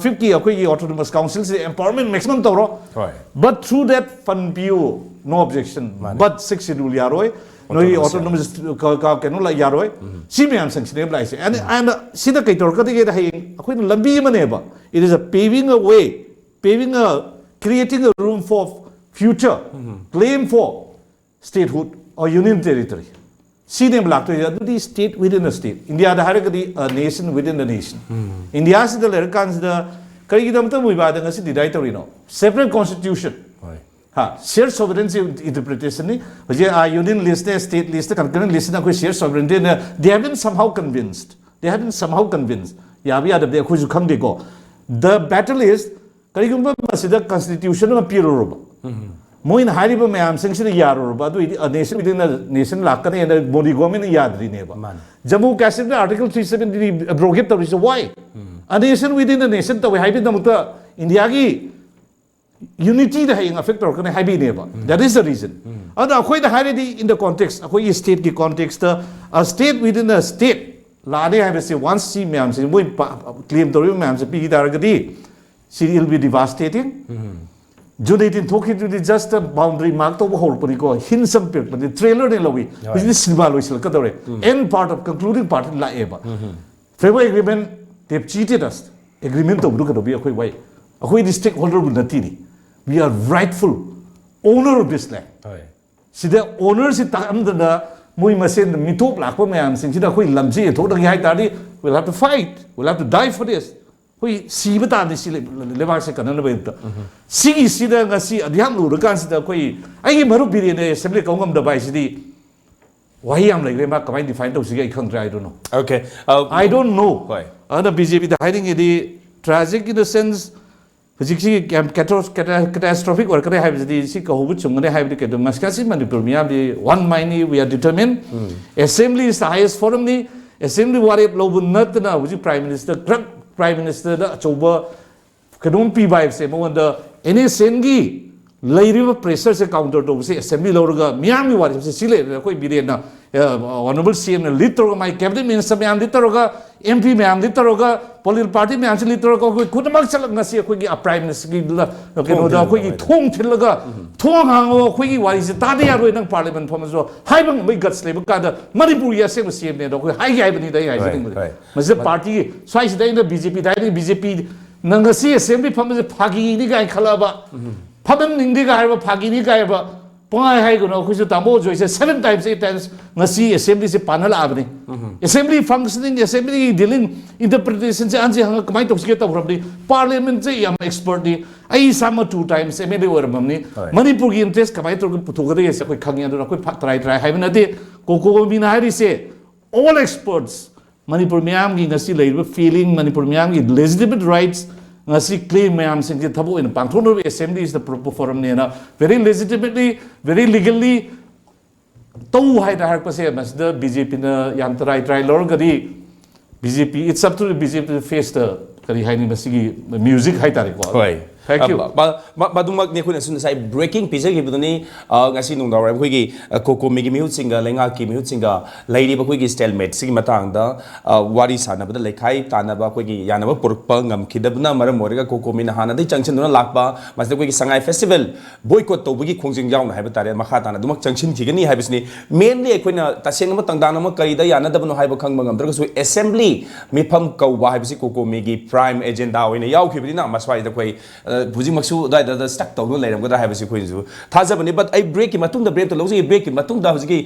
ꯐꯤꯐꯀꯤ ꯑꯩꯈꯣꯏꯒꯤ ꯑꯣꯇꯣꯅꯣꯃꯁ ꯀꯥꯎꯟꯁꯤꯜꯁꯦ ꯑꯦꯝꯄꯥꯋꯔꯃꯦꯟ ꯃꯦꯛꯁꯤꯃꯝ ꯇꯧꯔꯣ꯫ ꯍꯣꯏ꯫ But through that fund ꯄꯤꯌꯨ, no objection꯫ ꯃꯥꯅꯤ꯫ But ꯁꯤꯛꯁ ꯁꯦꯗ꯭ꯌꯨꯜ ꯌꯥꯔꯣꯏ, ꯅꯣꯏꯒꯤ Autonomous ꯑꯣꯇꯣꯅꯣꯃꯁ ꯀꯩꯅꯣ ꯂ- ꯌꯥꯔꯣꯏ꯫ ꯁꯤ ꯃꯌꯥꯝ ꯁꯦꯡꯁꯟꯅꯦꯕ ꯂꯥꯛꯏꯁꯦ꯫ And, and ꯁꯤꯗ ꯀꯩ ꯇꯧꯔꯛꯀꯗꯒꯦꯗ, ꯍꯌꯦꯡ ꯑꯩꯈꯣꯏꯅ ꯂꯝꯕꯤ ꯑꯃꯅꯦꯕ, it is a paving a way, paving a, creating a room for future claim for statehood or union territory꯫ ꯁꯤꯅꯦꯕ ꯂꯥꯛꯇꯣꯏꯁꯦ꯫ ꯑꯗꯨꯗꯤ state within a state꯫ ꯏꯟꯗꯤꯌꯥꯗ ꯍꯥꯏꯔꯒꯗꯤ a nation within a nation꯫ ꯏꯟꯗꯤꯌꯥꯁꯤꯗ ꯂꯩꯔꯀꯥꯟꯁꯤꯗ ꯀꯔꯤꯒꯤꯗꯃꯛꯇ ꯃꯣꯏꯕꯥꯗ ꯉꯁꯤ deny ꯇꯧꯔꯤꯅꯣ? Separate constitution꯫ ꯍꯣꯏ꯫ ꯍꯥ, shared sovereignty interpretation ꯅꯤ꯫ ꯍꯧꯖꯤꯛ ꯑꯥ ꯌꯨꯅꯤꯌꯟ ꯂꯤꯁꯅꯦ, ꯁ꯭ꯇꯦꯠ ꯂꯤꯁꯅꯦ, ꯀꯟꯀꯔꯦꯟ ꯂꯤꯁꯅꯦ, ꯑꯩꯈꯣꯏ shared sovereignty ꯅ, they have been somehow convinced, they have been somehow convinced꯫ ꯌꯥꯕ ꯌꯥꯗꯕꯗꯤ ꯑꯩꯈꯣꯏꯁꯨ ꯈꯪꯗꯦꯀꯣ꯫ The battle is, ꯀꯔꯤꯒꯨꯝꯕ ꯃꯁꯤꯗ ꯀꯟꯁꯇꯤꯇ꯭ꯌꯨꯁꯟ ꯑꯃ ꯄꯤꯔꯨꯔꯕ, ꯃꯣꯏꯅ ꯍꯥꯏꯔꯤꯕ ꯃꯌꯥꯝꯁꯤꯡꯁꯤꯅ ꯌꯥꯔꯨꯔꯕ, ꯑꯗꯨ ꯑꯣꯏꯗꯤ a nation within a nation ꯂꯥꯛꯀꯅꯤ ꯍꯥꯏꯅ ꯃꯣꯗꯤ ꯒꯣꯔꯃꯦꯟꯅ ꯌꯥꯗ꯭ꯔꯤꯅꯦꯕ꯫ ꯃꯥꯅꯤ꯫ ꯖꯝꯃꯨ ꯀꯥꯁꯃꯤꯔꯗ ꯑꯥꯔꯇꯤꯀꯜ ꯊ꯭ꯔꯤ ꯁꯕꯦꯟꯇꯤ ꯑꯦꯕ꯭ꯔꯣꯒꯦꯠ ꯇꯧꯔꯤꯁꯦ why? A nation within a nation ꯇꯧꯋꯦ ꯍꯥꯏꯕꯒꯤꯗꯃꯛꯇ ꯏꯟꯗꯤꯌꯥꯒꯤ ꯌꯨꯅꯤꯇꯤꯗ ꯍꯌꯦꯡ ꯑꯦꯐꯦꯛ ꯇꯧꯔꯛꯀꯅꯤ ꯍꯥꯏꯕꯤꯅꯦꯕ꯫ That is the reason꯫ ꯑꯗꯨꯅ ꯑꯩꯈꯣꯏꯅ ꯍꯥꯏꯔꯗꯤ, in the context, ꯑꯩꯈꯣꯏꯒꯤ ꯁ꯭ꯇꯦꯠꯀꯤ context, a state within a state ꯂꯥꯛꯑꯅꯤ ꯍꯥꯏꯕꯁꯦ, ꯋꯥꯟꯁ ꯁꯤ ꯃꯌꯥꯝꯁꯦ, ꯃꯣꯏ ꯀ꯭ꯂꯦꯝ ꯇꯧꯔꯤꯕ ꯃꯌꯥꯝꯁꯦ ꯄꯤꯈꯤ ꯇꯥꯔꯒꯗꯤ, ꯁꯤ will be devastating꯫ June eighteen ꯊꯣꯛꯈꯤꯕꯗꯨꯗꯤ ꯖꯁ ꯕꯥꯎꯟꯗꯔꯤ ꯃꯥꯔꯛ ꯇꯧꯕ ꯍꯧꯔꯛꯄꯅꯤꯀꯣ, ꯍꯤꯟꯁ ꯑꯃ ꯄꯤꯔꯛꯄꯅꯤ, ꯇ꯭ꯔꯦꯂꯔꯅꯦ ꯂꯧꯏ꯫ ꯍꯣꯏ꯫ ꯍꯧꯖꯤꯛꯇꯤ ꯁꯤꯅꯦꯃꯥ ꯂꯣꯏꯁꯤꯜꯂꯛꯀꯗꯧꯔꯦ꯫ End part of concluding part ꯂꯥꯛꯑꯦꯕ꯫ Favour agreement, they've cheated us꯫ Agreement ꯇꯧꯕꯗꯨ ꯀꯩꯗꯧꯕꯤ ꯑꯩꯈꯣꯏ ꯋꯥꯏ? ꯑꯩꯈꯣꯏꯗꯤ ꯁ꯭ꯇꯦꯛ ꯍꯣꯜꯗꯔꯕꯨ ꯅꯠꯇꯦꯅꯤ꯫ We are rightful owner of this land꯫ ꯍꯣꯏ꯫ ꯁꯤꯗ ꯑꯣꯅꯔꯁꯤ ꯇꯥꯛꯑꯝꯗꯅ ꯃꯣꯏ ꯃꯁꯦꯟ ꯃꯤꯇꯣꯞ ꯂꯥꯛꯄ ꯃꯌꯥꯝꯁꯤꯡꯁꯤꯗ ꯑꯩꯈꯣꯏ ꯂꯝꯁꯤ ꯌꯦꯟꯊꯣꯛꯅꯒꯦ ꯍꯥꯏ ꯇꯥꯔꯗꯤ, we'll have to fight, we'll have to die for this꯫ ꯑꯩꯈꯣꯏ ꯁꯤꯕ ꯇꯥꯕꯅꯤ ꯁꯤ ꯂꯩ-, ꯂꯩꯕꯥꯛꯁꯦ ꯀꯟꯅꯅꯕꯒꯤꯗꯃꯛꯇ꯫ ꯁꯤꯒꯤꯁꯤꯗ ꯉꯁꯤ ꯑꯙ꯭ꯌꯥꯟ ꯂꯨꯔꯀꯥꯟꯁꯤꯗ ꯑꯩꯈꯣꯏ, ꯑꯩꯒꯤ ꯃꯔꯨꯞ ꯕꯤꯔꯦꯟꯅ ꯑꯦꯁꯦꯝꯕ꯭ꯂꯤ ꯀꯧ ꯉꯝꯗꯕ ꯍꯥꯏꯁꯤꯗꯤ ꯋꯥꯍꯩ ꯌꯥꯝ ꯂꯩꯈ꯭ꯔꯦ, ꯃꯥ ꯀꯃꯥꯏꯅ ꯗꯤꯐꯥꯏꯟ ꯇꯧꯁꯤꯒꯦ ꯑꯩ ꯈꯪꯗ꯭ꯔꯦ, I don't know꯫ Okay. I don't know꯫ ꯍꯣꯏ꯫ ꯑꯗꯨꯅ ꯕꯤ ꯖꯦ ꯄꯤꯗ ꯍꯥꯏꯅꯤꯡꯉꯤꯗꯤ, tragic in the sense, ꯍꯧꯖꯤꯛꯁꯤ ꯌꯥꯝ catastrophic ꯑꯣꯏꯔꯛꯀꯅꯤ ꯍꯥꯏꯕꯁꯤꯗꯤ, ꯁꯤ ꯀꯧꯍꯧꯕ ꯆꯨꯝꯒꯅꯤ ꯍꯥꯏꯕꯗꯤ ꯀꯩꯗꯧ, ꯃꯁꯤ Manipur ꯃꯤꯌꯥꯝꯗꯤ one mindꯅꯤ, we are determined꯫ Assembly is the highest forumꯅꯤ꯫ Assembly ꯋꯥꯔꯦꯞ ꯂꯧꯕ ꯅꯠꯇꯅ ꯍꯧꯖꯤꯛ Prime Minister, ꯈꯛ Prime Ministerꯗ ꯑꯆꯧꯕ ꯀꯩꯅꯣꯝ ꯄꯤꯕ ꯍꯥꯏꯕꯁꯦ, ꯃꯉꯣꯟꯗ NSCNꯒꯤ ꯂꯩꯔꯤꯕ pressureꯁꯦ counter ꯇꯧꯕꯁꯦ, assembly ꯂꯧꯔꯒ ꯃꯤꯌꯥꯝꯒꯤ ꯋꯥꯔꯦꯞꯁꯦ ꯁꯤ ꯂꯩꯔꯦ꯫ ꯑꯩꯈꯣꯏ ꯕꯤꯔꯦꯟꯅ, ꯑ, honourable CMꯅ lead ꯇꯧꯔꯒ, ꯃꯥꯏ cabinet minister ꯃꯌꯥꯝ lead ꯇꯧꯔꯒ, MP ꯃꯌꯥꯝ lead ꯇꯧꯔꯒ, political party ꯃꯌꯥꯝꯁꯤ lead ꯇꯧꯔꯒ, ꯑꯩꯈꯣꯏ ꯈꯨꯗꯤꯡꯃꯛ ꯆꯠꯂꯒ ꯉꯁꯤ ꯑꯩꯈꯣꯏꯒꯤ Prime Ministerꯒꯤ ꯀꯩꯅꯣꯗ ꯊꯤꯜꯂꯒ ꯑꯩꯈꯣꯏꯒꯤ ꯊꯣꯡ ꯊꯤꯜꯂꯒ, "ꯊꯣꯡ ꯍꯥꯡꯉꯣ, ꯑꯩꯈꯣꯏꯒꯤ ꯋꯥꯔꯤꯁꯦ ꯇꯥꯗ ꯌꯥꯔꯣꯏ, ꯅꯪ parliament ꯐꯝꯃꯁꯨ" ꯍꯥꯏꯕ ꯉꯝꯕꯒꯤ guts ꯂꯩꯕ ꯀꯥꯟꯗ, ꯃꯅꯤꯄꯨꯔꯒꯤ ꯑꯁꯦꯡꯕ CMꯅꯦ ꯑꯗꯣ ꯑꯩꯈꯣꯏ ꯍꯥꯏꯒꯦ ꯍꯥꯏꯕꯅꯤꯗ ꯑꯩ ꯍꯥꯏꯖꯅꯤꯡꯕꯗꯤ꯫ Right. ꯃꯁꯤꯗ partyꯒꯤ ꯁ꯭ꯋꯥꯏꯁꯤꯗ ꯑꯩꯅ BJPꯗ ꯍꯥꯏꯅꯤꯡꯉꯤ, BJP ꯅꯪ ꯉꯁꯤ assembly ꯐꯝꯕꯁꯦ ꯐꯥꯒꯤꯅꯤ ꯀꯥꯏꯅ ꯈꯜꯂꯛꯑꯕ, ꯐꯝꯍꯟꯅꯤꯡꯗꯦ ꯀꯥꯏ ꯍꯥꯏꯕ, ꯐꯥꯒꯤꯅꯤ ꯀꯥꯏ ꯍꯥꯏꯕ, ꯄꯉꯥꯏ ꯍꯥꯏꯒꯅꯨ꯫ ꯑꯩꯈꯣꯏꯁꯨ ꯇꯥꯃꯣ ꯖꯣꯏꯁꯦ seven times, eight times ꯉꯁꯤ assemblyꯁꯦ ꯄꯥꯟꯅ ꯂꯥꯛꯑꯕꯅꯤ꯫ Assembly functioning, assemblyꯒꯤ dealing, interpretationꯁꯦ ꯑꯟꯁꯤ ꯍꯪꯉ ꯀꯃꯥꯏꯅ ꯇꯧꯁꯤꯒꯦ ꯇꯧꯈ꯭ꯔꯕꯅꯤ꯫ Parliamentꯁꯦ ꯌꯥꯝ expertꯅꯤ꯫ ꯑꯩ ꯏꯁꯥꯃꯛ two times MLA ꯑꯣꯏꯔꯝꯃꯕꯅꯤ꯫ ꯍꯣꯏ꯫ ꯃꯅꯤꯄꯨꯔꯒꯤ interest ꯀꯃꯥꯏꯅ ꯇꯧꯔꯒ ꯄꯨꯊꯣꯛꯀꯗꯒꯦꯁꯦ ꯑꯩꯈꯣꯏ ꯈꯪꯉꯤ꯫ ꯑꯗꯨꯅ ꯑꯩꯈꯣꯏ ꯐ-, try try ꯍꯥꯏꯕ ꯅꯠꯇꯦ꯫ ꯀꯣꯀꯣꯃꯤꯅ ꯍꯥꯏꯔꯤꯁꯦ, all experts, ꯃꯅꯤꯄꯨꯔ ꯃꯤꯌꯥꯝꯒꯤ ꯉꯁꯤ ꯂꯩꯔꯤꯕ feeling, ꯃꯅꯤꯄꯨꯔ ꯃꯤꯌꯥꯝꯒꯤ legitimate rights, ꯉꯁꯤ claim ꯃꯌꯥꯝꯁꯤꯡꯁꯦ ꯊꯕꯛ ꯑꯣꯏꯅ ꯄꯥꯡꯊꯣꯛꯅꯕ assembly is the proper forumꯅꯦꯅ very legitimately, very legally ꯇꯧ ꯍꯥꯏꯅ ꯍꯥꯏꯔꯛꯄꯁꯦ, ꯃꯁꯤꯗ BJPꯅ ꯌꯥꯝ try try ꯂꯧꯔꯒꯗꯤ, BJP, it's up to the BJP to face the, ꯀꯔꯤ ꯍꯥꯏꯅꯤ, ꯃꯁꯤꯒꯤ music ꯍꯥꯏꯇꯥꯔꯦꯀꯣ꯫ ꯍꯣꯏ꯫ Thank you꯫ ꯑ, ꯃ-, ꯃ-, ꯃꯗꯨꯃꯛꯅꯤ ꯑꯩꯈꯣꯏꯅꯁꯨ ꯉꯁꯥꯏ breaking ꯄꯤꯖꯈꯤꯕꯗꯨꯅꯤ꯫ ꯑ, ꯉꯁꯤ ꯅꯨꯡꯗꯥꯡꯋꯥꯏꯔꯝ ꯑꯩꯈꯣꯏꯒꯤ, ꯑ, ꯀꯣꯀꯣꯃꯤꯒꯤ ꯃꯤꯍꯨꯠꯁꯤꯡꯒ ꯂꯩꯉꯥꯛꯀꯤ ꯃꯤꯍꯨꯠꯁꯤꯡꯒ ꯂꯩꯔꯤꯕ ꯑꯩꯈꯣꯏꯒꯤ stalemateꯁꯤꯒꯤ ꯃꯇꯥꯡꯗ, ꯑ, ꯋꯥꯔꯤ ꯁꯥꯟꯅꯕꯗ ꯂꯩꯈꯥꯏ ꯇꯥꯟꯅꯕ, ꯑꯩꯈꯣꯏꯒꯤ ꯌꯥꯅꯕ ꯄꯨꯔꯛꯄ ꯉꯝꯈꯤꯗꯕꯅ ꯃꯔꯝ ꯑꯣꯏꯔꯒ ꯀꯣꯀꯣꯃꯤꯅ ꯍꯥꯟꯅꯗꯒꯤ ꯆꯪꯁꯤꯟꯗꯨꯅ ꯂꯥꯛꯄ, ꯃꯁꯤꯗ ꯑꯩꯈꯣꯏꯒꯤ ꯁꯉꯥꯏ festival boycott ꯇꯧꯕꯒꯤ ꯈꯣꯡꯖꯦꯜ ꯌꯥꯎꯅ ꯍꯥꯏꯕ ꯇꯥꯔꯦ, ꯃꯈꯥ ꯇꯥꯅ ꯑꯗꯨꯃꯛ ꯆꯪꯁꯤꯟꯈꯤꯒꯅꯤ ꯍꯥꯏꯕꯁꯤꯅꯤ꯫ Mainly ꯑꯩꯈꯣꯏꯅ ꯇꯁꯦꯡꯅ ꯑꯃ ꯇꯪꯗꯥꯟ ꯑꯃ ꯀꯔꯤꯗ ꯌꯥꯅꯗꯕꯅꯣ ꯍꯥꯏꯕ ꯈꯪꯕ ꯉꯝꯗ꯭ꯔꯒꯁꯨ, assembly ꯃꯤꯐꯝ ꯀꯧꯕ ꯍꯥꯏꯕꯁꯤ ꯀꯣꯀꯣꯃꯤꯒꯤ prime agenda ꯑꯣꯏꯅ ꯌꯥꯎꯈꯤꯕꯅꯤꯅ, ꯃꯁ꯭ꯋꯥꯏꯗ ꯑꯩꯈꯣꯏ, ꯑ, ꯍꯧꯖꯤꯛꯃꯛꯁꯨ ꯑꯗꯨꯋꯥꯏꯗ ꯁ꯭ꯇꯛ ꯇꯧꯗꯨꯅ ꯂꯩꯔꯝꯒꯗ꯭ꯔꯥ ꯍꯥꯏꯕꯁꯤ ꯑꯩꯈꯣꯏꯅꯁꯨ ꯊꯥꯖꯕꯅꯤ꯫ ꯕꯠ ꯑꯩ ꯕ꯭ꯔꯦꯛꯀꯤ ꯃꯇꯨꯡꯗ, ꯕ꯭ꯔꯦꯛꯇ ꯂꯧꯖꯒꯦ꯫ ꯕ꯭ꯔꯦꯛꯀꯤ ꯃꯇꯨꯡꯗ ꯍꯧꯖꯤꯛꯀꯤ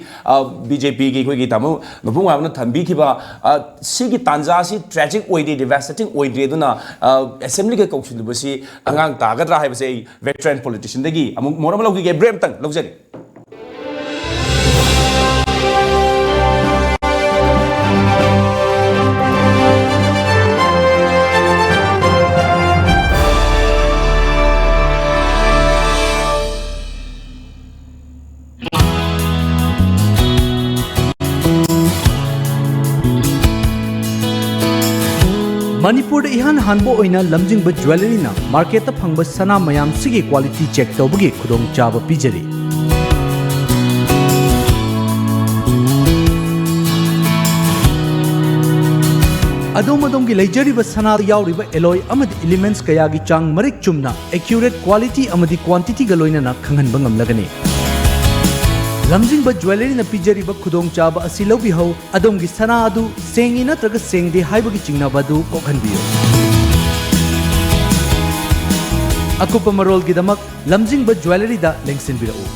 ꯕꯤ ꯖꯦ ꯄꯤꯒꯤ ꯑꯩꯈꯣꯏꯒꯤ ꯇꯥꯃꯣ ꯃꯕꯨꯡ ꯉꯥꯕꯅ ꯊꯝꯕꯤꯈꯤꯕ, ꯑ, ꯁꯤꯒꯤ ꯇꯥꯟꯖꯥ ꯑꯁꯤ ꯇ꯭ꯔꯦꯖꯤꯛ ꯑꯣꯏꯗꯦ, ꯗꯤꯚꯥꯁꯇꯦꯇꯤꯡ ꯑꯣꯏꯗ꯭ꯔꯦ, ꯑꯗꯨꯅ, ꯑ, ꯑꯦꯁꯦꯝꯕ꯭ꯂꯤꯒ ꯀꯧꯁꯤꯜꯂꯨꯕꯁꯤ ꯑꯉꯥꯡ ꯇꯥꯒꯗ꯭ꯔꯥ ꯍꯥꯏꯕꯁꯦ ꯑꯩ ꯚꯦꯇꯔꯥꯟ ꯄꯣꯂꯤꯇꯤꯁꯤꯌꯟꯗꯒꯤ ꯑꯃꯨꯛ ꯃꯣꯔ ꯑꯃ ꯂꯧꯈꯤꯒꯦ, ꯕ꯭ꯔꯦꯛ ꯑꯃꯇꯪ ꯂꯧꯖꯒꯦ꯫ ꯃꯅꯤꯄꯨꯔꯗ ꯏꯍꯥꯟ ꯍꯥꯟꯕ ꯑꯣꯏꯅ ꯂꯝꯖꯤꯡꯕ ꯖ꯭ꯋꯦꯂꯔꯤꯅ ꯃꯥꯔꯀꯦꯠꯇ ꯐꯪꯕ ꯁꯅꯥ ꯃꯌꯥꯝꯁꯤꯒꯤ ꯀ꯭ꯋꯥꯂꯤꯇꯤ ꯆꯦꯛ ꯇꯧꯕꯒꯤ ꯈꯨꯗꯣꯡꯆꯥꯕ ꯄꯤꯖꯔꯤ꯫ ꯑꯗꯣꯝ ꯑꯗꯣꯝꯒꯤ ꯂꯩꯖꯔꯤꯕ ꯁꯅꯥꯗ ꯌꯥꯎꯔꯤꯕ ꯑꯦꯂꯣꯏ ꯑꯃꯗꯤ ꯏꯂꯤꯃꯦꯟꯠꯁ ꯀꯌꯥꯒꯤ ꯆꯥꯡ ꯃꯔꯤꯛ ꯆꯨꯝꯅ, ꯑꯦꯀ꯭ꯌꯨꯔꯦꯠ ꯀ꯭ꯋꯥꯂꯤꯇꯤ ꯑꯃꯗꯤ ꯀ꯭ꯋꯥꯟꯇꯤꯇꯤꯒ ꯂꯣꯏꯅꯅ ꯈꯪꯍꯟꯕ ꯉꯝꯂꯒꯅꯤ꯫ ꯂꯝꯖꯤꯡꯕ ꯖ꯭ꯋꯦꯂꯔꯤꯅ ꯄꯤꯖꯔꯤꯕ ꯈꯨꯗꯣꯡꯆꯥꯕ ꯑꯁꯤ ꯂꯧꯕꯤꯍꯧ꯫ ꯑꯗꯣꯝꯒꯤ ꯁꯅꯥ ꯑꯗꯨ ꯁꯦꯡꯉꯤ ꯅꯠꯇ꯭ꯔꯒ ꯁꯦꯡꯗꯦ ꯍꯥꯏꯕꯒꯤ ꯆꯤꯡꯅꯕ ꯑꯗꯨ ꯀꯣꯛꯍꯟꯕꯤꯌꯨ꯫ ꯑꯀꯨꯞꯄ ꯃꯔꯣꯜꯒꯤꯗꯃꯛ ꯂꯝꯖꯤꯡꯕ ꯖ꯭ꯋꯦꯂꯔꯤꯗ ꯂꯦꯡꯁꯤꯟꯕꯤꯔꯛꯎ꯫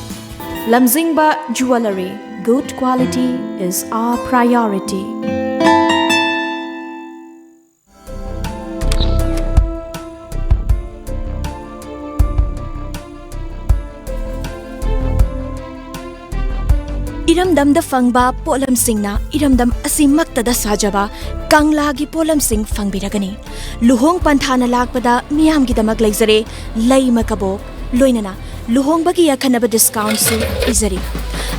Lamjingba Jewellery, good quality is our priority. ꯏꯔꯝꯗꯝꯗ ꯐꯪꯕ ꯄꯣꯠꯂꯝꯁꯤꯡꯅ ꯏꯔꯝꯗꯝ ꯑꯁꯤꯃꯛꯇꯗ ꯁꯥꯖꯕ ꯀꯪꯂꯥꯒꯤ ꯄꯣꯠꯂꯝꯁꯤꯡ ꯐꯪꯕꯤꯔꯒꯅꯤ꯫ ꯂꯨꯍꯣꯡ ꯄꯟꯊꯥꯅ ꯂꯥꯛꯄꯗ ꯃꯤꯌꯥꯝꯒꯤꯗꯃꯛ ꯂꯩꯖꯔꯦ ꯂꯩꯃ ꯀꯕꯣꯛ, ꯂꯣꯏꯅꯅ ꯂꯨꯍꯣꯡꯕꯒꯤ ꯑꯈꯟꯅꯕ ꯗꯤꯁꯀꯥꯎꯟꯁꯨ ꯄꯤꯖꯔꯤ꯫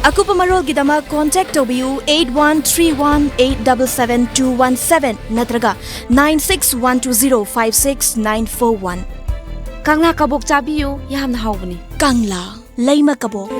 ꯑꯀꯨꯞꯄ ꯃꯔꯣꯜꯒꯤꯗꯃꯛ ꯀꯣꯟꯇꯦꯛ ꯇꯧꯕꯤꯌꯨ eight one three one eight double seven two one seven ꯅꯠꯇ꯭ꯔꯒ nine six one two zero five six nine four one꯫ ꯀꯪꯂꯥ ꯀꯕꯣꯛ ꯆꯥꯕꯤꯌꯨ, ꯌꯥꯝꯅ ꯍꯥꯎꯕꯅꯤ꯫ ꯀꯪꯂꯥ ꯂꯩꯃ ꯀꯕꯣꯛ꯫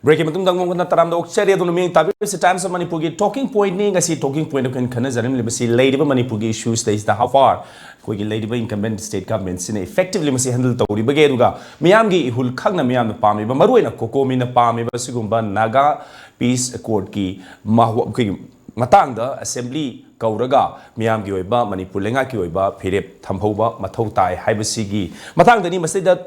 ꯕ꯭ꯔꯦꯛꯀꯤ ꯃꯇꯨꯡꯗ ꯑꯃꯨꯛ ꯍꯟꯅ ꯇꯔꯥꯝꯅ ꯑꯣꯛꯆꯔꯤ꯫ ꯑꯗꯨꯅ ꯃꯤꯌꯦꯡ ꯇꯥꯕꯤꯔꯤꯕꯁꯤ Times of Manipurꯒꯤ talking pointꯅꯤ꯫ ꯉꯁꯤ talking point ꯑꯩꯈꯣꯏꯅ ꯈꯟꯅꯖꯔꯝꯂꯤꯕꯁꯤ ꯂꯩꯔꯤꯕ ꯃꯅꯤꯄꯨꯔꯒꯤ issuesꯇꯩꯁꯤꯗ how far ꯑꯩꯈꯣꯏꯒꯤ ꯂꯩꯔꯤꯕ incumbent state governmentꯁꯤꯅ effectively ꯃꯁꯤ handle ꯇꯧꯔꯤꯕꯒꯦ, ꯑꯗꯨꯒ ꯃꯤꯌꯥꯝꯒꯤ ꯏꯍꯨꯜ ꯈꯛꯅ ꯃꯤꯌꯥꯝꯅ ꯄꯥꯝꯃꯤꯕ, ꯃꯔꯨꯑꯣꯏꯅ COCOMIꯅ ꯄꯥꯝꯃꯤꯕ ꯑꯁꯤꯒꯨꯝꯕ Naga peace accordꯀꯤ ꯃꯍꯨ-, ꯑꯩꯈꯣꯏꯒꯤ ꯃꯇꯥꯡꯗ assembly ꯀꯧꯔꯒ ꯃꯤꯌꯥꯝꯒꯤ ꯑꯣꯏꯕ, ꯃꯅꯤꯄꯨꯔ ꯂꯩꯉꯥꯛꯀꯤ ꯑꯣꯏꯕ ꯐꯤꯔꯦꯞ ꯊꯝꯍꯧꯕ ꯃꯊꯧ ꯇꯥꯏ ꯍꯥꯏꯕꯁꯤꯒꯤ ꯃꯇꯥꯡꯗꯅꯤ꯫ ꯃꯁꯤꯗ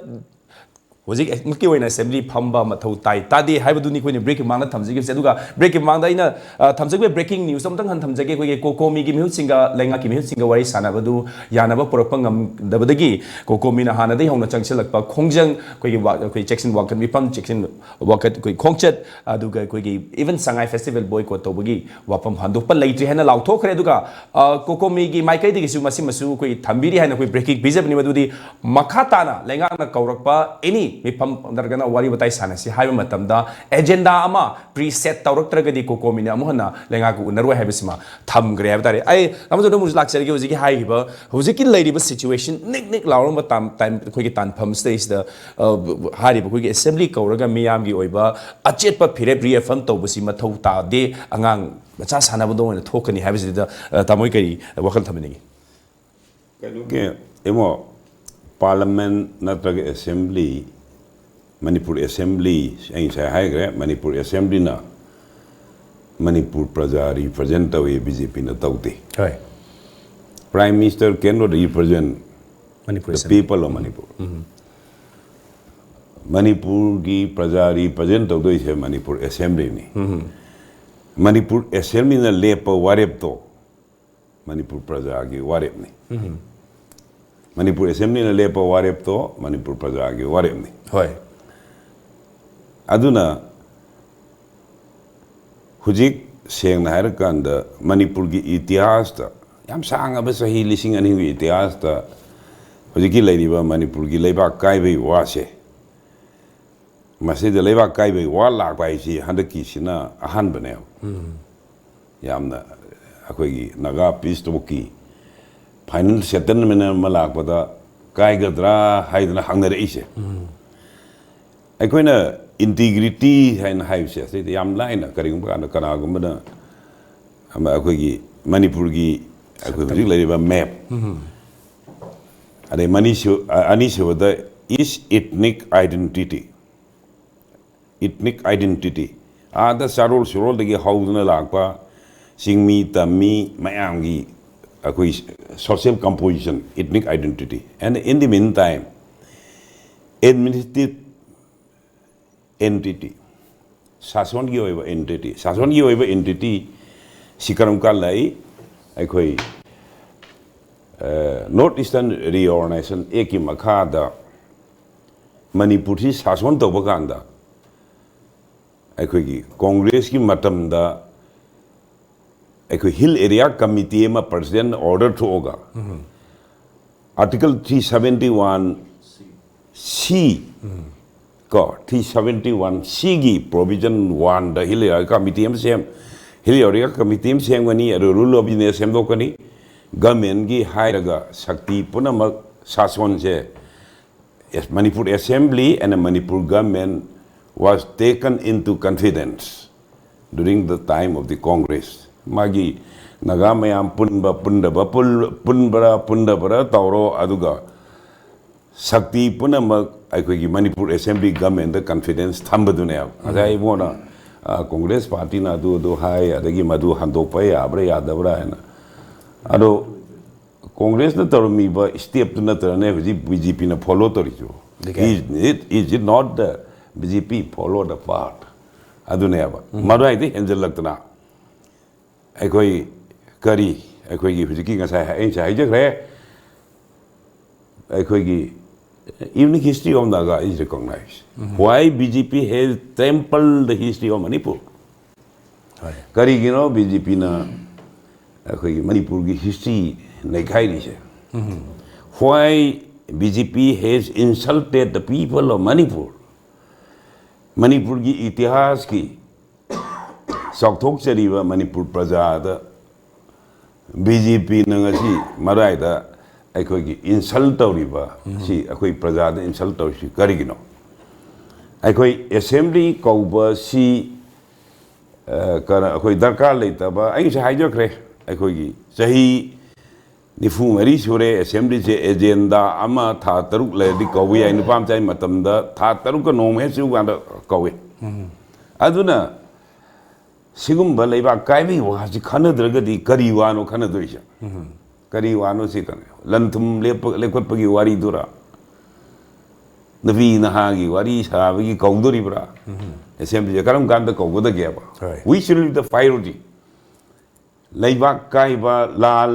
ꯍꯧꯖꯤꯛꯃꯛꯀꯤ ꯑꯣꯏꯅ assembly ꯐꯝꯕ ꯃꯊꯧ ꯇꯥꯏ ꯇꯥꯗꯦ ꯍꯥꯏꯕꯗꯨꯅꯤ ꯑꯩꯈꯣꯏꯅ ꯕ꯭ꯔꯦꯛꯀꯤ ꯃꯃꯥꯡꯗ ꯊꯝꯖꯈꯤꯕꯁꯦ꯫ ꯑꯗꯨꯒ ꯕ꯭ꯔꯦꯛꯀꯤ ꯃꯃꯥꯡꯗ ꯑꯩꯅ, ꯑ, ꯊꯝꯖꯈꯤꯕ breaking news ꯑꯃꯇꯪ ꯍꯥꯟꯅ ꯊꯝꯖꯒꯦ꯫ ꯑꯩꯈꯣꯏꯒꯤ COCOMIꯒꯤ ꯃꯤꯍꯨꯠꯁꯤꯡꯒ ꯂꯩꯉꯥꯛꯀꯤ ꯃꯤꯍꯨꯠꯁꯤꯡꯒ ꯋꯥꯔꯤ ꯁꯥꯟꯅꯕꯗꯨ ꯌꯥꯅꯕ ꯄꯨꯔꯛꯄ ꯉꯝꯗꯕꯗꯒꯤ COCOMIꯅ ꯍꯥꯟꯅꯗꯒꯤ ꯍꯧꯅ ꯆꯪꯁꯤꯜꯂꯛꯄ ꯈꯣꯡꯖꯪ, ꯑꯩꯈꯣꯏꯒꯤ ꯋꯥ-, ꯑꯩꯈꯣꯏ ꯆꯦꯛꯁꯤꯟ ꯋꯥꯀꯠ ꯃꯤꯐꯝ, ꯆꯦꯛꯁꯤꯟ ꯋꯥꯀꯠ, ꯑꯩꯈꯣꯏ ꯈꯣꯡꯆꯠ, ꯑꯗꯨꯒ ꯑꯩꯈꯣꯏꯒꯤ even ꯁꯉꯥꯏ festival boycott ꯇꯧꯕꯒꯤ ꯋꯥꯐꯝ ꯍꯟꯗꯣꯛꯄ ꯂꯩꯇ꯭ꯔꯤ ꯍꯥꯏꯅ ꯂꯥꯎꯊꯣꯛꯈ꯭ꯔꯦ꯫ ꯑꯗꯨꯒ, ꯑ, COCOMIꯒꯤ ꯃꯥꯏꯀꯩꯗꯒꯤꯁꯨ ꯃꯁꯤꯃꯁꯨ ꯑꯩꯈꯣꯏ ꯊꯝꯕꯤꯔꯤ ꯍꯥꯏꯅ ꯑꯩꯈꯣꯏ breaking ꯄꯤꯖꯕꯅꯤ꯫ ꯃꯗꯨꯗꯤ ꯃꯈꯥ ꯇꯥꯅ ꯂꯩꯉꯥꯛꯅ ꯀꯧꯔꯛꯄ any ꯃꯤꯐꯝ ꯅꯠꯇ꯭ꯔꯒꯅ ꯋꯥꯔꯤ ꯋꯥꯇꯥꯏ ꯁꯥꯟꯅꯁꯤ ꯍꯥꯏꯕ ꯃꯇꯝꯗ agenda ꯑꯃ preset ꯇꯧꯔꯛꯇ꯭ꯔꯒꯗꯤ COCOMIꯅ ꯑꯃꯨꯛ ꯍꯟꯅ ꯂꯩꯉꯥꯛꯀ ꯎꯅꯔꯣꯏ ꯍꯥꯏꯕꯁꯤꯃ ꯊꯝꯈ꯭ꯔꯦ ꯍꯥꯏꯕ ꯇꯥꯔꯦ꯫ ꯑꯩ ꯑꯃꯁꯨ ꯑꯗꯨꯝ ꯍꯧꯖꯤꯛ ꯂꯥꯛꯆꯔꯒꯦ꯫ ꯍꯧꯖꯤꯛꯀꯤ ꯍꯥꯏꯔꯤꯕ, ꯍꯧꯖꯤꯛꯀꯤ ꯂꯩꯔꯤꯕ situation ꯅꯤꯛ ꯅꯤꯛ ꯂꯥꯎꯔꯝꯕ ꯇꯥꯟ-, ꯇꯥꯟ-, ꯑꯩꯈꯣꯏꯒꯤ ꯇꯥꯟꯐꯝꯁꯤꯗꯩꯁꯤꯗ, ꯑ, ꯍꯥꯏꯔꯤꯕ ꯑꯩꯈꯣꯏꯒꯤ assembly ꯀꯧꯔꯒ ꯃꯤꯌꯥꯝꯒꯤ ꯑꯣꯏꯕ ꯑꯆꯦꯠꯄ ꯐꯤꯔꯦꯞ reaffirm ꯇꯧꯕꯁꯤ ꯃꯊꯧ ꯇꯥꯗꯦ, ꯑꯉꯥꯡ ꯃꯆꯥ ꯁꯥꯟꯅꯕꯗ ꯑꯣꯏꯅ ꯊꯣꯛꯀꯅꯤ ꯍꯥꯏꯕꯁꯤꯗ, ꯑ, ꯇꯥꯃꯣ ꯀꯔꯤ ꯋꯥꯈꯜ ꯊꯝꯕꯤꯅꯤꯡꯉꯤ? ꯀꯩꯅꯣꯒꯤ, ꯏꯃꯣ, parliament ꯅꯠꯇ꯭ꯔꯒ assembly, ꯃꯅꯤꯄꯨꯔ assembly, ꯑꯩ ꯉꯁꯥꯏ ꯍꯥꯏꯈ꯭ꯔꯦ, ꯃꯅꯤꯄꯨꯔ assemblyꯅ ꯃꯅꯤꯄꯨꯔ ꯄ꯭ꯔꯖꯥ represent ꯇꯧꯏ, BJPꯅ ꯇꯧꯗꯦ꯫ ꯍꯣꯏ꯫ Prime Minister cannot represent Manipur the assembly. People of Manipur. ꯎꯝ꯫ ꯃꯅꯤꯄꯨꯔꯒꯤ ꯄ꯭ꯔꯖꯥ represent ꯇꯧꯗꯣꯏꯁꯦ ꯃꯅꯤꯄꯨꯔ assemblyꯅꯤ꯫ ꯎꯝ꯫ ꯃꯅꯤꯄꯨꯔ assemblyꯅ ꯂꯦꯞꯄ ꯋꯥꯔꯦꯞꯇꯣ ꯃꯅꯤꯄꯨꯔ ꯄ꯭ꯔꯖꯥꯒꯤ ꯋꯥꯔꯦꯞꯅꯤ꯫ ꯎꯝ꯫ ꯃꯅꯤꯄꯨꯔ assemblyꯅ ꯂꯦꯞꯄ ꯋꯥꯔꯦꯞꯇꯣ ꯃꯅꯤꯄꯨꯔ ꯄ꯭ꯔꯖꯥꯒꯤ ꯋꯥꯔꯦꯞꯅꯤ꯫ ꯍꯣꯏ꯫ ꯑꯗꯨꯅ ꯍꯧꯖꯤꯛ ꯁꯦꯡꯅ ꯍꯥꯏꯔꯀꯥꯟꯗ ꯃꯅꯤꯄꯨꯔꯒꯤ ꯏꯇꯤꯍꯥꯁꯇ, ꯌꯥꯝ ꯁꯥꯡꯉꯕ ꯆꯍꯤ ꯂꯤꯁꯤꯡ ꯑꯅꯤꯒꯤ ꯏꯇꯤꯍꯥꯁꯇ ꯍꯧꯖꯤꯛꯀꯤ ꯂꯩꯔꯤꯕ ꯃꯅꯤꯄꯨꯔꯒꯤ ꯂꯩꯕꯥꯛ ꯀꯥꯏꯕꯒꯤ ꯋꯥꯁꯦ, ꯃꯁꯤꯗ ꯂꯩꯕꯥꯛ ꯀꯥꯏꯕꯒꯤ ꯋꯥ ꯂꯥꯛꯄ ꯍꯥꯏꯁꯤ ꯍꯟꯗꯛꯀꯤꯁꯤꯅ ꯑꯍꯥꯟꯕꯅꯦꯕ꯫ ꯎꯝ꯫ ꯌꯥꯝꯅ ꯑꯩꯈꯣꯏꯒꯤ Naga peace talkꯀꯤ final settlement ꯑꯃ ꯂꯥꯛꯄꯗ ꯀꯥꯏꯒꯗ꯭ꯔꯥ ꯍꯥꯏꯗꯅ ꯍꯪꯅꯔꯛꯏꯁꯦ꯫ ꯎꯝ꯫ ꯑꯩꯈꯣꯏꯅ ꯏꯟꯇꯤꯒ꯭ꯔꯤꯇꯤ ꯍꯥꯏꯅ ꯍꯥꯏꯕꯁꯦ, ꯑꯁꯤꯗ ꯌꯥꯝ ꯂꯥꯏꯅ, ꯀꯔꯤꯒꯨꯝꯕ ꯀꯥꯟꯗ ꯀꯅꯥꯒꯨꯝꯕꯅ ꯑꯃ ꯑꯩꯈꯣꯏꯒꯤ ꯃꯅꯤꯄꯨꯔꯒꯤ, ꯑꯩꯈꯣꯏ ꯍꯧꯖꯤꯛ ꯂꯩꯔꯤꯕ ꯃꯦꯞ, ꯑꯗꯩ ꯃꯅꯤꯁꯨ-, ꯑ-, ꯑꯅꯤꯁꯨꯕꯗ is ethnic identity, ethnic identity, ꯑꯥꯗ ꯆꯥꯔꯣꯜ ꯁꯨꯔꯣꯜꯗꯒꯤ ꯍꯧꯗꯨꯅ ꯂꯥꯛꯄ ꯆꯤꯡꯃꯤ ꯇꯝꯃꯤ ꯃꯌꯥꯝꯒꯤ ꯑꯩꯈꯣꯏ social composition, ethnic identity, and in the meantime, administrative entity, ꯁꯥꯁꯣꯟꯒꯤ ꯑꯣꯏꯕ entity, ꯁꯥꯁꯣꯟꯒꯤ ꯑꯣꯏꯕ entity ꯁꯤ ꯀꯔꯝ ꯀꯥꯟ ꯂꯥꯛꯏ? ꯑꯩꯈꯣꯏ North Eastern Reorganization Actꯀꯤ ꯃꯈꯥꯗ ꯃꯅꯤꯄꯨꯔꯁꯤ ꯁꯥꯁꯣꯟ ꯇꯧꯕ ꯀꯥꯟꯗ, ꯑꯩꯈꯣꯏꯒꯤ ꯀꯣꯡꯒ꯭ꯔꯦꯁꯀꯤ ꯃꯇꯝꯗ ꯑꯩꯈꯣꯏ Hill Area Committee ꯑꯃ President order ꯊꯣꯛꯑꯒ, Article three seventy one C, ꯀꯣ, three seventy one Cꯒꯤ provision oneꯗ Hill Area Committee ꯑꯃ ꯁꯦꯝ, Hill Area Committee ꯑꯃ ꯁꯦꯝꯒꯅꯤ, ꯑꯗꯨ Rule of England ꯁꯦꯝꯗꯣꯛꯀꯅꯤ, governmentꯀꯤ ꯍꯥꯏꯔꯒ ꯁꯛꯇꯤ ꯄꯨꯝꯅꯃꯛ ꯁꯥꯁꯣꯟꯁꯦ, yes, Manipur Assembly and Manipur government was taken into confidence during the time of the Congress. ꯃꯥꯒꯤ ꯅꯥꯒꯥ ꯃꯌꯥꯝ ꯄꯨꯟꯕ ꯄꯨꯟꯗꯕ, ꯄꯨꯟ-, ꯄꯨꯟꯕ꯭ꯔꯥ ꯄꯨꯟꯗꯕ꯭ꯔꯥ ꯇꯧꯔꯣ, ꯑꯗꯨꯒ ꯁꯛꯇꯤ ꯄꯨꯝꯅꯃꯛ ꯑꯩꯈꯣꯏꯒꯤ ꯃꯅꯤꯄꯨꯔ Assembly governmentꯗ confidence ꯊꯝꯕꯗꯨꯅꯦꯕ꯫ ꯉꯁꯥꯏ ꯏꯕꯨꯡꯉꯣꯅ, ꯑ, Congress partyꯅ ꯑꯗꯨ ꯑꯗꯨ ꯍꯥꯏ, ꯑꯗꯒꯤ ꯃꯗꯨ ꯍꯟꯗꯣꯛꯄ ꯌꯥꯕ꯭ꯔꯥ ꯌꯥꯗꯕ꯭ꯔꯥ ꯍꯥꯏꯅ꯫ ꯑꯗꯣ Congressꯅ ꯇꯧꯔꯝꯃꯤꯕ stepꯇꯨ ꯅꯠꯇ꯭ꯔꯅꯦ ꯍꯧꯖꯤꯛ BJPꯅ follow ꯇꯧꯔꯤꯁꯤꯕꯨ? Is it, is it not the BJP follow the path? ꯑꯗꯨꯅꯦꯕ꯫ ꯃꯗꯨꯋꯥꯏꯗ ꯍꯦꯟꯖꯜꯂꯛꯇꯅ ꯑꯩꯈꯣꯏ ꯀꯔꯤ, ꯑꯩꯈꯣꯏꯒꯤ ꯍꯧꯖꯤꯛꯀꯤ ꯉꯁꯥꯏ ꯑꯩ ꯉꯁꯥꯏ ꯍꯥꯏꯖꯈ꯭ꯔꯦ, ꯑꯩꯈꯣꯏꯒꯤ unique history of Naga is recognized. Why BJP has trampled the history of Manipur? ꯀꯔꯤꯒꯤꯅꯣ BJPꯅ ꯑꯩꯈꯣꯏꯒꯤ ꯃꯅꯤꯄꯨꯔꯒꯤ history ꯅꯩꯈꯥꯏꯔꯤꯁꯦ? Why BJP has insulted the people of Manipur? ꯃꯅꯤꯄꯨꯔꯒꯤ ꯏꯇꯤꯍꯥꯁꯀꯤ ꯆꯥꯎꯊꯣꯛꯆꯔꯤꯕ ꯃꯅꯤꯄꯨꯔ ꯄ꯭ꯔꯖꯥꯗ BJPꯅ ꯉꯁꯤ ꯃꯔꯥꯏꯗ ꯑꯩꯈꯣꯏꯒꯤ insult ꯇꯧꯔꯤꯕ ꯁꯤ, ꯑꯩꯈꯣꯏ ꯄ꯭ꯔꯖꯥꯗ insult ꯇꯧꯔꯤꯁꯤ ꯀꯔꯤꯒꯤꯅꯣ? ꯑꯩꯈꯣꯏ ꯑꯦꯁꯦꯝꯕ꯭ꯂꯤ ꯀꯧꯕꯁꯤ, ꯑ, ꯀꯔ-, ꯑꯩꯈꯣꯏ ꯗꯔꯀꯥꯔ ꯂꯩꯇꯕ, ꯑꯩ ꯉꯁꯥꯏ ꯍꯥꯏꯖꯈ꯭ꯔꯦ, ꯑꯩꯈꯣꯏꯒꯤ ꯆꯍꯤ ꯅꯤꯐꯨ ꯃꯔꯤ ꯁꯨꯔꯦ ꯑꯦꯁꯦꯝꯕ꯭ꯂꯤꯁꯦ, ꯑꯦꯖꯦꯟꯗꯥ ꯑꯃ ꯊꯥ ꯇꯔꯨꯛ ꯂꯩꯔꯗꯤ ꯀꯧꯕ ꯌꯥꯏ꯫ ꯅꯨꯄꯥ ꯃꯆꯥꯒꯤ ꯃꯇꯝꯗ ꯊꯥ ꯇꯔꯨꯛꯀ ꯅꯣꯡꯃ ꯍꯦꯛ ꯆꯨ ꯀꯥꯟꯗ ꯀꯧꯏ꯫ ꯑꯗꯨꯅ ꯁꯤꯒꯨꯝꯕ ꯂꯩꯕꯥꯛ ꯀꯥꯏꯕꯒꯤ ꯋꯥꯁꯤ ꯈꯟꯅꯗ꯭ꯔꯒꯗꯤ ꯀꯔꯤ ꯋꯥꯅꯣ ꯈꯟꯅꯗꯣꯏꯁꯦ? ꯀꯔꯤ ꯋꯥꯅꯣ ꯁꯤ? ꯀꯩꯅꯣ, ꯂꯟ ꯊꯨꯝ ꯂꯦꯞꯄ-, ꯂꯦꯞꯈꯠꯄꯒꯤ ꯋꯥꯔꯤꯗꯨꯔꯥ? ꯅꯨꯄꯤ ꯅꯍꯥꯒꯤ ꯋꯥꯔꯤ ꯁꯥꯕꯒꯤ ꯀꯧꯗꯣꯔꯤꯕ꯭ꯔꯥ? ꯑꯦꯁꯦꯝꯕ꯭ꯂꯤꯁꯦ ꯀꯔꯝ ꯀꯥꯟꯗ ꯀꯧꯒꯗꯒꯦꯕ? Right. We should leave the priority. ꯂꯩꯕꯥꯛ ꯀꯥꯏꯕ, ꯂꯥꯜ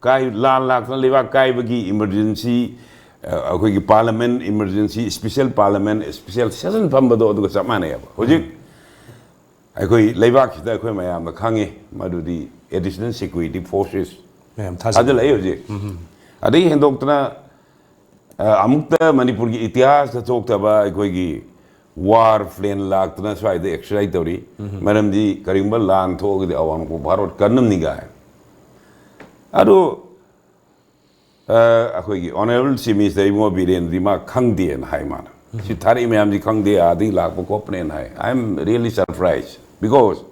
ꯀꯥꯏ-, ꯂꯥꯟ ꯂꯥꯛꯇꯅ ꯂꯩꯕꯥꯛ ꯀꯥꯏꯕꯒꯤ ꯏꯃꯔꯖꯦꯟꯁꯤ, ꯑ, ꯑꯩꯈꯣꯏꯒꯤ ꯄꯥꯔꯂꯃꯦꯟ ꯏꯃꯔꯖꯦꯟꯁꯤ, ꯁ꯭ꯄꯤꯁꯦꯜ ꯄꯥꯔꯂꯃꯦꯟ, ꯁ꯭ꯄꯤꯁꯦꯜ ꯁꯦꯁꯟ ꯐꯝꯕꯗꯣ ꯑꯗꯨꯒ ꯆꯞ ꯃꯥꯟꯅꯩꯌꯦꯕ꯫ ꯍꯧꯖꯤꯛ ꯑꯩꯈꯣꯏ ꯂꯩꯕꯥꯛꯁꯤꯗ ꯑꯩꯈꯣꯏ ꯃꯌꯥꯝꯅ ꯈꯪꯉꯤ, ꯃꯗꯨꯗꯤ ꯑꯦꯗꯤꯁꯅꯦꯜ ꯁꯦꯀ꯭ꯌꯨꯔꯤꯇꯤ ꯐꯣꯔꯁꯦꯁ ꯃꯌꯥꯝ ꯊꯥꯖꯤꯜꯂꯦ꯫ ꯊꯥꯖꯤꯜꯂꯛꯏ ꯍꯧꯖꯤꯛ꯫ ꯑꯗꯩ ꯍꯦꯟꯗꯣꯛꯇꯅ, ꯑ, ꯑꯃꯨꯛꯇ ꯃꯅꯤꯄꯨꯔꯒꯤ ꯏꯇꯤꯍꯥꯁꯇ ꯊꯣꯛꯇꯕ ꯑꯩꯈꯣꯏꯒꯤ ꯋꯥꯔ ꯄ꯭ꯂꯦꯟ ꯂꯥꯛꯇꯅ ꯁ꯭ꯋꯥꯏꯗ ꯑꯦꯛꯁꯔꯁꯥꯏꯁ ꯇꯧꯔꯤ꯫ ꯃꯔꯝꯗꯤ ꯀꯔꯤꯒꯨꯝꯕ ꯂꯥꯟ ꯊꯣꯛꯑꯒꯗꯤ ꯑꯋꯥꯡ ꯅꯣꯡꯄꯣꯛ ꯚꯥꯔꯣꯠ ꯀꯟꯅꯕꯅꯤ ꯀꯥꯏ꯫ ꯑꯗꯨ, ꯑ, ꯑꯩꯈꯣꯏꯒꯤ ꯑꯣꯅꯔꯦꯕꯜ ꯆꯤꯐ ꯃꯤꯅꯤꯁꯇꯔ ꯏꯕꯨꯡꯉꯣ ꯕꯤꯔꯦꯟꯗꯤ ꯃꯥ ꯈꯪꯗꯦꯅ ꯍꯥꯏ꯫ ꯃꯥꯅ ꯁꯤ ꯊꯥꯔꯛꯏ ꯃꯌꯥꯝꯁꯤ ꯈꯪꯗꯦ, ꯑꯥꯗꯒꯤ ꯂꯥꯛꯄ ꯈꯣꯠꯄꯅꯦꯅ ꯍꯥꯏ꯫ I am really surprised because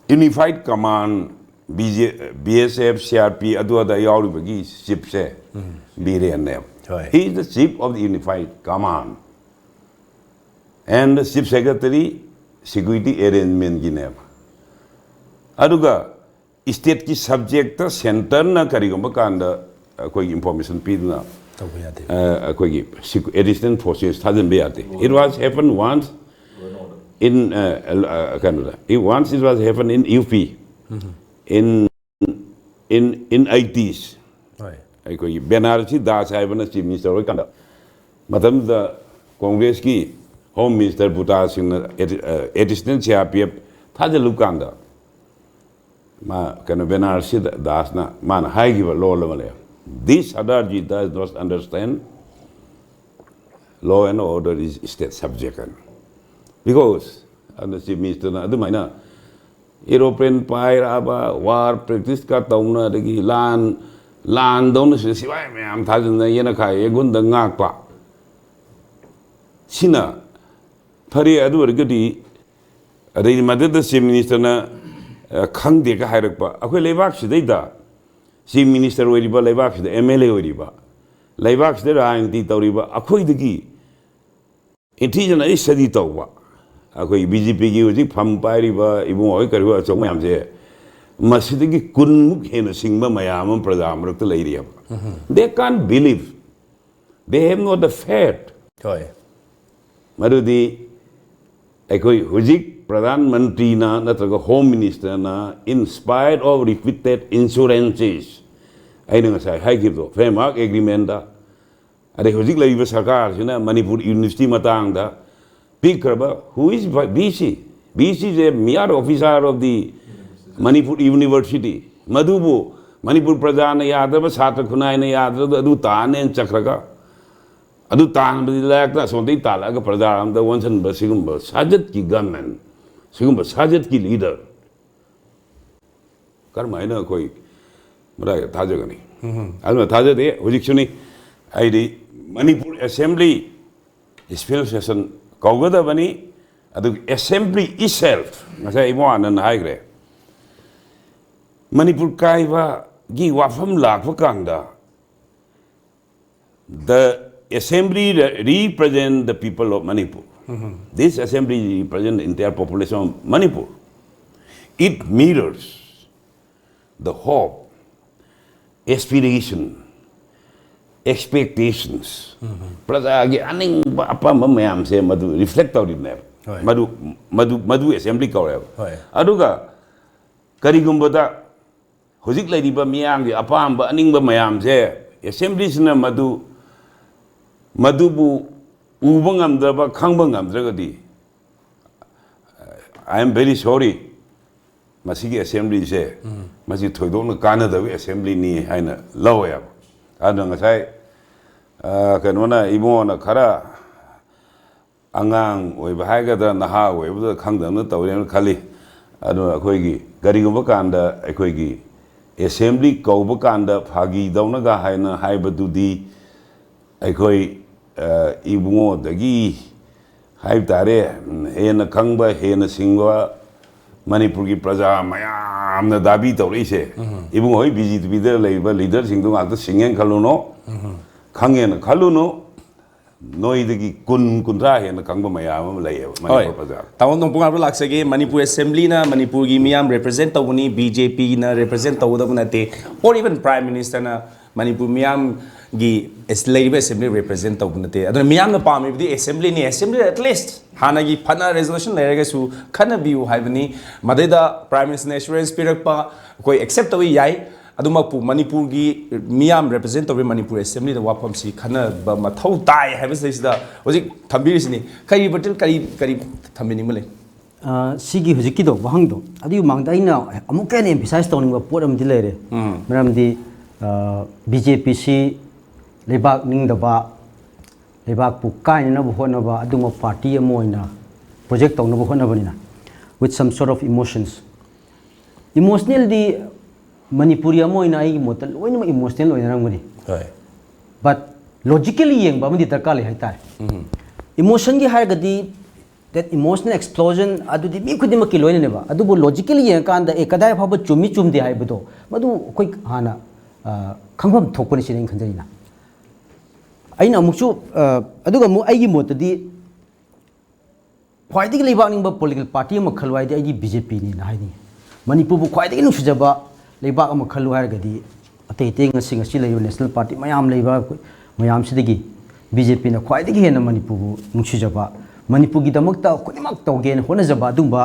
unified command, BJ, BSF, CRP, ꯑꯗꯨ ꯑꯗ ꯌꯥꯎꯔꯤꯕꯒꯤ ꯆꯤꯐꯁꯦ ꯕꯤꯔꯦꯟꯅꯦꯕ꯫ ꯍꯣꯏ꯫ He is the chief of the unified command and the chief secretary security arrangementꯒꯤꯅꯦꯕ꯫ ꯑꯗꯨꯒ ꯁ꯭ꯇꯦꯠꯀꯤ ꯁꯕꯖꯦꯛꯇ ꯁꯦꯟꯇꯔꯅ ꯀꯔꯤꯒꯨꯝꯕ ꯀꯥꯟꯗ ꯑꯩꯈꯣꯏꯒꯤ ꯏꯟꯐꯣꯔꯃꯦꯁꯟ ꯄꯤꯗꯨꯅ, ꯇꯧꯕ ꯌꯥꯗꯦ꯫ ꯑ, ꯑꯩꯈꯣꯏꯒꯤ ꯑꯦꯗꯤꯁꯅꯦꯜ ꯐꯣꯔꯁꯦꯁ ꯊꯥꯖꯤꯟꯕ ꯌꯥꯗꯦ꯫ It was happen once in, ꯑ, ꯑ, ꯀꯩꯅꯣꯗ, it, once it was happen in UP in, in, in eighties. ꯍꯣꯏ꯫ ꯑꯩꯈꯣꯏꯒꯤ ꯕꯦꯅꯥꯔꯁꯤ ꯗꯥꯁ ꯍꯥꯏꯕꯅ ꯆꯤꯐ ꯃꯤꯅꯤꯁꯇꯔ ꯑꯣꯏꯔꯀꯥꯟꯗ, ꯃꯇꯝꯗꯨꯗ ꯀꯣꯡꯒ꯭ꯔꯦꯁꯀꯤ ꯍꯣꯝ ꯃꯤꯅꯤꯁꯇꯔ ꯕꯨꯇꯥ ꯁꯤꯡꯅ ꯑꯦꯗꯤ-, ꯑ, additional C R P F ꯊꯥꯖꯤꯜꯂꯨ ꯀꯥꯟꯗ, ꯃꯥ, ꯀꯩꯅꯣ, ꯕꯦꯅꯥꯔꯁꯤ ꯗꯥꯁꯅ ꯃꯥꯅ ꯍꯥꯏꯈꯤꯕ ꯂꯣꯜ ꯑꯃ ꯂꯩ, "This Sadarji does not understand law and order is state subject," ꯍꯥꯏꯅ꯫ Because ꯑꯗꯨ ꯆꯤꯐ ꯃꯤꯅꯤꯁꯇꯔꯅ ꯑꯗꯨꯃꯥꯏꯅ ꯑꯦꯔꯣꯄ꯭ꯂꯦꯟ ꯄꯥꯏꯔꯛꯑꯕ, ꯋꯥꯔ ꯄ꯭ꯔꯦꯛꯇꯤꯁꯀ ꯇꯧꯅ, ꯑꯗꯒꯤ ꯂꯥꯟ, ꯂꯥꯟꯗꯧꯅ ꯁꯤꯗ ꯁꯤꯐꯥꯏ ꯃꯌꯥꯝ ꯊꯥꯖꯤꯟꯗꯅ ꯌꯦꯅꯈꯥ ꯌꯦꯒꯨꯟꯗ ꯉꯥꯛꯄ꯫ ꯁꯤꯅ ꯐꯔꯦ, ꯑꯗꯨ ꯑꯣꯏꯔꯒꯗꯤ, ꯑꯗꯩꯗꯤ ꯃꯗꯨꯗ Chief Minister ꯅ, ꯑ, ꯈꯪꯗꯦꯒ ꯍꯥꯏꯔꯛꯄ, ꯑꯩꯈꯣꯏ ꯂꯩꯕꯥꯛꯁꯤꯗꯩꯗ Chief Minister ꯑꯣꯏꯔꯤꯕ, ꯂꯩꯕꯥꯛꯁꯤꯗ M L A ꯑꯣꯏꯔꯤꯕ, ꯂꯩꯕꯥꯛꯁꯤꯗ ꯔꯥꯖꯅꯤꯇꯤ ꯇꯧꯔꯤꯕ ꯑꯩꯈꯣꯏꯗꯒꯤ intelligent study ꯇꯧꯕ, ꯑꯩꯈꯣꯏ B J P ꯒꯤ ꯍꯧꯖꯤꯛ ꯐꯝ ꯄꯥꯏꯔꯤꯕ ꯏꯕꯨꯡꯉꯣ ꯍꯣꯏ ꯀꯔꯤ ꯍꯣꯏ ꯑꯆꯧꯕ ꯃꯌꯥꯝꯁꯦ, ꯃꯁꯤꯗꯒꯤ ꯀꯨꯟꯃꯨꯛ ꯍꯦꯟꯅ ꯁꯤꯡꯕ ꯃꯌꯥꯝ ꯑꯃ ꯄ꯭ꯔꯖꯥ ꯃꯔꯛꯇ ꯂꯩꯔꯤꯑꯕ꯫ They can't believe, they have not the faith꯫ ꯍꯣꯏ꯫ ꯃꯗꯨꯗꯤ ꯑꯩꯈꯣꯏ ꯍꯧꯖꯤꯛ ꯄ꯭ꯔꯙꯥꯟ ꯃꯟꯇ꯭ꯔꯤꯅ ꯅꯠꯇ꯭ꯔꯒ Home Minister ꯅ, in spite of repeated insurances, ꯑꯩꯅ ꯉꯁꯥꯏ ꯍꯥꯏꯈꯤꯕꯗꯣ, framework agreement ꯗ, ꯑꯗꯩ ꯍꯧꯖꯤꯛ ꯂꯩꯔꯤꯕ ꯁꯔꯀꯥꯔꯁꯤꯅ ꯃꯅꯤꯄꯨꯔ University ꯃꯇꯥꯡꯗ ꯄꯤꯈ꯭ꯔꯕ, who is B C? B C is a mere officer of the Manipur University꯫ ꯃꯗꯨꯕꯨ ꯃꯅꯤꯄꯨꯔ ꯄ꯭ꯔꯖꯥꯅ ꯌꯥꯗ꯭ꯔꯕ, ꯁꯥꯇ꯭ꯔ ꯈꯨꯟꯅꯥꯏꯅ ꯌꯥꯗ꯭ꯔꯕ, ꯑꯗꯨ ꯇꯥꯅꯦꯅ ꯆꯠꯈ꯭ꯔꯒ, ꯑꯗꯨ ꯇꯥꯟꯕꯗꯤ ꯂꯥꯏꯔꯤꯛꯇ ꯑꯁꯣꯝꯗꯒꯤ ꯇꯥꯜꯂꯛꯑꯒ ꯄ꯭ꯔꯖꯥ ꯑꯃꯗ ꯑꯣꯟꯁꯤꯟꯕ ꯁꯤꯒꯨꯝꯕ ꯁꯥꯖꯠꯀꯤ government, ꯁꯤꯒꯨꯝꯕ ꯁꯥꯖꯠꯀꯤ leader ꯀꯔꯝꯍꯥꯏꯅ ꯑꯩꯈꯣꯏ ꯃꯔꯥꯏ ꯊꯥꯖꯒꯅꯤ? ꯑꯗꯨꯅ ꯊꯥꯖꯗꯦ꯫ ꯍꯧꯖꯤꯛꯁꯨꯅꯤ, ꯑꯩꯗꯤ ꯃꯅꯤꯄꯨꯔ Assembly special session ꯀꯧꯒꯗꯕꯅꯤ꯫ ꯑꯗꯨꯒ Assembly itself, ꯉꯁꯥꯏ ꯏꯕꯨꯡ ꯑꯥꯅꯟꯗꯅ ꯍꯥꯏꯈ꯭ꯔꯦ, ꯃꯅꯤꯄꯨꯔ ꯀꯥꯏꯕꯒꯤ ꯋꯥꯐꯝ ꯂꯥꯛꯄ ꯀꯥꯟꯗ, the Assembly re- represent the people of Manipur. This Assembly represent the entire population of Manipur. It mirrors the hope, aspiration, expectations, ꯄ꯭ꯔꯖꯥꯒꯤ ꯑꯅꯤꯡꯕ ꯑꯄꯥꯝꯕ ꯃꯌꯥꯝꯁꯦ ꯃꯗꯨ reflect ꯇꯧꯔꯤꯕꯅꯦꯕ꯫ ꯍꯣꯏ꯫ ꯃꯗꯨ, ꯃꯗꯨ, ꯃꯗꯨ Assembly ꯀꯧꯔꯦꯕ꯫ ꯍꯣꯏ꯫ ꯑꯗꯨꯒ ꯀꯔꯤꯒꯨꯝꯕꯗ ꯍꯧꯖꯤꯛ ꯂꯩꯔꯤꯕ ꯃꯤꯌꯥꯝꯒꯤ ꯑꯄꯥꯝꯕ ꯑꯅꯤꯡꯕ ꯃꯌꯥꯝꯁꯦ Assembly ꯁꯤꯅ ꯃꯗꯨ, ꯃꯗꯨꯕꯨ ꯎꯕ ꯉꯝꯗ꯭ꯔꯕ, ꯈꯪꯕ ꯉꯝꯗ꯭ꯔꯒꯗꯤ, I am very sorry, ꯃꯁꯤꯒꯤ Assembly ꯁꯦ, ꯃꯁꯤ ꯊꯣꯏꯗꯣꯛꯅ ꯀꯥꯟꯅꯗꯕ Assembly ꯅꯤ ꯍꯥꯏꯅ ꯂꯧꯋꯦꯕ꯫ ꯑꯗꯨꯅ ꯉꯁꯥꯏ, ꯑ, ꯀꯩꯅꯣꯅ, ꯏꯕꯨꯡꯉꯣꯅ ꯈꯔ ꯑꯉꯥꯡ ꯑꯣꯏꯕ ꯍꯥꯏꯒꯗ꯭ꯔꯥ, ꯅꯍꯥ ꯑꯣꯏꯕꯗ ꯈꯪꯗꯕꯅ ꯇꯧꯔꯦꯅ ꯈꯜꯂꯤ꯫ ꯑꯗꯨꯅ ꯑꯩꯈꯣꯏꯒꯤ ꯀꯔꯤꯒꯨꯝꯕ ꯀꯥꯟꯗ ꯑꯩꯈꯣꯏꯒꯤ Assembly ꯀꯧꯕ ꯀꯥꯟꯗ ꯐꯥꯒꯤꯗꯧꯅꯒ ꯍꯥꯏꯅ ꯍꯥꯏꯕꯗꯨꯗꯤ ꯑꯩꯈꯣꯏ, ꯑ, ꯏꯕꯨꯡꯉꯣꯗꯒꯤ ꯍꯥꯏꯕ ꯇꯥꯔꯦ, ꯎꯝ, ꯍꯦꯟꯅ ꯈꯪꯕ, ꯍꯦꯟꯅ ꯁꯤꯡꯕ ꯃꯅꯤꯄꯨꯔꯒꯤ ꯄ꯭ꯔꯖꯥ ꯃꯌꯥꯝꯅ ꯗꯥꯕꯤ ꯇꯧꯔꯛꯏꯁꯦ, ꯏꯕꯨꯡꯉꯣ ꯍꯣꯏ ꯕꯤ ꯖꯦ ꯄꯤꯗ ꯂꯩꯔꯤꯕ ꯂꯤꯗꯔꯁꯤꯡꯗꯣ ꯉꯥꯛꯇ ꯁꯤꯡꯉꯦꯅ ꯈꯜꯂꯨꯅꯣ, ꯈꯪꯉꯦꯅ ꯈꯜꯂꯨꯅꯨ꯫ ꯅꯣꯏꯗꯒꯤ ꯀꯨꯟ, ꯀꯨꯟꯊ꯭ꯔꯥ ꯍꯦꯟꯅ ꯈꯪꯕ ꯃꯌꯥꯝ ꯑꯃ ꯂꯩꯌꯦꯕ ꯍꯣꯏ꯫ ꯃꯅꯤꯄꯨꯔ ꯄ꯭ꯔꯖꯥ꯫ ꯇꯥꯃꯣ ꯅꯣꯡꯄꯣꯛ ꯉꯥꯔꯕ ꯂꯥꯛꯆꯒꯦ꯫ ꯃꯅꯤꯄꯨꯔ ꯑꯦꯁꯦꯝꯕ꯭ꯂꯤꯅ ꯃꯅꯤꯄꯨꯔꯒꯤ ꯃꯤꯌꯥꯝ ꯔꯦꯄ꯭ꯔꯖꯦꯟ ꯇꯧꯕꯅꯤ, ꯕꯤ ꯖꯦ ꯄꯤꯅ ꯔꯦꯄ꯭ꯔꯖꯦꯟ ꯇꯧꯒꯗꯕ ꯅꯠꯇꯦ, or even Prime Ministerꯅ ꯃꯅꯤꯄꯨꯔ ꯃꯤꯌꯥꯝꯒꯤ ꯑꯦꯁ-, ꯂꯩꯔꯤꯕ ꯑꯦꯁꯦꯝꯕ꯭ꯂꯤ ꯔꯦꯄ꯭ꯔꯖꯦꯟ ꯇꯧꯕ ꯅꯠꯇꯦ꯫ ꯑꯗꯨꯅ ꯃꯤꯌꯥꯝꯅ ꯄꯥꯝꯃꯤꯕꯗꯤ ꯑꯦꯁꯦꯝꯕ꯭ꯂꯤꯅꯤ꯫ ꯑꯦꯁꯦꯝꯕ꯭ꯂꯤ at least ꯍꯥꯟꯅꯒꯤ ꯐꯅ ꯔꯦꯖꯣꯂꯨꯁꯟ ꯂꯩꯔꯒꯁꯨ ꯈꯟꯅꯕꯤꯌꯨ ꯍꯥꯏꯕꯅꯤ꯫ ꯃꯗꯩꯗ Prime Ministerꯅ ꯑꯦꯁꯨꯔꯦꯟꯁ ꯄꯤꯔꯛꯄ ꯑꯩꯈꯣꯏ ꯑꯦꯛꯁꯦꯞ ꯇꯧꯏ, ꯌꯥꯏ꯫ ꯑꯗꯨꯃꯛꯄꯨ ꯃꯅꯤꯄꯨꯔꯒꯤ ꯃꯤꯌꯥꯝ ꯔꯦꯄ꯭ꯔꯖꯦꯟ ꯇꯧꯔꯤ ꯃꯅꯤꯄꯨꯔ ꯑꯦꯁꯦꯝꯕ꯭ꯂꯤꯗ ꯋꯥꯐꯝꯁꯤ ꯈꯟꯅꯕ ꯃꯊꯧ ꯇꯥꯏ ꯍꯥꯏꯕꯁꯤꯗꯩꯁꯤꯗ ꯍꯧꯖꯤꯛ ꯊꯝꯕꯤꯔꯤꯁꯤꯅꯤ꯫ ꯀꯔꯤ ꯕꯇꯜ, ꯀꯔꯤ, ꯀꯔꯤ ꯊꯝꯕꯤꯅꯤꯡꯕ ꯂꯩ? ꯑ, ꯁꯤꯒꯤ ꯍꯧꯖꯤꯛꯀꯤꯗꯣ ꯋꯥꯍꯪꯗꯣ, ꯑꯗꯨꯒꯤ ꯃꯃꯥꯡꯗ ꯑꯩꯅ ꯑꯃꯨꯛꯀ ꯍꯦꯟꯅ ꯑꯦꯝꯐꯤꯁꯥꯏꯁ ꯇꯧꯅꯤꯡꯕ ꯄꯣꯠ ꯑꯃꯗꯤ ꯂꯩꯔꯦ꯫ ꯎꯝ꯫ ꯃꯔꯝꯗꯤ, ꯑ, ꯕꯤ ꯖꯦ ꯄꯤꯁꯤ ꯂꯩꯕꯥꯛ ꯅꯤꯡꯗꯕ, ꯂꯩꯕꯥꯛꯄꯨ ꯀꯥꯏꯅꯅꯕ ꯍꯣꯠꯅꯕ ꯑꯗꯨꯒꯨꯝꯕ ꯄꯥꯔꯇꯤ ꯑꯃ ꯑꯣꯏꯅ ꯄ꯭ꯔꯣꯖꯦꯛ ꯇꯧꯅꯕ ꯍꯣꯠꯅꯕꯅꯤꯅ, with some sort of emotions, emotionalꯗꯤ Manipuri ꯑꯃ ꯑꯣꯏꯅ ꯑꯩꯒꯤ ꯃꯣꯠꯇ ꯂꯣꯏꯅꯃꯛ ꯏꯃꯣꯁꯅꯦꯜ ꯑꯣꯏꯅꯔꯝꯒꯅꯤ꯫ ꯍꯣꯏ꯫ But logically ꯌꯦꯡꯕ ꯑꯃꯗꯤ ꯗꯔꯀꯥꯔ ꯂꯩ ꯍꯥꯏꯇꯥꯔꯦ꯫ ꯎꯝ꯫ ꯏꯃꯣꯁꯟꯒꯤ ꯍꯥꯏꯔꯒꯗꯤ, that emotional explosion ꯑꯗꯨꯗꯤ ꯃꯤ ꯈꯨꯗꯤꯡꯃꯛꯀꯤ ꯂꯣꯏꯅꯅꯦꯕ, ꯑꯗꯨꯕꯨ logically ꯌꯦꯡꯉꯀꯥꯟꯗ, ꯑꯦ, ꯀꯗꯥꯏ ꯐꯥꯎꯕ ꯆꯨꯝꯃꯤ ꯆꯨꯝꯗꯦ ꯍꯥꯏꯕꯗꯣ, ꯃꯗꯨ ꯑꯩꯈꯣꯏ ꯍꯥꯟꯅ, ꯑ, ꯈꯪꯐꯝ ꯊꯣꯛꯄꯅꯤ ꯁꯤꯅ ꯑꯩꯅ ꯈꯟꯖꯩꯅ꯫ ꯑꯩꯅ ꯑꯃꯨꯛꯁꯨ, ꯑ, ꯑꯗꯨꯒ ꯑꯃꯨꯛ ꯑꯩꯒꯤ ꯃꯣꯠꯇꯗꯤ ꯈ꯭ꯋꯥꯏꯗꯒꯤ ꯂꯩꯕꯥꯛ ꯅꯤꯡꯕ ꯄꯣꯂꯤꯇꯤꯀꯦꯜ ꯄꯥꯔꯇꯤ ꯑꯃ ꯈꯜꯂꯨ ꯍꯥꯏꯗꯤ ꯑꯩꯗꯤ ꯕꯤ ꯖꯦ ꯄꯤꯅꯤꯅ ꯍꯥꯏꯅꯤꯡꯉꯤ꯫ ꯃꯅꯤꯄꯨꯔꯕꯨ ꯈ꯭ꯋꯥꯏꯗꯒꯤ ꯅꯨꯡꯁꯤꯖꯕ ꯂꯩꯕꯥꯛ ꯑꯃ ꯈꯜꯂꯨ ꯍꯥꯏꯔꯒꯗꯤ ꯑꯇꯩ ꯑꯇꯩ ꯉꯁꯤ, ꯉꯁꯤ ꯂꯩꯔꯤꯕ ꯅꯦꯁꯅꯦꯜ ꯄꯥꯔꯇꯤ ꯃꯌꯥꯝ ꯂꯩꯕ ꯃꯌꯥꯝꯁꯤꯗꯒꯤ ꯕꯤ ꯖꯦ ꯄꯤꯅ ꯈ꯭ꯋꯥꯏꯗꯒꯤ ꯍꯦꯟꯅ ꯃꯅꯤꯄꯨꯔꯕꯨ ꯅꯨꯡꯁꯤꯖꯕ, ꯃꯅꯤꯄꯨꯔꯒꯤꯗꯃꯛꯇ ꯈꯨꯗꯤꯡꯃꯛ ꯇꯧꯒꯦꯅ ꯍꯣꯠꯅꯖꯕ ꯑꯗꯨꯒꯨꯝꯕ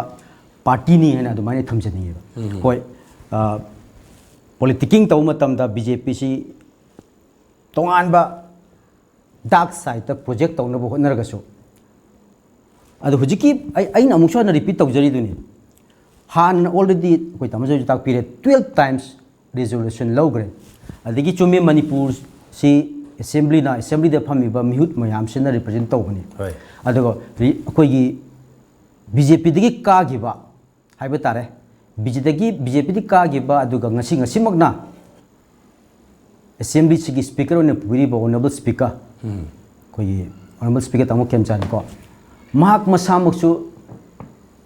ꯄꯥꯔꯇꯤꯅꯤ ꯍꯥꯏꯅ ꯑꯗꯨꯃꯥꯏꯅ ꯊꯝꯖꯅꯤꯡꯉꯦꯕ꯫ ꯎꯝ꯫ ꯍꯣꯏ, ꯑ, ꯄꯣꯂꯤꯇꯤꯀꯤꯡ ꯇꯧꯕ ꯃꯇꯝꯗ ꯕꯤ ꯖꯦ ꯄꯤꯁꯤ ꯇꯣꯉꯥꯟꯕ ꯗꯥꯔꯛ ꯁꯥꯏꯠꯇ ꯄ꯭ꯔꯣꯖꯦꯛ ꯇꯧꯅꯕ ꯍꯣꯠꯅꯔꯒꯁꯨ, ꯑꯗꯣ ꯍꯧꯖꯤꯛꯀꯤ ꯑꯩ, ꯑꯩꯅ ꯑꯃꯨꯛꯁꯨ ꯍꯟꯅ ꯔꯤꯄꯤꯠ ꯇꯧꯖꯔꯤꯗꯨꯅꯤ, ꯍꯥꯟꯅ already ꯑꯩꯈꯣꯏ ꯇꯥꯃꯣ ꯖꯣꯏꯁꯨ ꯇꯥꯛꯄꯤꯔꯦ, twelve times resolution ꯂꯧꯈ꯭ꯔꯦ꯫ ꯑꯗꯒꯤ ꯆꯨꯝꯃꯤ, ꯃꯅꯤꯄꯨꯔꯁꯤ ꯑꯦꯁꯦꯝꯕ꯭ꯂꯤꯅ, ꯑꯦꯁꯦꯝꯕ꯭ꯂꯤꯗ ꯐꯝꯃꯤꯕ ꯃꯤꯍꯨꯠ ꯃꯌꯥꯝꯁꯤꯅ ꯔꯤꯄ꯭ꯔꯖꯦꯟ ꯇꯧꯕꯅꯤ꯫ ꯍꯣꯏ꯫ ꯑꯗꯨꯒ ꯔꯤ-, ꯑꯩꯈꯣꯏꯒꯤ ꯕꯤ ꯖꯦ ꯄꯤꯗꯒꯤ ꯀꯥꯈꯤꯕ ꯍꯥꯏꯕ ꯇꯥꯔꯦ, ꯕꯤ ꯖꯦ ꯄꯤꯗꯒꯤ, ꯕꯤ ꯖꯦ ꯄꯤꯗꯒꯤ ꯀꯥꯈꯤꯕ, ꯑꯗꯨꯒ ꯉꯁꯤ, ꯉꯁꯤꯃꯛꯅ ꯑꯦꯁꯦꯝꯕ꯭ꯂꯤꯁꯤꯒꯤ ꯁ꯭ꯄꯤꯀꯔ ꯑꯣꯏꯅ ꯄꯨꯕꯤꯔꯤꯕ ꯑꯣꯅꯔꯦꯕꯜ ꯁ꯭ꯄꯤꯀꯔ, ꯎꯝ꯫ ꯑꯩꯈꯣꯏꯒꯤ ꯑꯣꯅꯔꯦꯕꯜ ꯁ꯭ꯄꯤꯀꯔ ꯇꯥꯃꯣ ꯈꯦꯝꯆꯥꯟꯀꯣ, ꯃꯍꯥꯛ ꯃꯁꯥꯃꯛꯁꯨ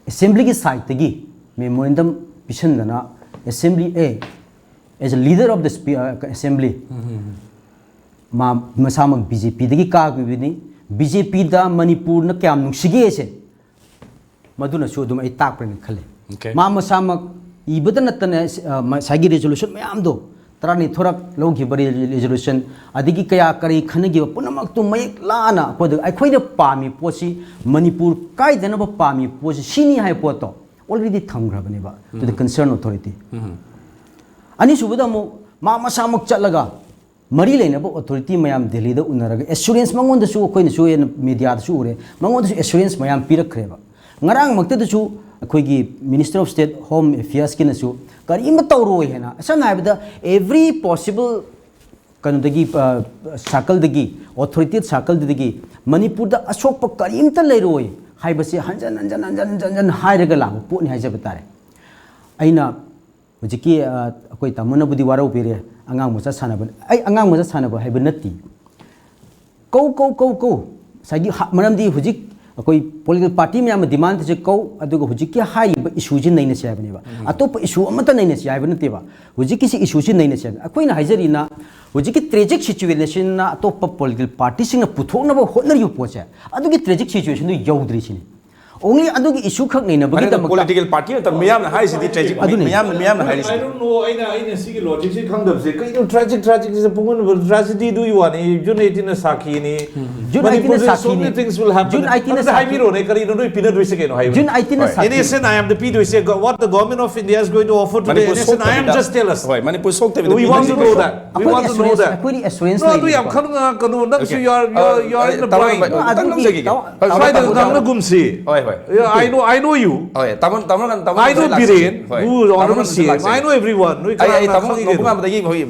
ꯑꯦꯁꯦꯝꯕ꯭ꯂꯤꯒꯤ ꯁꯥꯏꯠꯇꯒꯤ ꯃꯦꯃꯣꯔꯦꯟꯗꯝ ꯄꯤꯁꯤꯟꯗꯅ, assembly a as a leader of the assembly, ꯃꯥ ꯃꯁꯥꯃꯛ ꯕꯤ ꯖꯦ ꯄꯤꯗꯒꯤ ꯀꯥꯈꯤꯕꯅꯤ꯫ ꯕꯤ ꯖꯦ ꯄꯤꯗ ꯃꯅꯤꯄꯨꯔꯅ ꯀꯌꯥꯝ ꯅꯨꯡꯁꯤꯒꯦꯁꯦ ꯃꯗꯨꯅꯁꯨ ꯑꯗꯨꯝ ꯑꯩ ꯇꯥꯛꯄ꯭ꯔꯅ ꯈꯜꯂꯤ꯫ Okay. ꯃꯥ ꯃꯁꯥꯃꯛ ꯏꯕꯗ ꯅꯠꯇꯅ, ꯑ, ꯉꯁꯥꯏꯒꯤ ꯔꯤꯖꯣꯂꯨꯁꯟ ꯃꯌꯥꯝꯗꯣ, ꯇꯔꯥꯅꯤꯊꯣꯏꯔꯛ ꯂꯧꯈꯤꯕ ꯔꯤꯖꯣꯂꯨꯁꯟ, ꯑꯗꯒꯤ ꯀꯌꯥ ꯀꯔꯤ ꯈꯟꯅꯈꯤꯕ ꯄꯨꯝꯅꯃꯛꯇꯨ ꯃꯌꯦꯛ ꯂꯥꯅ ꯑꯩꯈꯣꯏꯗ, ꯑꯩꯈꯣꯏꯅ ꯄꯥꯝꯃꯤ ꯄꯣꯠꯁꯤ ꯃꯅꯤꯄꯨꯔ ꯀꯥꯏꯗꯅꯕ ꯄꯥꯝꯃꯤ ꯄꯣꯠꯁꯤ ꯁꯤꯅꯤ ꯍꯥꯏꯕ ꯄꯣꯠꯇꯣ already ꯊꯝꯈ꯭ꯔꯕꯅꯦꯕ to the concerned authority꯫ ꯑꯅꯤꯁꯨꯕꯗ ꯑꯃꯨꯛ ꯃꯥ ꯃꯁꯥꯃꯛ ꯆꯠꯂꯒ ꯃꯔꯤ ꯂꯩꯅꯕ ꯑꯣꯊꯣꯔꯤꯇꯤ ꯃꯌꯥꯝ ꯗꯦꯜꯂꯤꯗ ꯎꯅꯔꯒ ꯑꯦꯁꯨꯔꯦꯟꯁ ꯃꯉꯣꯟꯗꯁꯨ, ꯑꯩꯈꯣꯏꯅꯁꯨ ꯍꯦꯟꯅ ꯃꯦꯗꯤꯌꯥꯗꯁꯨ ꯎꯔꯦ, ꯃꯉꯣꯟꯗꯁꯨ ꯑꯦꯁꯨꯔꯦꯟꯁ ꯃꯌꯥꯝ ꯄꯤꯔꯛꯈ꯭ꯔꯦꯕ꯫ ꯉꯔꯥꯡꯃꯛꯇꯗꯁꯨ ꯑꯩꯈꯣꯏꯒꯤ ꯃꯤꯅꯤꯁꯇꯔ ꯑꯣꯐ ꯁ꯭ꯇꯦꯠ ꯍꯣꯝ ꯑꯦꯐꯤꯌꯔꯁꯀꯤꯅꯁꯨ ꯀꯔꯤꯝꯇ ꯇꯧꯔꯣꯏ ꯍꯥꯏꯅ, ꯁꯝꯅ ꯍꯥꯏꯔꯕꯗ every possible ꯀꯩꯅꯣꯗꯒꯤ, ꯁꯥꯔꯀꯜꯗꯒꯤ, ꯑꯣꯊꯣꯔꯤꯇꯦꯠ ꯁꯥꯔꯀꯜꯗꯨꯗꯒꯤ ꯃꯅꯤꯄꯨꯔꯗ ꯑꯁꯣꯛꯄ ꯀꯔꯤꯝꯇ ꯂꯩꯔꯣꯏ ꯍꯥꯏꯕꯁꯦ ꯍꯟꯖꯟ ꯍꯟꯖꯟ ꯍꯟꯖꯟ ꯍꯟꯖꯟ ꯍꯟꯖꯟ ꯍꯥꯏꯔꯒ ꯂꯥꯛꯄ ꯄꯣꯠꯅꯤ ꯍꯥꯏꯖꯕ ꯇꯥꯔꯦ꯫ ꯑꯩꯅ ꯍꯧꯖꯤꯛꯀꯤ, ꯑ, ꯑꯩꯈꯣꯏ ꯇꯥꯃꯣꯅꯕꯨꯗꯤ ꯋꯥꯔꯧꯕꯤꯔꯦ, ꯑꯉꯥꯡ ꯃꯆꯥ ꯁꯥꯟꯅꯕ, ꯑꯩ ꯑꯉꯥꯡ ꯃꯆꯥ ꯁꯥꯟꯅꯕ ꯍꯥꯏꯕ ꯅꯠꯇꯦ꯫ ꯀꯧ, ꯀꯧ, ꯀꯧ, ꯀꯧ꯫ ꯉꯁꯥꯏꯒꯤ ꯍ-, ꯃꯔꯝꯗꯤ ꯍꯧꯖꯤꯛ ꯑꯩꯈꯣꯏ ꯄꯣꯂꯤꯇꯤꯀꯦꯜ ꯄꯥꯔꯇꯤ ꯃꯌꯥꯝꯅ ꯗꯤꯃꯥꯟ ꯇꯧꯔꯤꯁꯦ ꯀꯧ, ꯑꯗꯨꯒ ꯍꯧꯖꯤꯛꯀꯤ ꯍꯥꯏꯔꯤꯕ ꯏꯁꯨꯁꯤ ꯅꯩꯅꯁꯦ ꯍꯥꯏꯕꯅꯦꯕ꯫ ꯑꯇꯣꯞꯄ ꯏꯁꯨ ꯑꯃꯠꯇ ꯅꯩꯅꯁꯦ ꯍꯥꯏꯕ ꯅꯠꯇꯦꯕ꯫ ꯍꯧꯖꯤꯛꯀꯤꯁꯤ ꯏꯁꯨꯁꯤ ꯅꯩꯅꯁꯦ ꯍꯥꯏꯕꯅꯤ꯫ ꯑꯩꯈꯣꯏꯅ ꯍꯥꯏꯖꯔꯤꯅ ꯍꯧꯖꯤꯛꯀꯤ ꯇ꯭ꯔꯦꯖꯤꯛ ꯁꯤꯆꯨꯋꯦꯁꯟꯅ ꯑꯇꯣꯞꯄ ꯄꯣꯂꯤꯇꯤꯀꯦꯜ ꯄꯥꯔꯇꯤꯁꯤꯡꯅ ꯄꯨꯊꯣꯛꯅꯕ ꯍꯣꯠꯅꯔꯤꯕ ꯄꯣꯠꯁꯦ, ꯑꯗꯨꯒꯤ ꯇ꯭ꯔꯦꯖꯤꯛ ꯁꯤꯆꯨꯋꯦꯁꯟꯗꯨ ꯌꯧꯗ꯭ꯔꯤꯁꯤꯅꯤ꯫ ꯑꯣꯡꯂꯤ ꯑꯗꯨꯒꯤ ꯏꯁꯨ ꯈꯛ ꯅꯩꯅꯕꯒꯤꯗꯃꯛꯇ꯫ ꯄꯣꯂꯤꯇꯤꯀꯦꯜ ꯄꯥꯔꯇꯤ ꯅꯠꯇꯕ ꯃꯤꯌꯥꯝꯅ ꯍꯥꯏꯔꯤꯁꯤꯗꯤ ꯇ꯭ꯔꯦꯖꯤꯛ, ꯑꯗꯨꯅꯤ꯫ ꯃꯤꯌꯥꯝꯅ, ꯃꯤꯌꯥꯝꯅ I ꯍꯥꯏꯔꯤꯁꯤꯗꯤ꯫ don't know, ꯑꯩꯅ, ꯑꯩꯅ ꯁꯤꯒꯤ ꯂꯣꯖꯤꯛꯁꯤ ꯈꯪꯗꯕꯁꯦ, ꯀꯩꯅꯣ ꯇ꯭ꯔꯦꯖꯤꯛ, ꯇ꯭ꯔꯦꯖꯤꯛꯁꯦ ꯄꯨꯡꯒꯟ ꯇ꯭ꯔꯦꯖꯤꯗꯤꯗꯨꯒꯤ ꯋꯥꯅꯤ, ꯖꯨꯟ ꯑꯩꯠꯇꯤꯟꯅ ꯁꯥꯈꯤꯅꯤ꯫ ꯖꯨꯟ ꯑꯩꯠꯇꯤꯟꯅ ꯃꯅꯤꯄꯨꯔꯗ so ꯁꯥꯈꯤꯅꯤ꯫ many things will happen. June ꯑꯩꯠꯇꯤꯟꯅ ꯑꯗꯨꯗ ꯁꯥꯈꯤ-, ꯍꯥꯏꯕꯤꯔꯣꯅꯦ, ꯀꯔꯤꯅꯣ ꯅꯣꯏ ꯄꯤꯅꯗꯣꯏꯁꯦ ꯀꯩꯅꯣ ꯍꯥꯏꯕ? ꯖꯨꯟ ꯑꯩꯠꯇꯤꯟꯅ Hooray. In ꯁꯥꯈꯤ-, essence, I am the ꯄꯤꯗꯣꯏꯁꯦ, what the government of India is going to offer to the Manipur N S N, I am ꯁꯣꯛꯇꯕꯤꯗ, just tell us. ꯍꯣꯏ, ꯃꯅꯤꯄꯨꯔ ꯁꯣꯛꯇꯕꯤꯗ We want to know ꯄꯤꯅꯗꯣꯏꯁꯦ꯫ That. We ꯑꯩꯈꯣꯏꯒꯤ want to know assurance, that. ꯑꯩꯈꯣꯏꯒꯤ ꯑꯦꯁꯨꯔꯦꯟꯁ No, ꯑꯗꯨ ꯂꯩꯔꯤꯀꯣ꯫ ꯌꯥꯝ ꯈꯪ-, ꯀꯩꯅꯣ, ꯅꯪꯁꯨ Okay. you are, you are, you are in the ꯑ, ꯇꯥꯃꯣ, blind. ꯇꯥꯃꯣ, ꯈꯤꯇꯪ ꯑꯗꯨꯒꯤ ꯉꯥꯡꯖꯒꯦ꯫ ꯇꯥꯃꯣ, ꯇꯥꯃꯣ, ꯁ꯭ꯋꯥꯏꯗ ꯇꯥꯃꯣ, ꯇꯥꯃꯣ꯫ ꯉꯥꯡꯅꯒꯨꯝꯁꯤ꯫ ꯍꯣꯏ, Yeah, I know, I know you. ꯍꯣꯏ, ꯇꯥꯃꯣ ꯇꯥꯃꯣ ꯇꯥꯃꯣ I know Biren, who is honorable C M. I know everyone. ꯅꯣꯏ ꯀꯅꯥ ꯀꯅꯥ ꯇꯥꯃꯣ ꯈꯪꯉꯤꯒꯦ? ꯅꯣꯡꯄꯣꯛꯉꯥꯟꯕꯗꯒꯤ ꯍꯣꯏ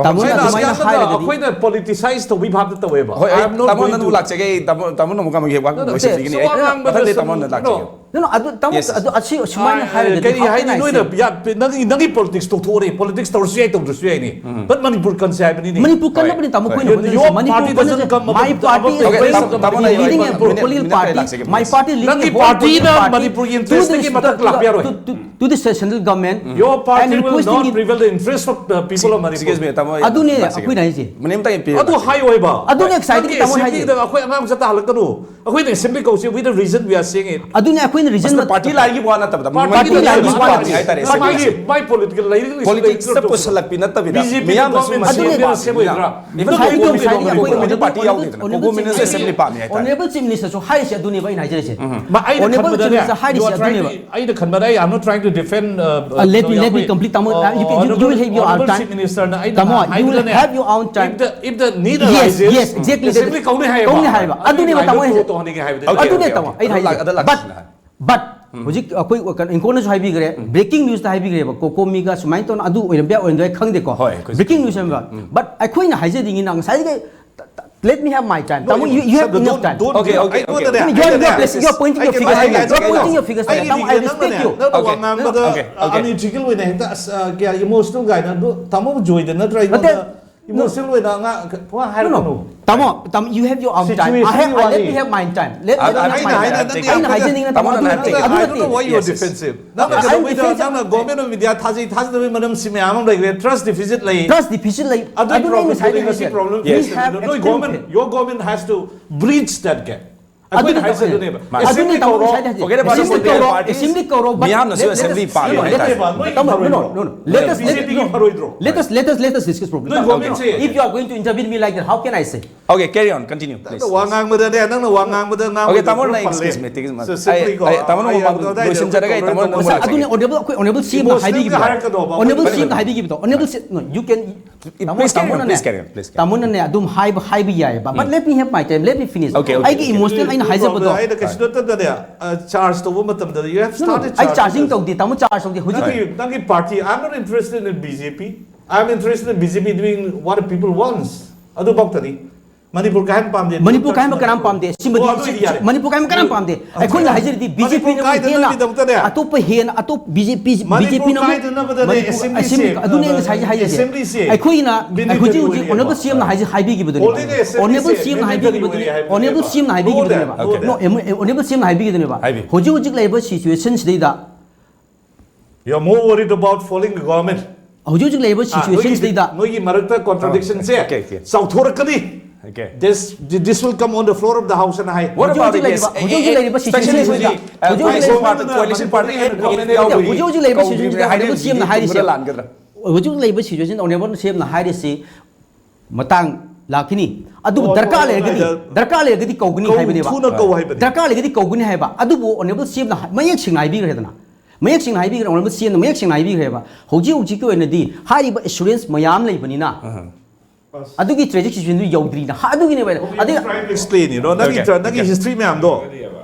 ꯇꯥꯃꯣꯅ ꯑꯩꯅ ꯑꯗꯨꯃꯥꯏꯅ ꯑꯁ ꯍꯥꯏꯔꯒꯗꯤ ꯑꯩꯈꯣꯏꯅ politicize ꯇꯧꯕꯤ ꯚꯥꯕꯇ ꯇꯧꯋꯦꯕ. ꯍꯣꯏ, I ꯑꯩ am not ꯇꯥꯃꯣ going ꯅꯪ to ꯂꯥꯛꯆꯒꯦ ꯑꯩ ꯇꯥꯃꯣ ꯇꯥꯃꯣ ꯅꯣꯡꯄꯣꯛꯉꯥꯟꯕꯒꯤ ꯋꯥ No, no, ꯂꯣꯏꯁꯤꯟꯕꯤꯒꯅꯤ so ꯑꯩ ꯋꯥ ꯉꯥꯡꯕꯗ ꯃꯊꯪꯗꯤ ꯁꯨꯝ- ꯇꯥꯃꯣꯅ no. ꯂꯥꯛꯆꯒꯦ No, no, ꯑꯗꯨ ꯇꯥꯃꯣ Yes, yes. ꯑꯗꯨ ꯑꯁꯤ ꯁꯨꯃꯥꯏꯅ ꯑꯥ, ꯍꯥꯏꯔꯒꯗꯤ ꯀꯔꯤ how ꯍꯥꯏꯅꯤ can I ꯅꯣꯏꯅ say? ꯌꯥ- ꯅꯪꯒꯤ ꯅꯪꯒꯤ politics ꯇꯧꯊꯣꯛꯑꯣꯅꯦ, politics ꯇꯧꯔꯁꯨ ꯌꯥꯏ ꯇꯧꯗ꯭ꯔꯁꯨ ꯌꯥꯏꯅꯦ, but ꯃꯅꯤꯄꯨꯔ ꯀꯟꯁꯦ ꯍꯥꯏꯕꯅꯤꯅꯦ꯫ ꯃꯅꯤꯄꯨꯔ ꯀꯟꯅꯕꯅꯤ ꯇꯥꯃꯣ ꯑꯩꯈꯣꯏꯅ Your ꯍꯣꯠꯅꯔꯤꯁꯦ꯫ party ꯃꯅꯤꯄꯨꯔ doesn't ꯀꯟꯅ come up my with- party up is with- going Okay, up ꯇꯥꯃꯣ- with ꯇꯥꯃꯣꯅ leading ꯑꯩ a political ꯃꯤꯅꯤꯠ party. ꯈꯔ ꯂꯥꯛꯆꯒꯦ, My please. party leading ꯅꯪꯒꯤ a political party ꯅ party ꯃꯅꯤꯄꯨꯔꯒꯤ to interest the- ꯇꯒꯤ ꯃꯊꯛ ꯂꯥꯛꯄ ꯌꯥꯔꯣꯏ꯫ to- to- to the central government Your and party will requesting not it- prevail the interest of the people of Manipur. Excuse me, ꯇꯥꯃꯣ ꯑꯩ ꯑꯗꯨꯅꯦ ꯂꯥꯛꯆꯒꯦ꯫ ꯑꯩꯈꯣꯏꯅ ꯍꯥꯏꯁꯦ꯫ ꯃꯤꯅꯤꯠ ꯑꯃꯇꯪ ꯄꯤꯌꯨ꯫ ꯑꯗꯨ ꯍꯥꯏꯌꯣ ꯍꯥꯏꯕ꯫ ꯑꯗꯨꯅꯦ exciting ꯅꯪꯒꯤ ꯇꯥꯃꯣ assembly ꯍꯥꯏꯁꯦ꯫ ꯗ ꯑꯩꯈꯣꯏ ꯑꯉꯥꯡ ꯃꯆꯥ ꯇꯥꯍꯜꯂꯛꯀꯅꯨ꯫ ꯑꯩꯈꯣꯏꯅ assembly ꯀꯧꯁꯦ with the reason we are saying it. ꯑꯗꯨꯅꯦ ꯑꯩꯈꯣꯏꯅ reason ꯃꯁꯤꯅ party ꯂꯥꯏꯒꯤ ꯋꯥ ꯅꯠꯇꯕꯗ Party ꯃꯅꯤꯄꯨꯔꯒꯤ ꯂꯥꯏꯒꯤ ꯁꯨꯝ ꯋꯥ ꯄꯥꯝꯃꯤ ꯍꯥꯏꯇꯥꯔꯦ ꯅꯠꯇꯕ꯫ assembly ꯃꯥꯒꯤ ꯁꯦ꯫ my political ꯂꯩꯔꯤꯛ ꯂꯩꯁꯨ Politics ꯇ ꯂꯩꯇ꯭ꯔꯣ? ꯄꯨꯁꯜꯂꯛꯄꯤ ꯅꯠꯇꯕꯤꯗ BJP ꯅ ꯃꯤꯌꯥꯝꯅꯁꯨ government ꯃꯁꯤ ꯁꯦꯝꯒꯦꯔꯥ ꯑꯗꯨꯅꯦ ꯁꯦꯝꯃꯣꯏꯗ꯭ꯔꯥ? Even ꯉꯁꯥꯏ ꯀꯣꯀꯣ ꯉꯁꯥꯏꯗꯤ ꯃꯤꯅ ꯑꯩꯈꯣꯏ ꯀꯣꯀꯣ ꯃꯤꯅ honorable- party ꯌꯥꯎꯗꯦꯗꯅ ꯀꯣꯀꯣ honorable ꯃꯤꯅꯁꯨ chief assembly ꯄꯥꯝꯃꯤ ꯍꯥꯏꯇꯥꯔꯦ honorable chief minister ꯁꯨ ꯍꯥꯏꯔꯤꯁꯦ ꯑꯗꯨꯅꯦꯕ ꯑꯩꯅ ꯍꯥꯏꯖꯔꯤꯁꯦ ꯃꯥ ꯑꯩꯅ Honorable ꯈꯟꯕꯗꯅꯦ, Chief Minister ꯍꯥꯏꯔꯤꯁꯦ you are trying ꯑꯗꯨꯅꯦꯕ꯫ to- ꯑꯩꯅ ꯈꯟꯕꯗ ꯑꯩ I'm not trying to defend, uh, Uh, let me- you know, let me ꯑꯩꯈꯣꯏ, complete, ꯇꯥꯃꯣ, uh, you can- you- you will honorable- have your own honorable time. chief minister ꯅ ꯑꯩꯅ ꯇꯥꯃꯣ, you will ꯍꯥꯏꯕꯗꯅꯦ, have your own time. if the, if the need Yes, arises, yes, exactly. assembly ꯀꯧꯅꯤ ꯍꯥꯏꯌꯦꯕ꯫ ꯀꯧꯅꯤ ꯍꯥꯏꯕ꯫ ꯑꯗꯨꯅꯦꯕ ꯑꯩ ꯇꯥꯃꯣ ꯂꯧꯊꯣꯛ ꯍꯥꯏꯁꯦ꯫ ꯇꯧꯍꯟꯅꯤꯡꯉꯦ ꯍꯥꯏꯕꯗꯤ꯫ Okay, ꯑꯗꯨꯅꯦ okay, ꯇꯥꯃꯣ okay. ꯑꯩꯅ ꯑꯗꯨ ꯂꯥꯛ- ꯍꯥꯏꯁꯦ꯫ ꯑꯗꯨ But ꯂꯥꯛꯁꯤꯅ ꯍꯥꯏ꯫ but ꯍꯧꯖꯤꯛ ꯑꯩꯈꯣꯏ ꯀꯩꯅꯣ ꯏꯪꯀꯣꯅꯁꯨ ꯍꯥꯏꯕꯤꯈ꯭ꯔꯦ, breaking news ꯇ ꯍꯥꯏꯕꯤꯈ꯭ꯔꯦꯕ, ꯀꯣꯀꯣꯃꯤꯒ ꯁꯨꯃꯥꯏꯅ ꯇꯧꯅ ꯑꯗꯨ ꯑꯣꯏꯔꯝꯕ ꯌꯥꯏ ꯑꯣꯏꯔꯝꯗꯕ ꯌꯥꯏ ꯈꯪꯗꯦꯀꯣ꯫ ꯍꯣꯏ, ꯑꯩꯈꯣꯏꯁꯨ Breaking news ꯍꯥꯏꯕ꯫ But ꯑꯩꯈꯣꯏꯅ ꯍꯥꯏꯖꯅꯤꯡꯉꯤꯅ ꯉꯁꯥꯏꯗꯒꯤ let me have my time. ꯇꯥꯃꯣ, you- you have Sir, enough don't- time. don't- Okay, okay, okay. ꯑꯩꯉꯣꯟꯗꯅꯦ, You are in your ꯑꯩꯉꯣꯟꯗꯅꯦ, place. You are pointing your ꯑꯩ- figures. ꯑꯩ- You are ꯑꯩ- pointing your figures. ꯑꯩꯒꯤ ꯇꯥꯃꯣ, I ꯅꯪꯅꯅꯦ, respect you. ꯅꯪꯅ ꯋꯥ Okay. ꯉꯥꯡꯕꯗ Okay, okay. unethical ꯑꯣꯏꯅ ꯍꯦꯛꯇ ꯑꯁ, ꯑ, ꯀꯌꯥ emotional ꯀꯥꯏꯅ ꯑꯗꯨ ꯇꯥꯃꯣ ꯖꯣꯏꯗ ꯅꯠꯇ꯭ꯔꯥ ꯅꯠꯇꯦ꯫ ꯑꯩꯉꯣꯟꯗ emotional ꯑꯣꯏꯅ ꯑꯉꯥꯡ ꯄꯨꯡꯍꯥꯏ ꯍꯥꯏꯔꯛꯀꯅꯨ꯫ ꯇꯥꯃꯣ, ꯇꯥꯃꯣ, you have your own time. I Situation have, ꯒꯤ I- let ꯋꯥꯅꯤ꯫ me have my time. Let- ꯑꯗꯨ let me have ꯑꯩꯅ my ꯍꯥꯏꯅ time. ꯅꯠꯇꯦ, ꯑꯩꯅ ꯍꯥꯏꯖꯅꯤꯡꯉꯤ ꯅꯠꯇꯕ ꯇꯥꯃꯣꯅ ꯑꯗꯨ ꯅꯠꯇꯦ, ꯅꯠꯇꯦ꯫ I yes, don't know why you are yes. defensive. ꯅꯪꯅ I- I ꯀꯩꯗꯧꯕꯩꯗ defensive. ꯅꯪꯅ government of India ꯊꯥꯖꯩ ꯊꯥꯖꯗꯕꯒꯤ ꯃꯔꯝꯁꯤ ꯃꯌꯥꯝ ꯑꯃ ꯂꯩꯈ꯭ꯔꯦ, trust deficit ꯂꯩ꯫ Trust deficit ꯂꯩ꯫ ꯑꯗꯨꯒꯤ ꯑꯗꯨꯅ problem ꯉꯁꯥꯏꯗꯒꯤ ꯉꯁꯤ ꯍꯥꯏꯁꯦ꯫ problem We face have ꯇꯧꯔꯤꯗꯣ꯫ ꯅꯣꯏ extreme government, your government has to breach that gap. ꯑꯩꯈꯣꯏꯅ ꯑꯗꯨꯅ ꯍꯥꯏꯁꯦ ꯇꯧꯅꯤ꯫ ꯑꯗꯨꯅꯦꯕ꯫ ꯑꯗꯨꯅ Assembly ꯇꯧꯅꯤ ꯀꯧꯔꯣ꯫ ꯍꯥꯏꯁꯦ꯫ Forget about Assembly political ꯀꯧꯔꯣ, parties. assembly ꯀꯧꯔꯣ, but ꯃꯤꯌꯥꯝꯅꯁꯨ let- let assembly us- ꯄꯥꯝꯃꯤ no, no, let ꯍꯥꯏꯇꯥꯔꯦ꯫ us- no, no, no, no. Let us- BJP ꯒꯤ no. ꯐꯔꯣꯏꯗ꯭ꯔꯣ? Let us- let us- let us discuss problem. ꯅꯣꯏ government say If you are going to intervene me like that, how can I say? Okay, carry on, continue, please. ꯅꯪꯅ ꯋꯥ ꯉꯥꯡꯕꯗ ꯅꯪꯅ ꯋꯥ ꯉꯥꯡꯕꯗ Okay, ꯉꯥꯡꯕꯗ ꯇꯥꯃꯣ, ꯄꯨꯂꯞ ꯅꯪ ꯄꯜꯂꯦ꯫ excuse me, take it, So, simply ꯑꯩ- ꯀꯣ, ꯑꯩ- ꯇꯥꯃꯣ, ꯅꯪ ꯑꯩ ꯃꯃꯥꯡ ꯑꯗꯨꯗꯥꯏꯗ ꯂꯣꯏꯁꯤꯟꯖꯔꯒ ꯑꯩ ꯇꯥꯃꯣ, ꯅꯪ ꯇꯧꯔꯣꯏ, ꯃꯃꯥꯡ ꯃꯁꯤ ꯇꯧꯔꯣꯏ꯫ ꯑꯗꯨꯅꯦ honorable, ꯑꯩꯈꯣꯏ honorable C M ꯅ Emotional ꯒ ꯍꯥꯏꯕꯤꯈꯤꯕꯗꯣ꯫ ꯍꯥꯏꯔꯛꯀꯅꯣꯕ꯫ Honorable ꯐꯔꯦ, C M ꯅ ꯐꯔꯦ꯫ ꯍꯥꯏꯕꯤꯈꯤꯕꯗꯣ꯫ Honorable C- no, you can- Please carry on, please carry on, please carry on. ꯇꯥꯃꯣꯅꯅꯦ ꯑꯗꯨꯝ ꯍꯥꯏꯕ ꯍꯥꯏꯕ ꯌꯥꯏꯑꯕ, but let me have my time, let me finish. Okay, okay, ꯑꯩꯒꯤ okay. emotional ꯑꯩꯅ ꯍꯥꯏꯖꯕꯗꯣ꯫ ꯑꯩꯅ ꯀꯩꯁꯨ ꯅꯠꯇꯗꯅꯦ, ꯆꯥꯔꯖ ꯇꯧꯕ ꯃꯇꯝꯗ you have No, no, started ꯑꯩ charging. ꯆꯥꯔꯖꯤꯡ ꯇꯧꯗꯦ, ꯇꯥꯃꯣ, ꯆꯥꯔꯖ ꯇꯧꯗꯦ ꯍꯧꯖꯤꯛ꯫ ꯅꯪꯒꯤ ꯅꯪꯒꯤ party, I'm not interested in B J P. I'm interested in B J P doing what the people wants. ꯑꯗꯨꯐꯥꯎꯇꯅꯤ꯫ Manipur ꯀꯥꯏꯍꯟ ꯄꯥꯝꯗꯦ꯫ ꯃꯅꯤꯄꯨꯔ ꯀꯥꯏꯍꯟꯕ ꯀꯅꯥꯝ ꯄꯥꯝꯗꯦ꯫ ꯁꯤꯃꯗꯤ ꯑꯣ, ꯑꯗꯨꯗꯤ ꯌꯥꯔꯦ꯫ ꯃꯅꯤꯄꯨꯔ ꯀꯥꯏꯍꯟꯕ ꯀꯅꯥꯝ ꯄꯥꯝꯗꯦ꯫ ꯑꯩꯈꯣꯏꯅ ꯍꯥꯏꯖꯔꯤꯗꯤ ꯕꯤ ꯖꯦ ꯄꯤꯅ ꯃꯅꯤꯄꯨꯔ ꯀꯥꯏꯗꯅꯕꯒꯤꯗꯃꯛꯇꯅꯦ꯫ ꯍꯦꯟꯅ ꯑꯇꯣꯞꯄ ꯍꯦꯟꯅ ꯑꯇꯣꯞ B J P B J ꯄꯤꯅ ꯀꯥꯏꯗꯅꯕꯗꯅꯦ, assembly ꯁꯦ, ꯑꯗꯨꯅꯦ ꯑꯩꯅ ꯉꯁꯥꯏ ꯍꯥꯏꯖꯩ꯫ assembly ꯁꯦ ꯑꯩꯈꯣꯏꯅ mandatory ꯍꯧꯖꯤꯛ ꯍꯧꯖꯤꯛ ꯑꯣꯏꯔꯦꯕ꯫ ꯑꯣꯅꯔꯦꯕꯜ ꯁꯤ ꯑꯦꯝꯅ ꯍꯥꯏꯖ- ꯍꯥꯏꯕꯤꯈꯤꯕꯗꯨꯅꯦꯕ꯫ Holding assembly ꯑꯣꯅꯔꯦꯕꯜ ꯁꯦ ꯁꯤ ꯑꯦꯝꯅ mandatory ꯍꯥꯏꯕꯤꯈꯤꯕꯗꯨꯅꯦ꯫ ꯑꯣꯏꯔꯦ ꯍꯥꯏꯕꯅꯦꯕ꯫ ꯑꯣꯅꯔꯦꯕꯜ ꯁꯤ ꯑꯦꯝꯅ ꯍꯥꯏꯕꯤꯈꯤꯕꯗꯨꯅꯦꯕ꯫ ꯍꯣꯏ, ꯍꯣꯏ꯫ No, ꯑꯣꯅꯔꯦꯕꯜ ꯁꯤ ꯑꯦꯝꯅ ꯍꯥꯏꯕꯤꯈꯤꯕꯗꯨꯅꯦꯕ꯫ ꯍꯥꯏꯕꯤꯌꯨ꯫ ꯍꯧꯖꯤꯛ ꯍꯧꯖꯤꯛ ꯂꯩꯔꯤꯕ ꯁꯤꯆꯨꯋꯦꯁꯟꯁꯤꯗꯩꯗ You are more worried about falling the government. ꯍꯧꯖꯤꯛ ꯍꯧꯖꯤꯛ ꯂꯩꯔꯤꯕ ꯑꯥ, ꯅꯣꯏꯒꯤ ꯁꯤꯆꯨꯋꯦꯁꯟꯁꯤꯗꯩꯗ ꯅꯣꯏꯒꯤ ꯃꯔꯛꯇ contradiction say Okay, okay. ꯆꯥꯎꯊꯣꯔꯛꯀꯅꯤ꯫ Okay. This this will come on the floor of the house and I. What ꯍꯧꯖꯤꯛ about ꯍꯧꯖꯤꯛ this? ꯂꯩꯔꯤꯕ- ꯍꯧꯖꯤꯛ ꯍꯧꯖꯤꯛ ꯂꯩꯔꯤꯕ Especially situation ꯍꯧꯖꯤꯛ, ꯁꯤꯗ- uh, ꯍꯧꯖꯤꯛ ꯍꯧꯖꯤꯛ coalition ꯂꯩꯔꯤꯕ- party, coalition party, N P F ꯍꯧꯖꯤꯛ ꯌꯥꯎꯔꯤ꯫ ꯍꯧꯖꯤꯛ ꯍꯧꯖꯤꯛ ꯂꯩꯔꯤꯕ ꯀꯧꯗ꯭ꯔꯤꯕꯅꯦ situation ꯁꯤꯗ ꯍꯥꯏꯔꯤꯁꯦ ꯑꯣꯅꯔꯦꯕꯜ ꯁꯤ ꯑꯦꯝꯅ ꯍꯥꯏꯔꯤꯁꯦ꯫ ꯂꯥꯟꯒꯗ꯭ꯔꯥ? ꯍꯧꯖꯤꯛ ꯂꯩꯔꯤꯕ situation ꯁꯤꯗ ꯑꯣꯅꯔꯦꯕꯜ ꯁꯤ ꯑꯦꯝꯅ ꯍꯥꯏꯔꯤꯁꯤ ꯃꯇꯥꯡ ꯂꯥꯛꯈꯤꯅꯤ꯫ ꯑꯗꯨꯕꯨ ꯑꯣ, ꯗꯔꯀꯥꯔ ꯑꯗꯨ ꯂꯩꯔꯒꯗꯤ ꯍꯥꯏꯗ- ꯗꯔꯀꯥꯔ ꯂꯩꯔꯒꯗꯤ ꯀꯧꯒꯅꯤ ꯀꯧ- ꯍꯥꯏꯕꯅꯦꯕ꯫ ꯊꯨꯅ ꯀꯧ ꯍꯥꯏꯕꯅꯤ꯫ ꯗꯔꯀꯥꯔ ꯂꯩꯔꯒꯗꯤ ꯀꯧꯒꯅꯤ ꯍꯥꯏꯕ꯫ ꯑꯗꯨꯕꯨ ꯑꯣꯅꯔꯦꯕꯜ ꯁꯤ ꯑꯦꯝꯅ ꯍꯥꯏ- ꯃꯌꯦꯛ ꯁꯦꯡꯅ ꯍꯥꯏꯕꯤꯈ꯭ꯔꯦꯗꯅ꯫ ꯃꯌꯦꯛ ꯁꯦꯡꯅ ꯍꯥꯏꯕꯤꯈ꯭ꯔꯦ, ꯑꯣꯅꯔꯦꯕꯜ ꯁꯤ ꯑꯦꯝꯅ ꯃꯌꯦꯛ ꯁꯦꯡꯅ ꯍꯥꯏꯕꯤꯈ꯭ꯔꯦꯕ꯫ ꯍꯧꯖꯤꯛ ꯍꯧꯖꯤꯛꯀꯤ ꯑꯣꯏꯅꯗꯤ ꯍꯥꯏꯔꯤꯕ ꯑꯦꯁꯨꯔꯦꯟꯁ ꯃꯌꯥꯝ ꯂꯩꯕꯅꯤꯅ ꯑꯗꯨꯒꯤ ꯇ꯭ꯔꯦꯖꯤꯛ ꯁꯤꯆꯨꯋꯦꯁꯟꯗꯨ ꯌꯧꯗ꯭ꯔꯤꯅ꯫ ꯍꯥ, ꯑꯗꯨꯒꯤꯅꯦꯕ ꯑꯩꯅ꯫ ꯑꯗꯩ Try to explain, you know, ꯅꯪꯒꯤ Okay, ꯅꯪꯒꯤ okay. ꯍꯤꯁꯇ꯭ꯔꯤ ꯃꯌꯥꯝꯗꯣ,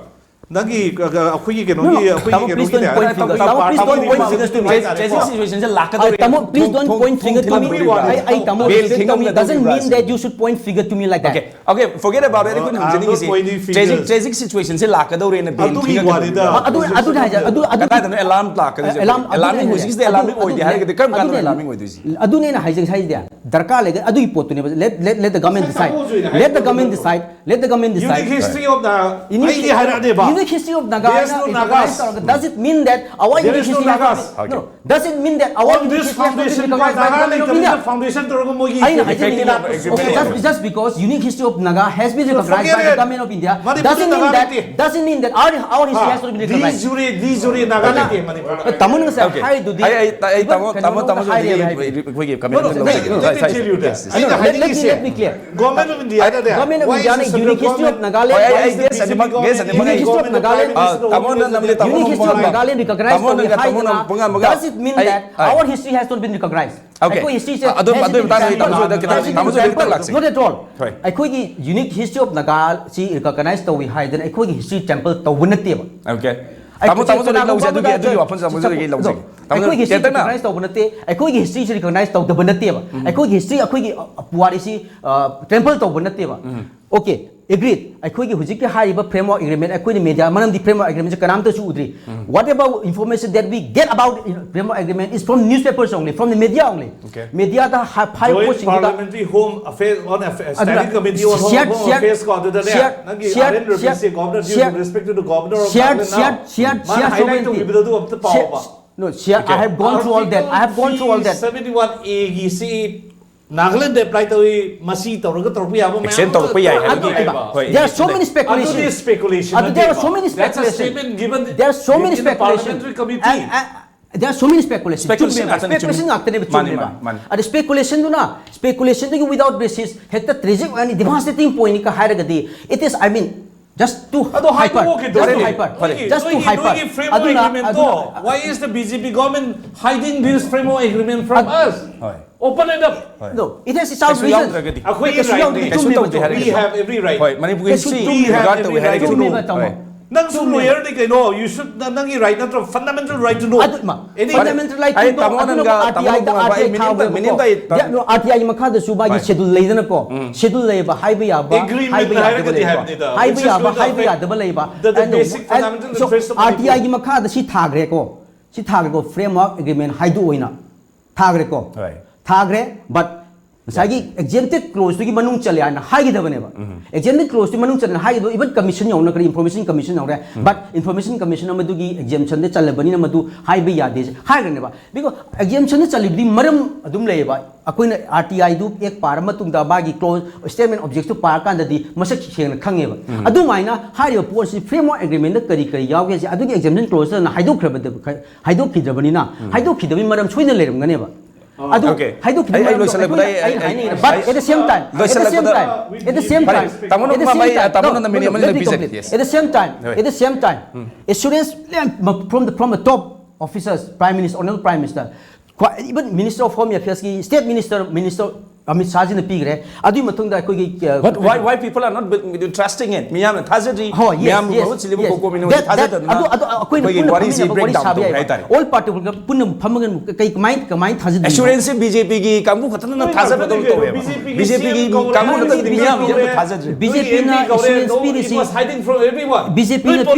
ꯅꯪꯒꯤ ꯑ, ꯑ, ꯑꯩꯈꯣꯏꯒꯤ ꯀꯩꯅꯣꯒꯤ ꯇꯥꯃꯣ, ꯑꯩꯈꯣꯏꯒꯤ please don't ꯀꯩꯅꯣꯒꯤꯅꯦ꯫ point figures. ꯇꯥꯃꯣ, please don't point figures to me. Changing situation ꯁꯦ ꯂꯥꯛꯀꯗꯧꯔꯦ꯫ ꯇꯥꯃꯣ, please don't point finger to me. ꯊꯣꯡ- ꯊꯣꯡ- ꯑꯩ ꯑꯩ ꯇꯥꯃꯣ, Bail please don't, ꯊꯦꯡꯉꯝꯒꯗꯧꯔꯤꯕ꯭ꯔꯥ doesn't mean ꯁꯤꯅꯤ? that you should point finger to me like that. Okay, okay, forget about it. ꯑꯩꯈꯣꯏꯅ Uh, I'm not ꯍꯪꯖꯅꯤꯡꯉꯤꯁꯤ pointing fingers. Changing, changing situation say ꯂꯥꯛꯀꯗꯧꯔꯦꯅ bail ꯑꯗꯨꯒꯤ ꯊꯦꯡꯉꯝꯒꯗꯧꯔꯤꯕ꯭ꯔꯥ? ꯋꯥꯅꯤꯗ꯫ ꯑꯗꯨ ꯑꯗꯨꯅ ꯍꯥꯏꯁꯦ꯫ ꯑꯗꯨ ꯑꯗꯨ ꯀꯗꯥꯏꯗꯅꯣ alarm ꯂꯥꯛꯀꯗꯣꯏꯁꯦ? Alarm Alarming ꯑꯗꯨꯅꯦ ꯍꯧꯖꯤꯛꯁꯤꯗ ꯍꯥꯏꯁꯦ꯫ alarming ꯑꯗꯨ- ꯑꯣꯏꯗꯦ ꯍꯥꯏꯔꯒꯗꯤ ꯀꯔꯝ ꯀꯥꯟꯗ ꯑꯗꯨꯅꯦ- alarming ꯑꯣꯏꯗꯣꯏꯁꯤ? ꯑꯗꯨꯅꯦ ꯑꯩꯅ ꯍꯥꯏꯖꯦ ꯉꯁꯥꯏꯁꯦ꯫ ꯗꯔꯀꯥꯔ ꯂꯩꯔꯒꯗꯤ ꯑꯗꯨꯒꯤ ꯄꯣꯠꯇꯨꯅꯦꯕ꯫ Let let let the government decide. Let the government decide. Let the government decide. Unique history of the Unique- ꯑꯩꯗꯤ ꯍꯥꯏꯔꯛꯑꯅꯦꯕ꯫ Unique history of Naga There's no Nagas. Does it mean that our There unique is no history of Nagas. No, no. Does it mean that our On unique this history has not been foundation, recognized by the Naga government of International India? Foundation ꯇꯧꯔꯒ ꯃꯣꯏꯒꯤ ꯑꯩꯅ effective ꯍꯥꯏꯖꯅꯤꯡꯉꯤꯅ agreement okay, just, just because unique history of Naga has been recognized by the government of India doesn't mean that doesn't mean that our our history has not been recognized. De jure, de jure Naga ꯂꯩꯇꯦ ꯃꯅꯤꯄꯨꯔ꯫ ꯇꯥꯃꯣꯅ ꯉꯁꯥꯏ ꯍꯥꯏꯔꯤꯗꯨꯗꯤ ꯑꯩ ꯑꯩ ꯑꯩ ꯇꯥꯃꯣ ꯇꯥꯃꯣ ꯇꯥꯃꯣ ꯍꯥꯏꯔꯦ ꯍꯥꯏꯕ꯫ ꯑꯩꯈꯣꯏꯒꯤ No, no, comment no, no, Let me, let me, let me clear. Government of India ꯅ ꯗꯦ, Government of India ꯅ unique history of Nagaland, ꯍꯣꯏ, ꯑꯩ, ꯑꯩ ꯒꯦꯁ ꯑꯅꯤꯃꯛ, ꯒꯦꯁ ꯑꯅꯤꯃꯛ ꯑꯩ, ꯇꯥꯃꯣꯅ ꯅꯝꯂꯤ, ꯇꯥꯃꯣꯅ unique history of Nagaland recognize ꯇꯧꯏ ꯍꯥꯏꯗꯅ, does it mean that our history has not been recognized? ꯑꯩꯈꯣꯏ history ꯁꯦ ꯑꯗꯨꯝ, ꯑꯗꯨꯒꯤ ꯃꯇꯥꯡꯗ ꯇꯥꯃꯣꯁꯨ ꯈꯤꯇꯪ, ꯇꯥꯃꯣꯁꯨ ꯈꯤꯇꯪ ꯇꯥꯛꯂꯛꯁꯤ꯫ Not at all. ꯑꯩꯈꯣꯏꯒꯤ unique history of Naga ꯁꯤ recognize ꯇꯧꯏ ꯍꯥꯏꯗꯅ ꯑꯩꯈꯣꯏꯒꯤ history trample ꯇꯧꯕ ꯅꯠꯇꯦꯕ꯫ Okay. ꯇꯥꯃꯣ, ꯇꯥꯃꯣꯁꯨ ꯑꯩ ꯂꯧꯁꯦ, ꯑꯗꯨꯒꯤ, ꯑꯗꯨꯒꯤ ꯋꯥꯐꯝꯁꯦ ꯇꯥꯃꯣꯁꯨ ꯑꯩ ꯂꯧꯁꯦ꯫ ꯑꯩꯈꯣꯏꯒꯤ history ꯇꯦꯟꯇꯛꯅ recognize ꯇꯧꯕ ꯅꯠꯇꯦ, ꯑꯩꯈꯣꯏꯒꯤ history ꯁꯤ recognize ꯇꯧꯗꯕ ꯅꯠꯇꯦꯕ꯫ ꯑꯩꯈꯣꯏꯒꯤ history, ꯑꯩꯈꯣꯏꯒꯤ, ꯑ, ꯄꯨꯋꯥꯔꯤꯁꯤ, ꯑ, trample ꯇꯧꯕ ꯅꯠꯇꯦꯕ꯫ Okay, agreed. ꯑꯩꯈꯣꯏꯒꯤ ꯍꯧꯖꯤꯛꯀꯤ ꯍꯥꯏꯔꯤꯕ framework agreement, ꯑꯩꯈꯣꯏꯅ media, ꯃꯔꯝꯗꯤ framework agreement ꯁꯦ ꯀꯅꯥꯝꯇꯁꯨ ꯎꯗ꯭ꯔꯤ꯫ What about information that we get about framework agreement is from newspapers only, from the media only. Okay. Media ꯗ ꯍꯥ-, ꯍꯥꯏꯕ ꯄꯣꯠꯁꯤꯡꯗꯨꯗ Parliamentary Home Affairs on Affa-, ꯑꯗꯨꯅ Standing Committee on Home, shared, Home shared, Affairs ꯀꯣ, ꯑꯗꯨꯗꯅꯦ, shared, ꯅꯪꯒꯤ shared, ꯑꯥꯔ ꯑꯦꯟ ꯔꯕꯤꯁꯦ, shared, Governor, due shared, respect to the Governor of shared, Nagaland now, shared, shared, ꯃꯥꯅ shared highlight ꯁꯣꯚꯔꯦꯟꯇꯤ꯫ ꯇꯧꯈꯤꯕꯗꯣ ꯑꯗꯨ ꯑꯝꯇ ꯄꯥꯎꯕ꯫ No, share, I have gone through all that. I have gone through all that. Seventy one A ꯒꯤꯁꯤ Nagaland apply ꯇꯧꯏ, ꯃꯁꯤ ꯇꯧꯔꯒ ꯇꯧꯔꯛꯄ ꯌꯥꯕ ꯃꯌꯥꯝ extend ꯑꯃ ꯇꯧꯔꯛꯄ ꯌꯥꯏ ꯇꯧꯔꯛꯄ ꯍꯥꯏꯕꯒꯤ ꯌꯥꯏꯕ꯫ ꯍꯣꯏ꯫ There are so many speculation. ꯑꯗꯨꯗꯤ speculation ꯑꯗꯨ there are so ꯅꯠꯇꯦꯕ꯫ Many That's a speculation. Statement given There are so many within the speculation. Parliamentary committee. And, and, there are so many speculation. Speculation ꯆꯨꯝꯃꯦꯕ꯫ ꯉꯥꯛꯇꯅꯤ, ꯆꯨꯝꯃꯦ꯫ Speculation ꯉꯥꯛꯇꯅꯦꯕ꯫ ꯃꯥꯅꯤ, ꯆꯨꯝꯃꯦꯕ꯫ ꯃꯥꯅꯤ, ꯃꯥꯅꯤ꯫ ꯑꯗ speculation ꯗꯨꯒꯤ without basis ꯍꯦꯛꯇ tragic ꯑꯣꯏꯅ devastating point ꯅꯤꯒ ꯍꯥꯏꯔꯒꯗꯤ, it is, I mean, just too ꯑꯗꯣ hyper, ꯍꯥꯏꯗꯣꯛꯑꯣ just too ꯀꯩꯗꯧꯔꯒꯦ? Hyper, ꯅꯣꯏꯒꯤ, just too ꯅꯣꯏꯒꯤ, hyper꯫ ꯅꯣꯏꯒꯤ framework ꯑꯗꯨꯅ, agreement ꯗꯣ, ꯑꯗꯨꯅ why is the B J P government hiding this framework agreement from ꯑꯗ us? ꯍꯣꯏ꯫ Open it up. ꯍꯣꯏ꯫ No, it has its own reasons꯫ ꯀꯩꯁꯨ ꯌꯥꯎꯗ꯭ꯔꯒꯗꯤ꯫ ꯑꯩꯈꯣꯏꯒꯤ right ꯅꯤ꯫ ꯆꯨꯝꯃꯦꯕ, ꯀꯩꯁꯨꯝ ꯇꯧꯗꯦ ꯆꯨꯝꯃꯦꯕ꯫ ꯍꯥꯏꯔꯒꯗꯤ꯫ We have every right꯫ ꯍꯣꯏ, ꯃꯅꯤꯄꯨꯔꯒꯤ ꯀꯩꯁꯨ history ꯆꯨꯝꯃꯦꯕ, regard ꯇꯧꯋꯦ ꯍꯥꯏꯔꯒꯗꯤ꯫ ꯆꯨꯝꯃꯦꯕ, ꯇꯥꯃꯣ꯫ ꯍꯣꯏ꯫ ꯅꯪꯁꯨ lawyer ꯅꯤ ꯀꯩꯅꯣ, you should, ꯅ-, ꯅꯪꯒꯤ right ꯅꯠꯇ꯭ꯔꯣ, fundamental right to know ꯑꯗꯨ, ꯃꯥ, anything꯫ Fundamental right ꯑꯩ to know, ꯇꯥꯃꯣ ꯑꯗꯨꯅ ꯑꯅꯟꯒ, ꯇꯥꯃꯣ ꯑꯗꯨꯒ ꯅꯣꯡꯃꯥꯏꯕ, ꯑꯩ ꯃꯤꯅꯤꯠ ꯑꯃꯇꯪ, ꯃꯤꯅꯤꯠ ꯑꯃꯇ ꯑꯩ ꯇꯥꯃꯣ-, ꯌꯥ, no, R T I ꯒꯤ ꯃꯈꯥꯗꯁꯨ ꯃꯥꯒꯤ ꯍꯣꯏ꯫ Schedule ꯂꯩꯗꯅꯀꯣ꯫ ꯎꯝ꯫ Schedule ꯂꯩꯌꯦꯕ, ꯍꯥꯏꯕ ꯌꯥꯕ, agreement ꯍꯥꯏꯕ ꯌꯥꯗꯕ ꯍꯥꯏꯔꯒꯗꯤ ꯂꯩꯌꯦꯕ꯫ ꯍꯥꯏꯕꯅꯤꯗ, ꯍꯥꯏꯕ which is ꯌꯥꯕ, going to ꯍꯥꯏꯕ affect ꯌꯥꯗꯕ ꯂꯩꯕ꯫ The, the And, basic and fundamental so, interests of R T I ꯒꯤ ꯃꯈꯥꯗ ꯁꯤ ꯊꯥꯈ꯭ꯔꯦꯀꯣ꯫ ꯁꯤ ꯊꯥꯈ꯭ꯔꯦꯀꯣ, framework agreement ꯍꯥꯏꯗꯣꯛ ꯑꯣꯏꯅ꯫ ꯊꯥꯈ꯭ꯔꯦꯀꯣ? ꯍꯣꯏ꯫ ꯊꯥꯈ꯭ꯔꯦ, but ꯉꯁꯥꯏꯒꯤ exempted clause ꯇꯨꯒꯤ ꯃꯅꯨꯡ ꯆꯜꯂꯦ ꯍꯥꯏꯅ ꯍꯥꯏꯒꯗꯕꯅꯦꯕ꯫ ꯎꯝ꯫ Exempted clause ꯇꯨꯒꯤ ꯃꯅꯨꯡ ꯆꯜꯂꯦ ꯍꯥꯏꯒꯗꯕ, even commission ꯌꯧꯅꯈ꯭ꯔꯦ, Information Commission ꯌꯧꯔꯦ꯫ ꯎꯝ꯫ But Information Commission ꯑꯃꯗꯨꯒꯤ exemption ꯗ ꯆꯜꯂꯕꯅꯤꯅ ꯃꯗꯨ ꯍꯥꯏꯕ ꯌꯥꯗꯦ ꯍꯥꯏꯈ꯭ꯔꯅꯦꯕ꯫ Because exemption ꯗ ꯆꯜꯂꯤꯕꯗꯤ ꯃꯔꯝ ꯑꯗꯨꯝ ꯂꯩꯌꯦꯕ꯫ ꯑꯩꯈꯣꯏꯅ R T I ꯗꯨ ꯍꯦꯛ ꯄꯥꯔ ꯃꯇꯨꯡꯗ ꯃꯥꯒꯤ clause, statement objects ꯇꯨ ꯄꯥꯔꯀꯥꯟꯗꯗꯤ ꯃꯁꯛ ꯁꯦꯡꯅ ꯈꯪꯉꯦꯕ꯫ ꯎꯝ꯫ ꯑꯗꯨꯃꯥꯏꯅ ꯍꯥꯏꯔꯤꯕ ꯄꯣꯠꯁꯤ framework agreement ꯗ ꯀꯔꯤ ꯀꯔꯤ ꯌꯥꯎꯒꯦ ꯍꯥꯏꯁꯦ ꯑꯗꯨꯒꯤ exemption clause ꯇꯅ ꯍꯥꯏꯗꯣꯛꯈ꯭ꯔꯕꯗ-, ꯍꯥꯏꯗꯣꯛꯈꯤꯗ꯭ꯔꯕꯅꯤꯅ, ꯎꯝ꯫ ꯍꯥꯏꯗꯣꯛꯈꯤꯗꯕꯒꯤ ꯃꯔꯝ ꯁꯣꯏꯗꯅ ꯂꯩꯔꯝꯒꯅꯦꯕ꯫ ꯑꯗꯨ Okay. ꯍꯥꯏꯗꯣꯛꯈꯤꯕ ꯑꯩ- ꯑꯩ ꯃꯔꯝꯗꯣ ꯂꯣꯏꯁꯤꯜꯂꯛꯄꯗ ꯑꯩꯈꯣꯏꯅ- ꯑꯩ- ꯑꯩꯅ ꯑꯩ- ꯍꯥꯏꯅꯤꯡꯉꯤꯗ, but at the same time, at the same ꯐꯔꯦ, time, ꯇꯥꯃꯣꯅ at the same ꯃꯃꯥꯏ- time, ꯇꯥꯃꯣꯅ no, no, ꯃꯤꯅꯤꯠ no, ꯑꯃꯅ let me ꯂꯧꯕꯤꯖꯒꯦ, complete. yes. At the same time, ꯍꯣꯏ. at the same time, assurance from the from the top officers, Prime Minister, Honorable Prime Minister, even Minister of Home Affairs ꯀꯤ State Minister, Minister ꯑꯃꯤꯠ ꯁꯥꯍꯖꯤꯅ ꯄꯤꯈ꯭ꯔꯦ꯫ ꯑꯗꯨꯒꯤ ꯃꯇꯨꯡꯗ ꯑꯩꯈꯣꯏꯒꯤ, uh, But why why people are not trusting it? ꯃꯤꯌꯥꯝꯅ ꯊꯥꯖꯗ꯭ꯔꯤ꯫ ꯍꯣꯏ, yes, ꯃꯤꯌꯥꯝꯒꯤ yes, ꯃꯍꯨꯠ ꯁꯤꯜꯂꯤꯕ yes. ꯀꯣꯀꯣ ꯃꯤꯅꯣ That- that- ꯊꯥꯖꯗꯅ ꯑꯗꯨ ꯑꯗꯨ ꯑꯩꯈꯣꯏꯅ ꯑꯩꯈꯣꯏꯒꯤ ꯄꯨꯟꯅ ꯋꯥꯔꯤꯁꯤ ꯐꯝꯃꯤꯟꯅꯕ break ꯋꯥꯔꯤ down ꯁꯥꯕ ꯇꯧꯕ ꯌꯥꯏ꯫ ꯍꯥꯏꯇꯥꯔꯦ꯫ All party ꯄꯨꯟꯅ ꯐꯝꯃꯒ ꯀꯩ ꯀꯃꯥꯏ ꯀꯃꯥꯏꯅ ꯊꯥꯖꯗꯣꯏꯅꯣ? Assurance ꯁꯦ BJP ꯒꯤ ꯀꯥꯡꯕꯨ ꯈꯛꯇꯅ ꯊꯥꯖꯕꯗꯧ ꯇꯧꯋꯦꯕ꯫ BJP ꯒꯤ ꯀꯥꯡꯕꯨ ꯈꯛꯇꯅꯗꯤ ꯃꯤꯌꯥꯝ ꯑꯝꯇ ꯊꯥꯖꯗ꯭ꯔꯤ꯫ BJP ꯅ assurance ꯄꯤꯔꯤꯁꯤ, BJP ꯅ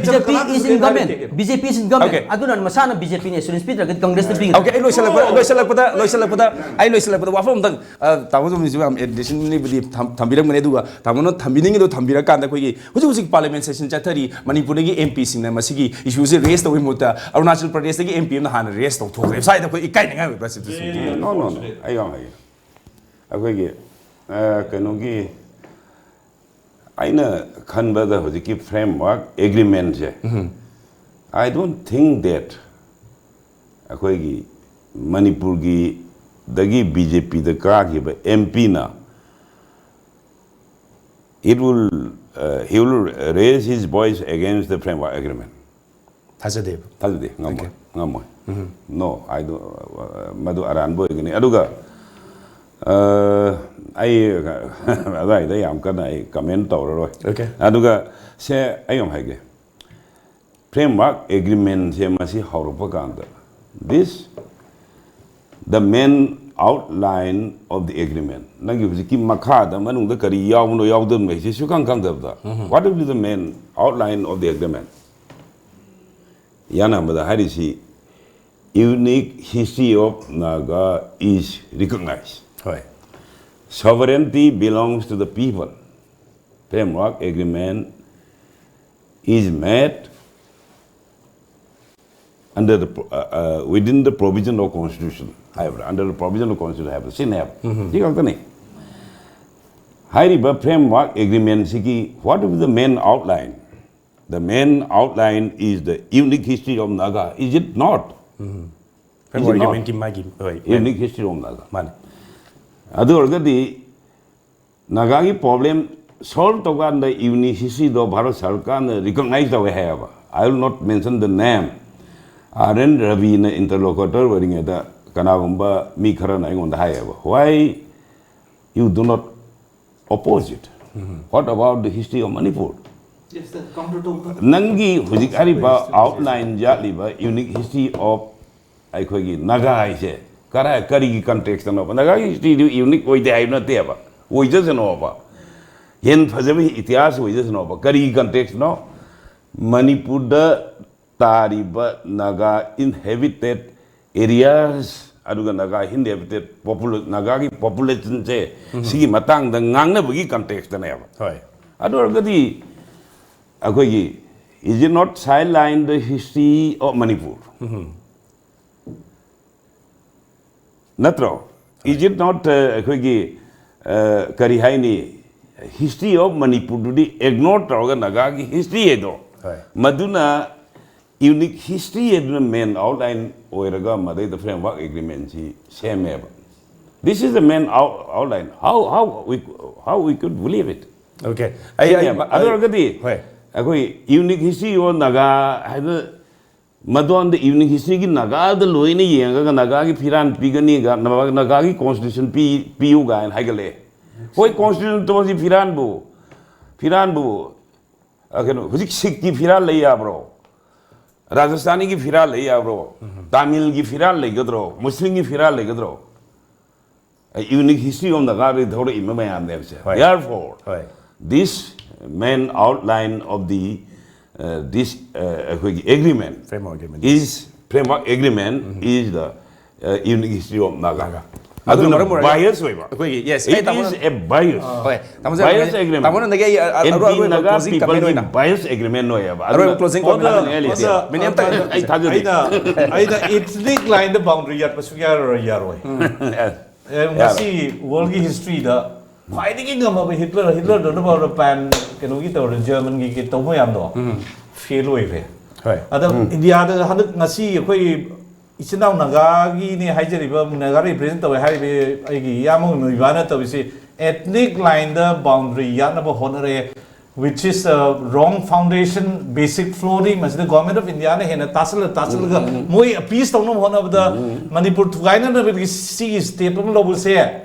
BJP is in government, BJP is in government. Okay. ꯑꯗꯨꯅ ꯃꯁꯥꯅ BJP ꯅ assurance ꯄꯤꯗ꯭ꯔꯒꯗꯤ Congress ꯅ ꯄꯤꯒꯅꯤ꯫ Okay, ꯑꯩ ꯂꯣꯏꯁꯤꯜꯂꯛꯄ ꯂꯣꯏꯁꯤꯜꯂꯛꯄꯗ ꯂꯣꯏꯁꯤꯜꯂꯛꯄꯗ ꯑꯩ ꯂꯣꯏꯁꯤꯜꯂꯛꯄꯗ ꯋꯥꯐꯝ ꯑꯝꯇꯪ, ꯑ, ꯇꯥꯃꯣ ꯆꯨꯝꯅꯁꯨ ꯌꯥꯝ ꯑꯦꯗꯤꯁꯅꯦꯜꯕꯨꯗꯤ ꯊꯝ- ꯊꯝꯕꯤꯔꯝꯒꯅꯤ, ꯑꯗꯨꯒ ꯇꯥꯃꯣꯅ ꯊꯝꯕꯤꯅꯤꯡꯉꯤꯗꯣ ꯊꯝꯕꯤꯔꯀꯥꯟꯗ ꯑꯩꯈꯣꯏꯒꯤ ꯍꯧꯖꯤꯛ ꯍꯧꯖꯤꯛ parliament session ꯆꯠꯊꯔꯤ꯫ ꯃꯅꯤꯄꯨꯔꯗꯒꯤ MP ꯁꯤꯡꯅ ꯃꯁꯤꯒꯤ issue ꯁꯦ raise ꯇꯧꯕꯒꯤ ꯃꯍꯨꯠꯇ ꯑꯔꯨꯅꯥꯆꯜ ꯄ꯭ꯔꯗꯦꯁꯇꯒꯤ MP ꯑꯃꯅ ꯍꯥꯟꯅ raise ꯇꯧꯊꯣꯛꯈ꯭ꯔꯦ꯫ ꯁ꯭ꯋꯥꯏꯗ ꯑꯩꯈꯣꯏ ꯏꯀꯥꯏꯅꯤꯡꯉꯥꯏ ꯑꯣꯏꯕ꯭ꯔꯥ ꯁꯤꯗꯁꯨ? No, no, no. ꯑꯩ ꯌꯥꯝ ꯍꯩꯌꯦ꯫ ꯑꯩꯈꯣꯏꯒꯤ ꯑ, ꯀꯩꯅꯣꯒꯤ ꯑꯩꯅ ꯈꯟꯕꯗ ꯍꯧꯖꯤꯛꯀꯤ framework agreement say, I don't think that ꯑꯩꯈꯣꯏꯒꯤ ꯃꯅꯤꯄꯨꯔꯒꯤꯗꯒꯤ BJP ꯗ ꯀꯥꯈꯤꯕ MP ꯅ it will, uh, he will raise his voice against the framework agreement. ꯊꯥꯖꯗꯦꯕ꯫ ꯊꯥꯖꯗꯦ, ꯉꯝꯃꯣꯏ, ꯉꯝꯃꯣꯏ꯫ No, I don't, ꯃꯗꯨ ꯑꯔꯥꯟꯕ ꯑꯣꯏꯒꯅꯤ꯫ ꯑꯗꯨꯒ ꯑ, ꯑꯩ ꯑꯗꯨꯋꯥꯏꯗ ꯌꯥꯝ ꯀꯟꯅ ꯑꯩ comment ꯇꯧꯔꯔꯣꯏ꯫ Okay. ꯑꯗꯨꯒ ꯁꯦ ꯑꯩ ꯑꯃ ꯍꯥꯏꯒꯦ, framework agreement ꯁꯦ ꯃꯁꯤ ꯍꯧꯔꯛꯄ ꯀꯥꯟꯗ, this the main outline of the agreement, ꯅꯪꯒꯤ ꯍꯧꯖꯤꯛꯀꯤ ꯃꯈꯥꯗ ꯃꯅꯨꯡꯗ ꯀꯔꯤ ꯌꯥꯎꯕꯅꯣ ꯌꯥꯎꯗꯕꯅꯣ ꯍꯥꯏꯁꯦ ꯁꯨꯈꯪ ꯈꯪꯗꯕꯗ, what will be the main outline of the agreement? ꯌꯥꯅꯕꯗ ꯍꯥꯏꯔꯤꯁꯤ, unique history of Naga is recognized. ꯍꯣꯏ꯫ Sovereignty belongs to the people. Framework agreement is made under the pro- uh, uh, within the provision of constitution ꯍꯥꯏꯕ꯭ꯔꯥ, under the provision of constitution ꯍꯥꯏꯕ꯭ꯔꯥ, ꯁꯤꯅꯦꯕ꯫ ꯁꯤ ꯈꯛꯇꯅꯤ꯫ ꯍꯥꯏꯔꯤꯕ framework agreement ꯁꯤꯒꯤ what is the main outline? The main outline is the unique history of Naga, is it not? Is it not? Argument ꯀꯤ ꯃꯥꯒꯤ, ꯍꯣꯏ, ꯌꯨꯅꯤꯛ ꯍꯤꯁꯇ꯭ꯔꯤ ꯑꯣꯐ ꯅꯥꯒꯥ꯫ ꯃꯥꯅꯤ꯫ ꯑꯗꯨ ꯑꯣꯏꯔꯒꯗꯤ ꯅꯥꯒꯥꯒꯤ ꯄ꯭ꯔꯣꯕ꯭ꯂꯦꯝ ꯁꯣꯜꯕ ꯇꯧꯀꯥꯟꯗ ꯌꯨꯅꯤꯛ ꯍꯤꯁꯇ꯭ꯔꯤꯗꯣ ꯚꯥꯔꯠ ꯁꯔꯀꯥꯔꯅ ꯔꯤꯀꯣꯛꯅꯥꯏꯖ ꯇꯧꯋꯦ ꯍꯥꯏꯌꯦꯕ꯫ I will not mention the name. R N ꯔꯕꯤꯅ ꯏꯟꯇꯔꯂꯣꯀꯨꯇꯔ ꯑꯣꯏꯔꯤꯉꯩꯗ ꯀꯅꯥꯒꯨꯝꯕ ꯃꯤ ꯈꯔꯅ ꯑꯩꯉꯣꯟꯗ ꯍꯥꯏꯌꯦꯕ, "Why you do not oppose it? What about the history of Manipur?" ꯅꯪꯒꯤ ꯍꯧꯖꯤꯛ ꯍꯥꯏꯔꯤꯕ ꯑꯥꯎꯠꯂꯥꯏꯟ ꯌꯥꯠꯂꯤꯕ ꯌꯨꯅꯤꯛ ꯍꯤꯁꯇ꯭ꯔꯤ ꯑꯣꯐ ꯑꯩꯈꯣꯏꯒꯤ ꯅꯥꯒꯥ ꯍꯥꯏꯁꯦ ꯀꯔꯥꯏ, ꯀꯔꯤꯒꯤ ꯀꯟꯇꯦꯛꯁꯇꯅꯣꯕ? ꯅꯥꯒꯥꯒꯤ ꯍꯤꯁꯇ꯭ꯔꯤꯗꯨ ꯌꯨꯅꯤꯛ ꯑꯣꯏꯗꯦ ꯍꯥꯏꯕ ꯅꯠꯇꯦꯕ, ꯑꯣꯏꯖꯁꯅꯣꯕ, ꯍꯦꯟꯅ ꯐꯖꯕ ꯏꯇꯤꯍꯥꯁ ꯑꯣꯏꯖꯁꯅꯣꯕ꯫ ꯀꯔꯤꯒꯤ ꯀꯟꯇꯦꯛꯁꯅꯣ? ꯃꯅꯤꯄꯨꯔꯗ ꯇꯥꯔꯤꯕ ꯅꯥꯒꯥ ꯏꯟꯍꯦꯕꯤꯇꯦꯠ ꯑꯦꯔꯤꯌꯥꯁ ꯑꯗꯨꯒ ꯅꯥꯒꯥ ꯏꯟꯍꯦꯕꯤꯇꯦꯠ ꯄꯣꯄꯨꯂꯦ ꯅꯥꯒꯥꯒꯤ ꯄꯣꯄꯨꯂꯦꯁꯟꯁꯦ ꯁꯤꯒꯤ ꯃꯇꯥꯡꯗ ꯉꯥꯡꯅꯕꯒꯤ ꯀꯟꯇꯦꯛꯁꯇꯅꯦꯕ꯫ ꯍꯣꯏ꯫ ꯑꯗꯨ ꯑꯣꯏꯔꯒꯗꯤ ꯑꯩꯈꯣꯏꯒꯤ, is it not sideline the history of Manipur? ꯅꯠꯇ꯭ꯔꯣ? Is it not, ꯑꯩꯈꯣꯏꯒꯤ, ꯀꯔꯤ ꯍꯥꯏꯅꯤ, ꯍꯤꯁꯇ꯭ꯔꯤ ꯑꯣꯐ ꯃꯅꯤꯄꯨꯔꯗꯨꯗꯤ ꯏꯒꯅꯣꯔ ꯇꯧꯔꯒ ꯅꯥꯒꯥꯒꯤ ꯍꯤꯁꯇ꯭ꯔꯤ ꯍꯥꯏꯗꯣ, ꯍꯣꯏ꯫ ꯃꯗꯨꯅ ꯌꯨꯅꯤꯛ ꯍꯤꯁꯇ꯭ꯔꯤ ꯍꯥꯏꯗꯨꯅ ꯃꯦꯟ ꯑꯥꯎꯠꯂꯥꯏꯟ ꯑꯣꯏꯔꯒ ꯃꯗꯩꯗ framework ꯑꯦꯒ꯭ꯔꯤꯃꯦꯟꯁꯤ ꯁꯦꯝꯃꯦꯕ꯫ This is the main out- outline. How, how we, how we could believe it? Okay. ꯑꯩ, ꯑꯩ, ꯁꯤꯅꯦꯕ꯫ ꯑꯗꯨ ꯑꯩ, ꯑꯣꯏꯔꯒꯗꯤ ꯍꯣꯏ꯫ ꯑꯩꯈꯣꯏ ꯌꯨꯅꯤꯛ ꯍꯤꯁꯇ꯭ꯔꯤ ꯑꯣꯐ ꯅꯥꯒꯥ ꯍꯥꯏꯕ ꯃꯗꯣꯟꯗ ꯌꯨꯅꯤꯛ ꯍꯤꯁꯇ꯭ꯔꯤꯒꯤ ꯅꯥꯒꯥꯗ ꯂꯣꯏꯅ ꯌꯦꯡꯉꯒ ꯅꯥꯒꯥꯒꯤ ꯐꯤꯔꯥꯟ ꯄꯤꯒꯅꯤ, ꯅꯥꯒꯥꯒꯤ ꯀꯣꯟꯁꯇꯤꯇ꯭ꯌꯨꯁꯟ ꯄꯤ, ꯄꯤꯌꯨ ꯀꯥꯏꯅ ꯍꯥꯏꯒꯠꯂꯛꯑꯦ꯫ ꯍꯣꯏ, ꯀꯣꯟꯁꯇꯤꯇ꯭ꯌꯨꯁꯟ ꯇꯣꯁꯤ ꯐꯤꯔꯥꯟꯕꯨ, ꯐꯤꯔꯥꯟꯕꯨ, ꯑ, ꯀꯩꯅꯣ, ꯍꯧꯖꯤꯛ ꯁꯤꯈꯀꯤ ꯐꯤꯔꯥꯜ ꯂꯩ ꯌꯥꯕ꯭ꯔꯣ? ꯔꯥꯖꯁꯊꯥꯅꯤꯒꯤ ꯐꯤꯔꯥꯜ ꯂꯩ ꯌꯥꯕ꯭ꯔꯣ? ꯇꯥꯃꯤꯜꯒꯤ ꯐꯤꯔꯥꯜ ꯂꯩꯒꯗ꯭ꯔꯣ? ꯃꯨꯁꯂꯤꯝꯒꯤ ꯐꯤꯔꯥꯜ ꯂꯩꯒꯗ꯭ꯔꯣ? ꯌꯨꯅꯤꯛ ꯍꯤꯁꯇ꯭ꯔꯤ ꯑꯣꯐ ꯅꯥꯒꯥꯗꯒꯤ ꯊꯣꯛꯂꯛꯏꯕ ꯃꯌꯥꯝꯅꯦꯕꯁꯦ꯫ ꯍꯣꯏ꯫ Therefore, ꯍꯣꯏ꯫ This main outline of the, uh, this, uh, ꯑꯩꯈꯣꯏꯒꯤ agreement framework agreement is, framework agreement is the, uh, unique history of Naga. Naga. ꯑꯗꯨꯅ ꯃꯔꯝ ꯑꯣꯏꯔꯒ bias ꯑꯣꯏꯕ꯫ ꯑꯩꯈꯣꯏꯒꯤ, yes, ꯑꯩ ꯇꯥꯃꯣꯅ, it is a bias꯫ ꯍꯣꯏ, ꯇꯥꯃꯣ bias agreement꯫ ꯇꯥꯃꯣꯅ ꯅꯪꯒꯤ ꯑ-, ꯑ-, ꯑꯔꯣꯏ ꯑꯔꯣꯏꯕ closing comment ꯑꯣꯏꯅ꯫ Bias agreement ꯑꯣꯏꯌꯦꯕ꯫ ꯑꯔꯣꯏꯕ closing comment꯫ ꯑꯗꯨꯅ ꯑꯗꯨꯅꯦ ꯑꯩ ꯂꯤꯁꯦ꯫ ꯑꯗꯨꯅ, ꯃꯤꯅꯤꯠ ꯑꯃꯇꯪ꯫ ꯑꯗꯨꯅ, ꯑꯩ ꯊꯥꯖꯗꯦ꯫ ꯑꯩꯅ, ꯑꯩꯅ ethnic line ꯗ boundary ꯌꯥꯠꯄ ꯁꯨꯡꯌꯥ ꯌꯥꯔꯣꯏ, ꯌꯥꯔꯣꯏ꯫ ꯑꯦ, ꯉꯁꯤ ꯋꯥꯔꯜꯒꯤ ꯍꯤꯁꯇ꯭ꯔꯤꯗ ꯈ꯭ꯋꯥꯏꯗꯒꯤ ꯉꯝꯃꯕ ꯍꯤꯠꯂꯔ, ꯍꯤꯠꯂꯔꯗꯨꯅ ꯐꯥꯎꯗ ꯄ꯭ꯂꯥꯟ ꯀꯩꯅꯣꯒꯤ ꯇꯧꯔꯦ, ꯖꯔꯃꯟꯒꯤ ꯀꯩ ꯇꯧꯕ ꯃꯌꯥꯝꯗꯣ ꯐꯦꯜ ꯑꯣꯏꯈ꯭ꯔꯦ꯫ ꯍꯣꯏ꯫ ꯑꯗ ꯏꯟꯗꯤꯌꯥꯗ ꯍꯟꯗꯛ ꯉꯁꯤ ꯑꯩꯈꯣꯏ ꯏꯆꯤꯟ ꯏꯅꯥꯎ ꯅꯥꯒꯥꯒꯤꯅꯦ ꯍꯥꯏꯖꯔꯤꯕ, ꯅꯥꯒꯥ ꯔꯤꯄ꯭ꯔꯦꯖꯦꯟ ꯇꯧꯋꯦ ꯍꯥꯏꯔꯤꯕ ꯑꯩꯒꯤ ꯏꯌꯥꯝꯕ ꯅꯣꯏꯕꯥꯅ ꯇꯧꯔꯤꯁꯤ, ethnic line the boundary ꯌꯥꯠꯅꯕ ꯍꯣꯠꯅꯔꯛꯑꯦ, which is a wrong foundation, basic flaw ꯅꯤ꯫ ꯃꯁꯤꯗ Government of India ꯅ ꯍꯦꯟꯅ ꯇꯥꯁꯜꯂ ꯇꯥꯁꯜꯂꯒ ꯃꯣꯏ ꯑꯄꯤꯁ ꯇꯧꯅꯕ ꯍꯣꯠꯅꯕꯗ ꯃꯅꯤꯄꯨꯔ ꯊꯨꯒꯥꯏꯅꯅꯕꯒꯤ ꯁꯤꯒꯤ step ꯑꯃ ꯂꯧꯕꯁꯦ,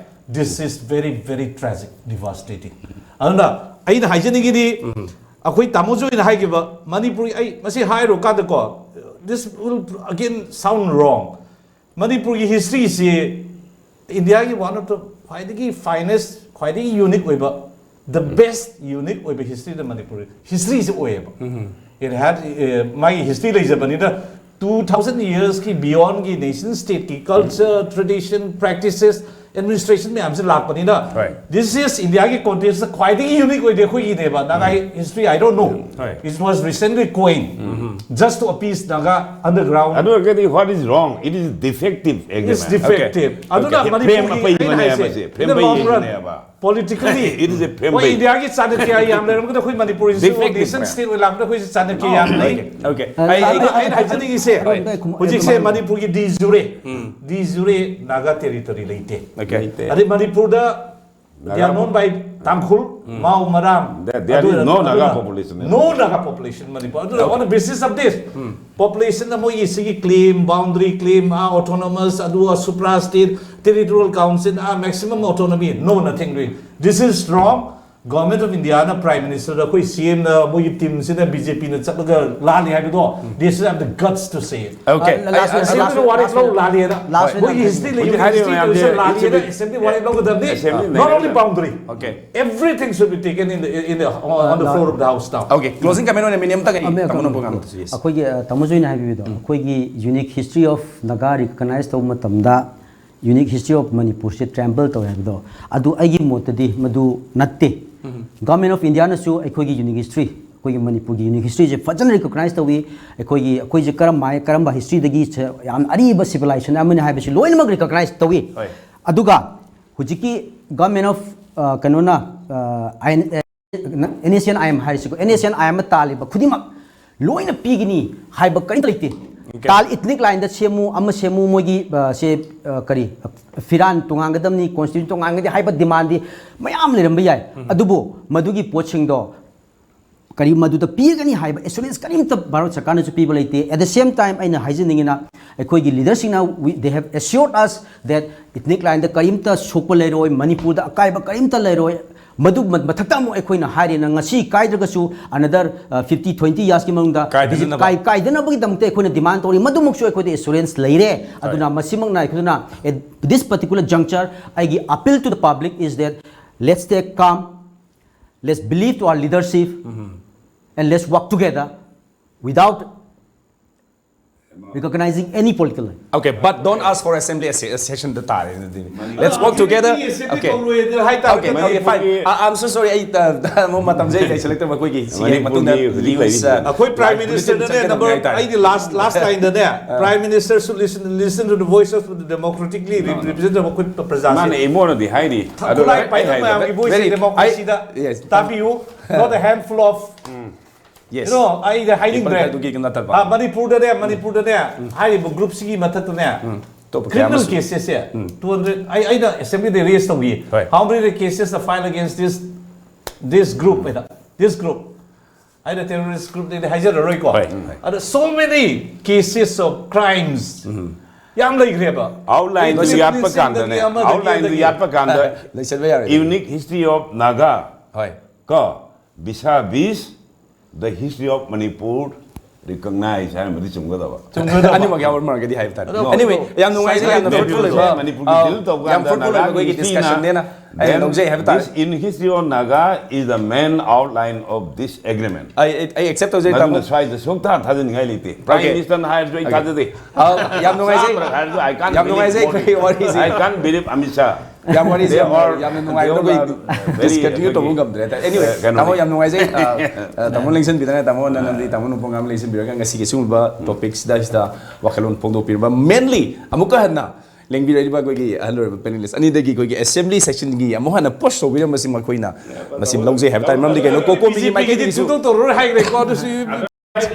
this is very, very tragic, devastating. ꯑꯗꯨꯅ ꯑꯩꯅ ꯍꯥꯏꯖꯅꯤꯡꯉꯤꯗꯤ, ꯑꯩꯈꯣꯏ ꯇꯥꯃꯣꯁꯨ ꯑꯣꯏꯅ ꯍꯥꯏꯈꯤꯕ, ꯃꯅꯤꯄꯨꯔꯤ, ꯑꯩ ꯃꯁꯤ ꯍꯥꯏꯔꯨꯀꯥꯟꯗꯀꯣ, this will again sound wrong. ꯃꯅꯤꯄꯨꯔꯒꯤ history ꯁꯤ ꯏꯟꯗꯤꯌꯥꯒꯤ one of the ꯈ꯭ꯋꯥꯏꯗꯒꯤ finest, ꯈ꯭ꯋꯥꯏꯗꯒꯤ unique ꯑꯣꯏꯕ, the best unique ꯑꯣꯏꯕ history ꯗ ꯃꯅꯤꯄꯨꯔ history ꯁꯤ ꯑꯣꯏꯌꯦꯕ꯫ It had, ꯑꯦ, ꯃꯥꯒꯤ history ꯂꯩꯖꯕꯅꯤꯅ, two thousand years ꯀꯤ beyond ꯒꯤ nation state ꯀꯤ culture, tradition, practices, administration ꯃꯌꯥꯝꯁꯦ ꯂꯥꯛꯄꯅꯤꯅ, ꯍꯣꯏ꯫ This is ꯏꯟꯗꯤꯌꯥꯒꯤ context ꯗ ꯈ꯭ꯋꯥꯏꯗꯒꯤ unique ꯑꯣꯏꯗꯦ ꯑꯩꯈꯣꯏꯒꯤꯅꯦꯕ꯫ Naga history, I don't know. ꯍꯣꯏ꯫ It was recently coined just to appease Naga underground. ꯑꯗꯨ ꯑꯣꯏꯔꯒꯗꯤ what is wrong? It is defective exam. It's defective. Okay. ꯑꯗꯨꯅ Okay. ꯃꯅꯤꯄꯨꯔꯒꯤ Frame ꯑꯄꯩꯕꯅꯦ ꯑꯩꯅ ꯍꯥꯏꯁꯦ, ꯃꯁꯤ. In the long run, frame politically, It is a frame ꯍꯣꯏ, ꯄꯩ- ꯏꯟꯗꯤꯌꯥꯒꯤ ꯆꯥꯅꯀ꯭ꯌꯥ ꯌꯥꯝ ꯂꯩꯔꯝꯒꯗ ꯑꯩꯈꯣꯏ ꯃꯅꯤꯄꯨꯔꯁꯤꯁꯨ Defective nation state ꯑꯣꯏ ꯂꯥꯛꯄꯗ ꯑꯩꯈꯣꯏꯁꯨ ꯆꯥꯅꯀ꯭ꯌꯥ ꯌꯥꯝ ꯂꯩ꯫ Okay. ꯑ, ꯑꯩ- ꯑ, ꯑꯩꯅ ꯑꯩꯅ ꯍꯥꯏꯖꯅꯤꯡꯉꯤꯁꯦ, ꯑꯗꯨꯝ ꯑꯩ ꯈꯨꯝ- ꯍꯧꯖꯤꯛꯁꯦ ꯑꯗꯨꯝ- ꯃꯅꯤꯄꯨꯔꯒꯤ de jure, de jure Naga territory ꯂꯩꯇꯦ꯫ Okay. ꯑꯗꯩ ꯃꯅꯤꯄꯨꯔꯗ they are known by Tangkhul, Mao, Maram. There- there is ꯑꯗꯨ- no Naga ꯑꯗꯨꯅ population in No Naga population Manipur. ꯑꯗꯨꯅ on the basis of this, population ꯗ ꯃꯣꯏꯒꯤ ꯁꯤꯒꯤ claim, boundary claim, ꯑꯥ, autonomous, ꯑꯗꯨ supra state, territorial council, ah, maximum autonomy, no, nothing doing. This is wrong. Government of India ꯅ, Prime Minister ꯗ, ꯑꯩꯈꯣꯏ C M ꯅ, ꯃꯣꯏꯒꯤ team ꯁꯤꯅ, B J P ꯅ ꯆꯠꯂꯒ ꯂꯥꯜꯂꯤ ꯍꯥꯏꯕꯗꯣ, they should have the guts to say it. Okay. Uh, last I- I- minute, Assembly last ꯗ ꯋꯥꯔꯦꯞ last ꯂꯧ minute. ꯂꯥꯜꯂꯦꯅ꯫ Last minute. ꯃꯣꯏꯒꯤ history ꯂꯩ, ꯍꯧꯖꯤꯛ ꯍꯥꯏꯔꯤꯕ history ꯃꯌꯥꯝꯁꯦ ꯇꯧꯔꯤꯁꯦ ꯂꯥꯜꯂꯦꯅ Assembly- Assembly ꯋꯥꯔꯦꯞ ꯂꯧꯒꯗꯕꯅꯤ꯫ Assembly Not only ꯂꯩꯒꯗꯕꯅꯤ꯫ boundary. Okay. Everything should be taken in the in the on, on the Uh, floor of the house now. Okay. Closing comment ꯑꯣꯏꯅ minute ꯑꯃꯇꯪ ꯑꯩ ꯑꯃ- ꯇꯥꯃꯣꯅ ꯑꯃ- program ꯇꯧꯁꯤ. Yes. ꯑꯩꯈꯣꯏꯒꯤ ꯑ, ꯇꯥꯃꯣꯁꯨ ꯑꯩꯅ ꯍꯥꯏꯕꯤꯕꯗꯣ, ꯑꯩꯈꯣꯏꯒꯤ unique history of Naga recognize ꯇꯧꯕ ꯃꯇꯝꯗ unique history of ꯃꯅꯤꯄꯨꯔꯁꯦ trample ꯇꯧꯋꯦ ꯍꯥꯏꯕꯗꯣ, ꯑꯗꯨ ꯑꯩꯒꯤ ꯃꯣꯠꯇꯗꯤ ꯃꯗꯨ ꯅꯠꯇꯦ꯫ Government of India ꯅꯁꯨ ꯑꯩꯈꯣꯏꯒꯤ unique history, ꯑꯩꯈꯣꯏꯒꯤ ꯃꯅꯤꯄꯨꯔꯒꯤ unique history ꯁꯦ ꯐꯖꯅ recognize ꯇꯧꯏ꯫ ꯑꯩꯈꯣꯏꯒꯤ, ꯑꯩꯈꯣꯏꯁꯦ ꯀꯔꯝꯕ ꯀꯔꯝꯕ history ꯗꯒꯤ ꯁꯦ-, ꯌꯥꯝ ꯑꯔꯤꯕ civilization ꯑꯃꯅꯤ ꯍꯥꯏꯕꯁꯤ ꯂꯣꯏꯅꯃꯛ recognize ꯇꯧꯏ꯫ ꯍꯣꯏ꯫ ꯑꯗꯨꯒ ꯍꯧꯖꯤꯛꯀꯤ Government of, ꯑ, ꯀꯩꯅꯣꯅ, uh, I N A, N S C N I M ꯍꯥꯏꯔꯤꯁꯤꯀꯣ, N S C N I M ꯇꯥꯜꯂꯤꯕ ꯈꯨꯗꯤꯡꯃꯛ ꯂꯣꯏꯅ ꯄꯤꯒꯅꯤ ꯍꯥꯏꯕ ꯀꯔꯤꯝꯇ ꯂꯩꯇꯦ꯫ ꯇꯥꯜ ꯏꯊꯅꯤꯛ ꯂꯥꯏꯟꯗ ꯁꯦꯝꯃꯨ, ꯑꯃ ꯁꯦꯝꯃꯨ, ꯃꯣꯏꯒꯤ ꯑ, ꯁꯦ ꯑ, ꯀꯔꯤ, ꯐꯤꯔꯥꯟ ꯇꯣꯉꯥꯟꯒꯗꯕꯅꯤ, ꯀꯣꯟꯁꯇꯤꯇ꯭ꯌꯨꯁꯟ ꯇꯣꯉꯥꯟꯒꯗꯤ ꯍꯥꯏꯕ ꯗꯤꯃꯥꯟꯗꯤ ꯃꯌꯥꯝ ꯂꯩꯔꯝꯕ ꯌꯥꯏ꯫ ꯑꯗꯨꯕꯨ ꯃꯗꯨꯒꯤ ꯄꯣꯠꯁꯤꯡꯗꯣ ꯀꯔꯤ ꯃꯗꯨꯗ ꯄꯤꯒꯅꯤ ꯍꯥꯏꯕ ꯑꯦꯁꯨꯔꯦꯟꯁ ꯀꯔꯤꯝꯇ ꯚꯥꯔꯠ ꯁꯔꯀꯥꯔꯅꯁꯨ ꯄꯤꯕ ꯂꯩꯇꯦ꯫ At the same time, ꯑꯩꯅ ꯍꯥꯏꯖꯅꯤꯡꯉꯤꯅ, ꯑꯩꯈꯣꯏꯒꯤ ꯂꯤꯗꯔꯁꯤꯡꯅ, we, they have assured us that ethnic line-ꯗ ꯀꯔꯤꯝꯇ ꯁꯣꯛꯄ ꯂꯩꯔꯣꯏ, ꯃꯅꯤꯄꯨꯔꯗ ꯑꯀꯥꯏꯕ ꯀꯔꯤꯝꯇ ꯂꯩꯔꯣꯏ꯫ ꯃꯗꯨ ꯃ-, ꯃꯊꯛꯇ ꯑꯃꯨꯛ ꯑꯩꯈꯣꯏꯅ ꯍꯥꯏꯔꯦꯅ, ꯉꯁꯤ ꯀꯥꯏꯗ꯭ꯔꯒꯁꯨ another, uh, fifty, twenty years-ꯀꯤ ꯃꯅꯨꯡꯗ ꯀꯥꯏꯗꯅꯕ꯫ ꯀꯥꯏ-, ꯀꯥꯏꯗꯅꯕꯒꯤꯗꯃꯛꯇ ꯑꯩꯈꯣꯏꯅ ꯗꯤꯃꯥꯟ ꯇꯧꯔꯤ, ꯃꯗꯨꯃꯛꯁꯨ ꯑꯩꯈꯣꯏꯗ ꯑꯦꯁꯨꯔꯦꯟꯁ ꯂꯩꯔꯦ꯫ ꯑꯗꯨꯅ ꯃꯁꯤꯃꯛꯅ ꯑꯩꯈꯣꯏꯅ, at this particular juncture, ꯑꯩꯒꯤ appeal to the public is that let's stay calm, let's believe to our leadership, and let's work together without recognizing any political line. Okay, but don't ask for assembly se-, session-ꯗ ꯇꯥꯔꯦ ꯑꯗꯨꯗꯤ. Let's work together. Assembly Okay. ꯇꯧꯔꯣꯏꯗ ꯍꯥꯏꯇꯥꯔꯦ꯫ Okay, okay, fine. ꯃꯅꯤꯄꯨꯔꯒꯤ I, I'm so sorry. ꯑꯩ, ꯑ, ꯑꯃꯨꯛ ꯃꯇꯝꯁꯦ ꯑꯩ ꯂꯩꯁꯤꯜꯂꯛꯇꯕ ꯑꯩꯈꯣꯏꯒꯤ ꯁꯤꯒꯤ ꯃꯇꯨꯡꯗ ꯃꯅꯤꯄꯨꯔꯒꯤ ꯍꯧꯖꯤꯛ news, ꯂꯩꯔꯤꯕ ꯑ, ꯑꯩꯈꯣꯏ Prime live Minister-ꯅꯅꯦ, ꯕꯨꯂꯦꯇꯤꯟ number, ꯆꯠꯀꯗꯕꯅꯦ ꯍꯥꯏꯇꯥꯔꯦ꯫ ꯑꯩꯗꯤ last, last line-ꯗꯅꯦ, Prime Minister should listen, listen to the voice of the democratically represented ꯑꯩꯈꯣꯏ ꯄ꯭ꯔꯖꯥꯁꯦ꯫ ꯃꯥꯅ ꯏꯃꯣꯅꯗꯤ ꯍꯥꯏꯔꯤ꯫ ꯑꯗꯣ ꯈꯨꯠꯂꯥꯏ ꯑꯩ ꯄꯥꯏꯕ ꯍꯥꯏꯗꯣ ꯃꯌꯥꯝꯒꯤ voice-ꯁꯦ very, I, democracy-ꯗ yes. ꯇꯥꯕꯤꯌꯨ, not a handful of Yes. You know, ꯑꯩꯗ ꯍꯥꯏꯅꯤꯡꯗ꯭ꯔꯦ꯫ ꯏꯝꯐꯥꯜ ꯈꯛꯇꯒꯤ ꯅꯠꯇꯕ꯫ ꯑ, ꯃꯅꯤꯄꯨꯔꯗꯅꯦ, ꯃꯅꯤꯄꯨꯔꯗꯅꯦ, ꯍꯥꯏꯔꯤꯕ group-ꯁꯤꯒꯤ ꯃꯊꯛꯇꯅꯦ, ꯑꯇꯣꯞꯄ ꯀꯌꯥ criminal ꯑꯃꯁꯨ꯫ Cases-ꯁꯦ, two hundred, ꯑꯩ, ꯑꯩꯅ assembly-ꯗ raise ꯇꯧꯈꯤ꯫ ꯍꯣꯏ꯫ How many cases are filed against this, this group ꯍꯥꯏꯅ, this group? ꯑꯩꯅ terrorist group-ꯅꯦꯗꯤ ꯍꯥꯏꯖꯔꯔꯣꯏꯀꯣ꯫ ꯍꯣꯏ, ꯍꯣꯏ꯫ ꯑꯗ so many cases of crimes ꯌꯥꯝ ꯂꯩꯈ꯭ꯔꯦꯕ꯫ Outline-ꯗꯨ ꯌꯥꯠꯄ ꯀꯥꯟꯗꯅꯦ, Indiscipline-ꯁꯤꯡꯗꯒꯤ ꯑꯃꯗꯒꯤ outline-ꯗꯨ ꯑꯃꯗꯒꯤ꯫ ꯌꯥꯠꯄ ꯀꯥꯟꯗ, ꯂꯩꯁꯟꯕ ꯌꯥꯔꯦ꯫ Unique history of Naga ꯍꯣꯏ꯫ ꯀꯣ, vis-a-vis the history of Manipur recognize ꯍꯥꯏꯔꯝꯕꯗꯤ ꯆꯨꯝꯒꯗꯕ꯫ ꯆꯨꯝꯒꯗꯕ꯫ ꯑꯅꯤꯃꯛ ꯌꯥꯎꯔ ꯃꯥꯜꯂꯒꯗꯤ ꯍꯥꯏꯕ ꯇꯥꯔꯦ꯫ ꯑꯗꯣ Anyway, ꯑꯩꯈꯣꯏꯗꯣ ꯌꯥꯝ ꯅꯨꯡꯉꯥꯏꯖꯩ, ꯌꯥꯝꯅ ꯅꯠꯇꯦ, fruitful ꯑꯣꯏꯕ, ꯃꯅꯤꯄꯨꯔꯒꯤ ꯑ, deal ꯇꯧꯕ ꯌꯥꯝ ꯀꯥꯟꯗ fruitful ꯑꯣꯏꯕ Naga ꯑꯩꯈꯣꯏꯒꯤ history-ꯅ discussion-ꯅꯦꯅ ꯑꯩꯅ then ꯂꯧꯖꯩ ꯍꯥꯏꯕ ꯇꯥꯔꯦ꯫ This in history of Naga is the main outline of this agreement. ꯑꯩ, ꯑꯩ, ꯑꯩ accept ꯇꯧꯖꯩ, ꯃꯗꯨꯅ ꯇꯥꯃꯣ꯫ ꯁ꯭ꯋꯥꯏꯗ ꯁꯨꯡꯊꯥ ꯊꯥꯖꯅꯤꯡꯉꯥꯏ ꯂꯩꯇꯦ꯫ Prime Okay. Minister-ꯅ ꯍꯥꯏꯔꯁꯨ ꯑꯩ Okay. ꯊꯥꯖꯗꯦ꯫ ꯑ, ꯌꯥꯝ ꯅꯨꯡꯉꯥꯏꯖꯩ꯫ ꯆꯥꯝꯃꯔꯛ ꯍꯥꯏꯔꯁꯨ I can't ꯌꯥꯝ believe ꯅꯨꯡꯉꯥꯏꯖꯩ Modi. ꯑꯩꯈꯣꯏꯒꯤ ꯋꯥꯔꯤꯁꯦ꯫ I can't believe Amit Shah꯫ ꯌꯥꯝ ꯋꯥꯔꯤꯁꯦ They ꯌꯥꯝ, are, ꯌꯥꯝꯅ they ꯅꯨꯡꯉꯥꯏꯕ, all ꯑꯩꯈꯣꯏ are very, discontinue ꯇꯧꯕ ꯑꯩꯈꯣꯏꯒꯤ, ꯉꯝꯗ꯭ꯔꯦ ꯍꯥꯏꯇꯥꯔꯦ꯫ Anyway, ꯑ, ꯀꯩꯅꯣ꯫ ꯇꯥꯃꯣ, ꯌꯥꯝ ꯅꯨꯡꯉꯥꯏꯖꯩ꯫ ꯑ, ꯑ, ꯇꯥꯃꯣ ꯂꯦꯡꯁꯤꯟꯕꯤꯗꯅ, ꯇꯥꯃꯣ ꯅꯅꯗꯤ, ꯇꯥꯃꯣ ꯅꯣꯡꯄꯣꯛꯉꯥꯝ ꯂꯦꯡꯁꯤꯟꯕꯤꯔꯒ ꯉꯁꯤꯒꯤ ꯁꯤꯒꯨꯝꯕ topics-ꯁꯤꯗ, ꯁꯤꯗ ꯋꯥꯈꯜꯂꯣꯟ ꯐꯣꯡꯗꯣꯛꯄꯤꯔꯕ꯫ Mainly, ꯑꯃꯨꯛꯀ ꯍꯟꯅ ꯂꯦꯡꯕꯤꯔꯛꯂꯤꯕ ꯑꯩꯈꯣꯏꯒꯤ ꯑꯍꯜ ꯑꯣꯏꯔꯕ panelist ꯑꯅꯤꯗꯒꯤ ꯑꯩꯈꯣꯏꯒꯤ assembly session-ꯒꯤ ꯑꯃꯨꯛ ꯍꯟꯅ push ꯇꯧꯕꯤꯔꯝꯕꯁꯤ ꯃꯈꯣꯏꯅ ꯃꯁꯤ ꯂꯧꯖꯩ ꯍꯥꯏꯕ ꯇꯥꯔꯦ꯫ ꯃꯔꯝꯗꯤ ꯀꯩꯅꯣ, COCOMI-ꯒꯤ ꯕꯤ ꯖꯦ ꯄꯤꯒꯤꯗꯤ ꯃꯥꯏꯀꯩꯗꯒꯤꯁꯨ ꯊꯨꯡꯗꯧ ꯇꯧꯔꯔꯣꯏ ꯍꯥꯏꯈ꯭ꯔꯦꯀꯣ, ꯑꯗꯨꯁꯨ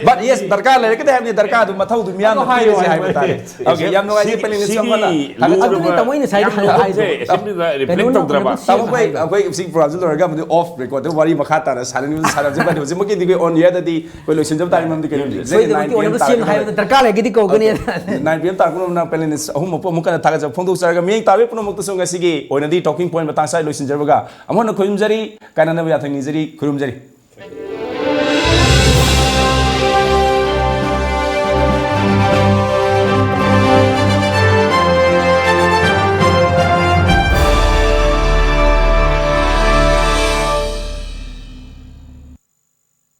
But yes, ꯗꯔꯀꯥꯔ ꯂꯩꯔꯒꯗꯤ ꯍꯥꯏꯕꯅꯤ, ꯗꯔꯀꯥꯔ ꯑꯗꯨ ꯃꯊꯧꯗꯨ ꯃꯤꯌꯥꯝꯅ ꯑꯗꯣ ꯍꯥꯏꯌꯣ, ꯄꯤꯔꯤꯁꯦ ꯍꯥꯏꯌꯣ, ꯍꯥꯏꯕ ꯇꯥꯔꯦ꯫ Okay, ꯌꯥꯝ ꯅꯨꯡꯉꯥꯏꯖꯩ, ꯄꯦꯅꯦꯂꯤꯁ ꯑꯃꯅ ꯊꯥꯒꯠꯆꯕ꯫ ꯑꯗꯨꯅꯦ ꯇꯥꯃꯣ ꯑꯩꯅ ꯉꯁꯥꯏꯗ ꯍꯪꯉꯛꯑꯣ ꯍꯥꯏꯗꯣ꯫ ꯑꯦꯁꯦꯝꯕ꯭ꯂꯤꯗ ꯔꯤꯐ꯭ꯂꯦꯛ ꯀꯩꯅꯣꯅ ꯇꯧꯗ꯭ꯔꯕ? ꯇꯥꯃꯣ, ꯑꯩꯈꯣꯏ, ꯑꯩꯈꯣꯏ ꯁꯤ ꯄ꯭ꯔꯣꯒ꯭ꯔꯥꯝꯁꯤ ꯂꯣꯏꯔꯒ ꯑꯃꯗꯤ ꯑꯣꯐ ꯔꯦꯀꯣꯔꯗ ꯋꯥꯔꯤ ꯃꯈꯥ ꯇꯥꯅ ꯁꯥꯟꯅꯅꯤꯡꯕꯁꯨ ꯁꯥꯟꯅꯁꯦ꯫ But ꯍꯧꯖꯤꯛꯃꯛꯀꯤꯗꯤ ꯑꯩꯈꯣꯏ ꯑꯣꯟ ꯑꯦꯌꯔꯗꯗꯤ ꯑꯩꯈꯣꯏ ꯂꯣꯏꯁꯤꯟꯖꯕ ꯇꯥꯔꯦ, ꯃꯔꯝꯗꯤ ꯀꯩꯅꯣ, ꯁꯣꯏꯗꯅꯃꯛꯀꯤ ꯑꯣꯏꯅꯕ ꯁꯤ ꯑꯃ ꯍꯥꯏꯕꯗ ꯗꯔꯀꯥꯔ ꯂꯩꯔꯒꯗꯤ ꯀꯧꯒꯅꯤ꯫ ꯅꯥꯏꯟ ꯄꯤ ꯑꯦꯝ ꯇꯥꯔꯛꯄ ꯃꯇꯝꯗ ꯄꯦꯅꯦꯂꯤꯁ ꯑꯍꯨꯝꯃꯛꯄꯨ ꯑꯃꯨꯛ ꯍꯟꯅ ꯊꯥꯒꯠꯆꯕ ꯐꯣꯡꯗꯣꯛꯆꯔꯒ, ꯃꯤꯌꯦꯡ ꯇꯥꯕꯤ ꯄꯨꯝꯅꯃꯛꯇꯁꯨ ꯉꯁꯤꯒꯤ ꯑꯣꯏꯅꯗꯤ ꯇꯣꯀꯤꯡ ꯄꯣꯏꯟ ꯃꯇꯥꯡ ꯁ꯭ꯋꯥꯏ ꯂꯣꯏꯁꯤꯟꯖꯔꯕꯒ, ꯑꯃꯨꯛ ꯍꯟꯅ ꯈꯨꯔꯨꯝꯖꯔꯤ, ꯀꯥꯏꯅꯅꯕ ꯌꯥꯊꯪ ꯅꯤꯖꯔꯤ, ꯈꯨꯔꯨꯝꯖꯔꯤ꯫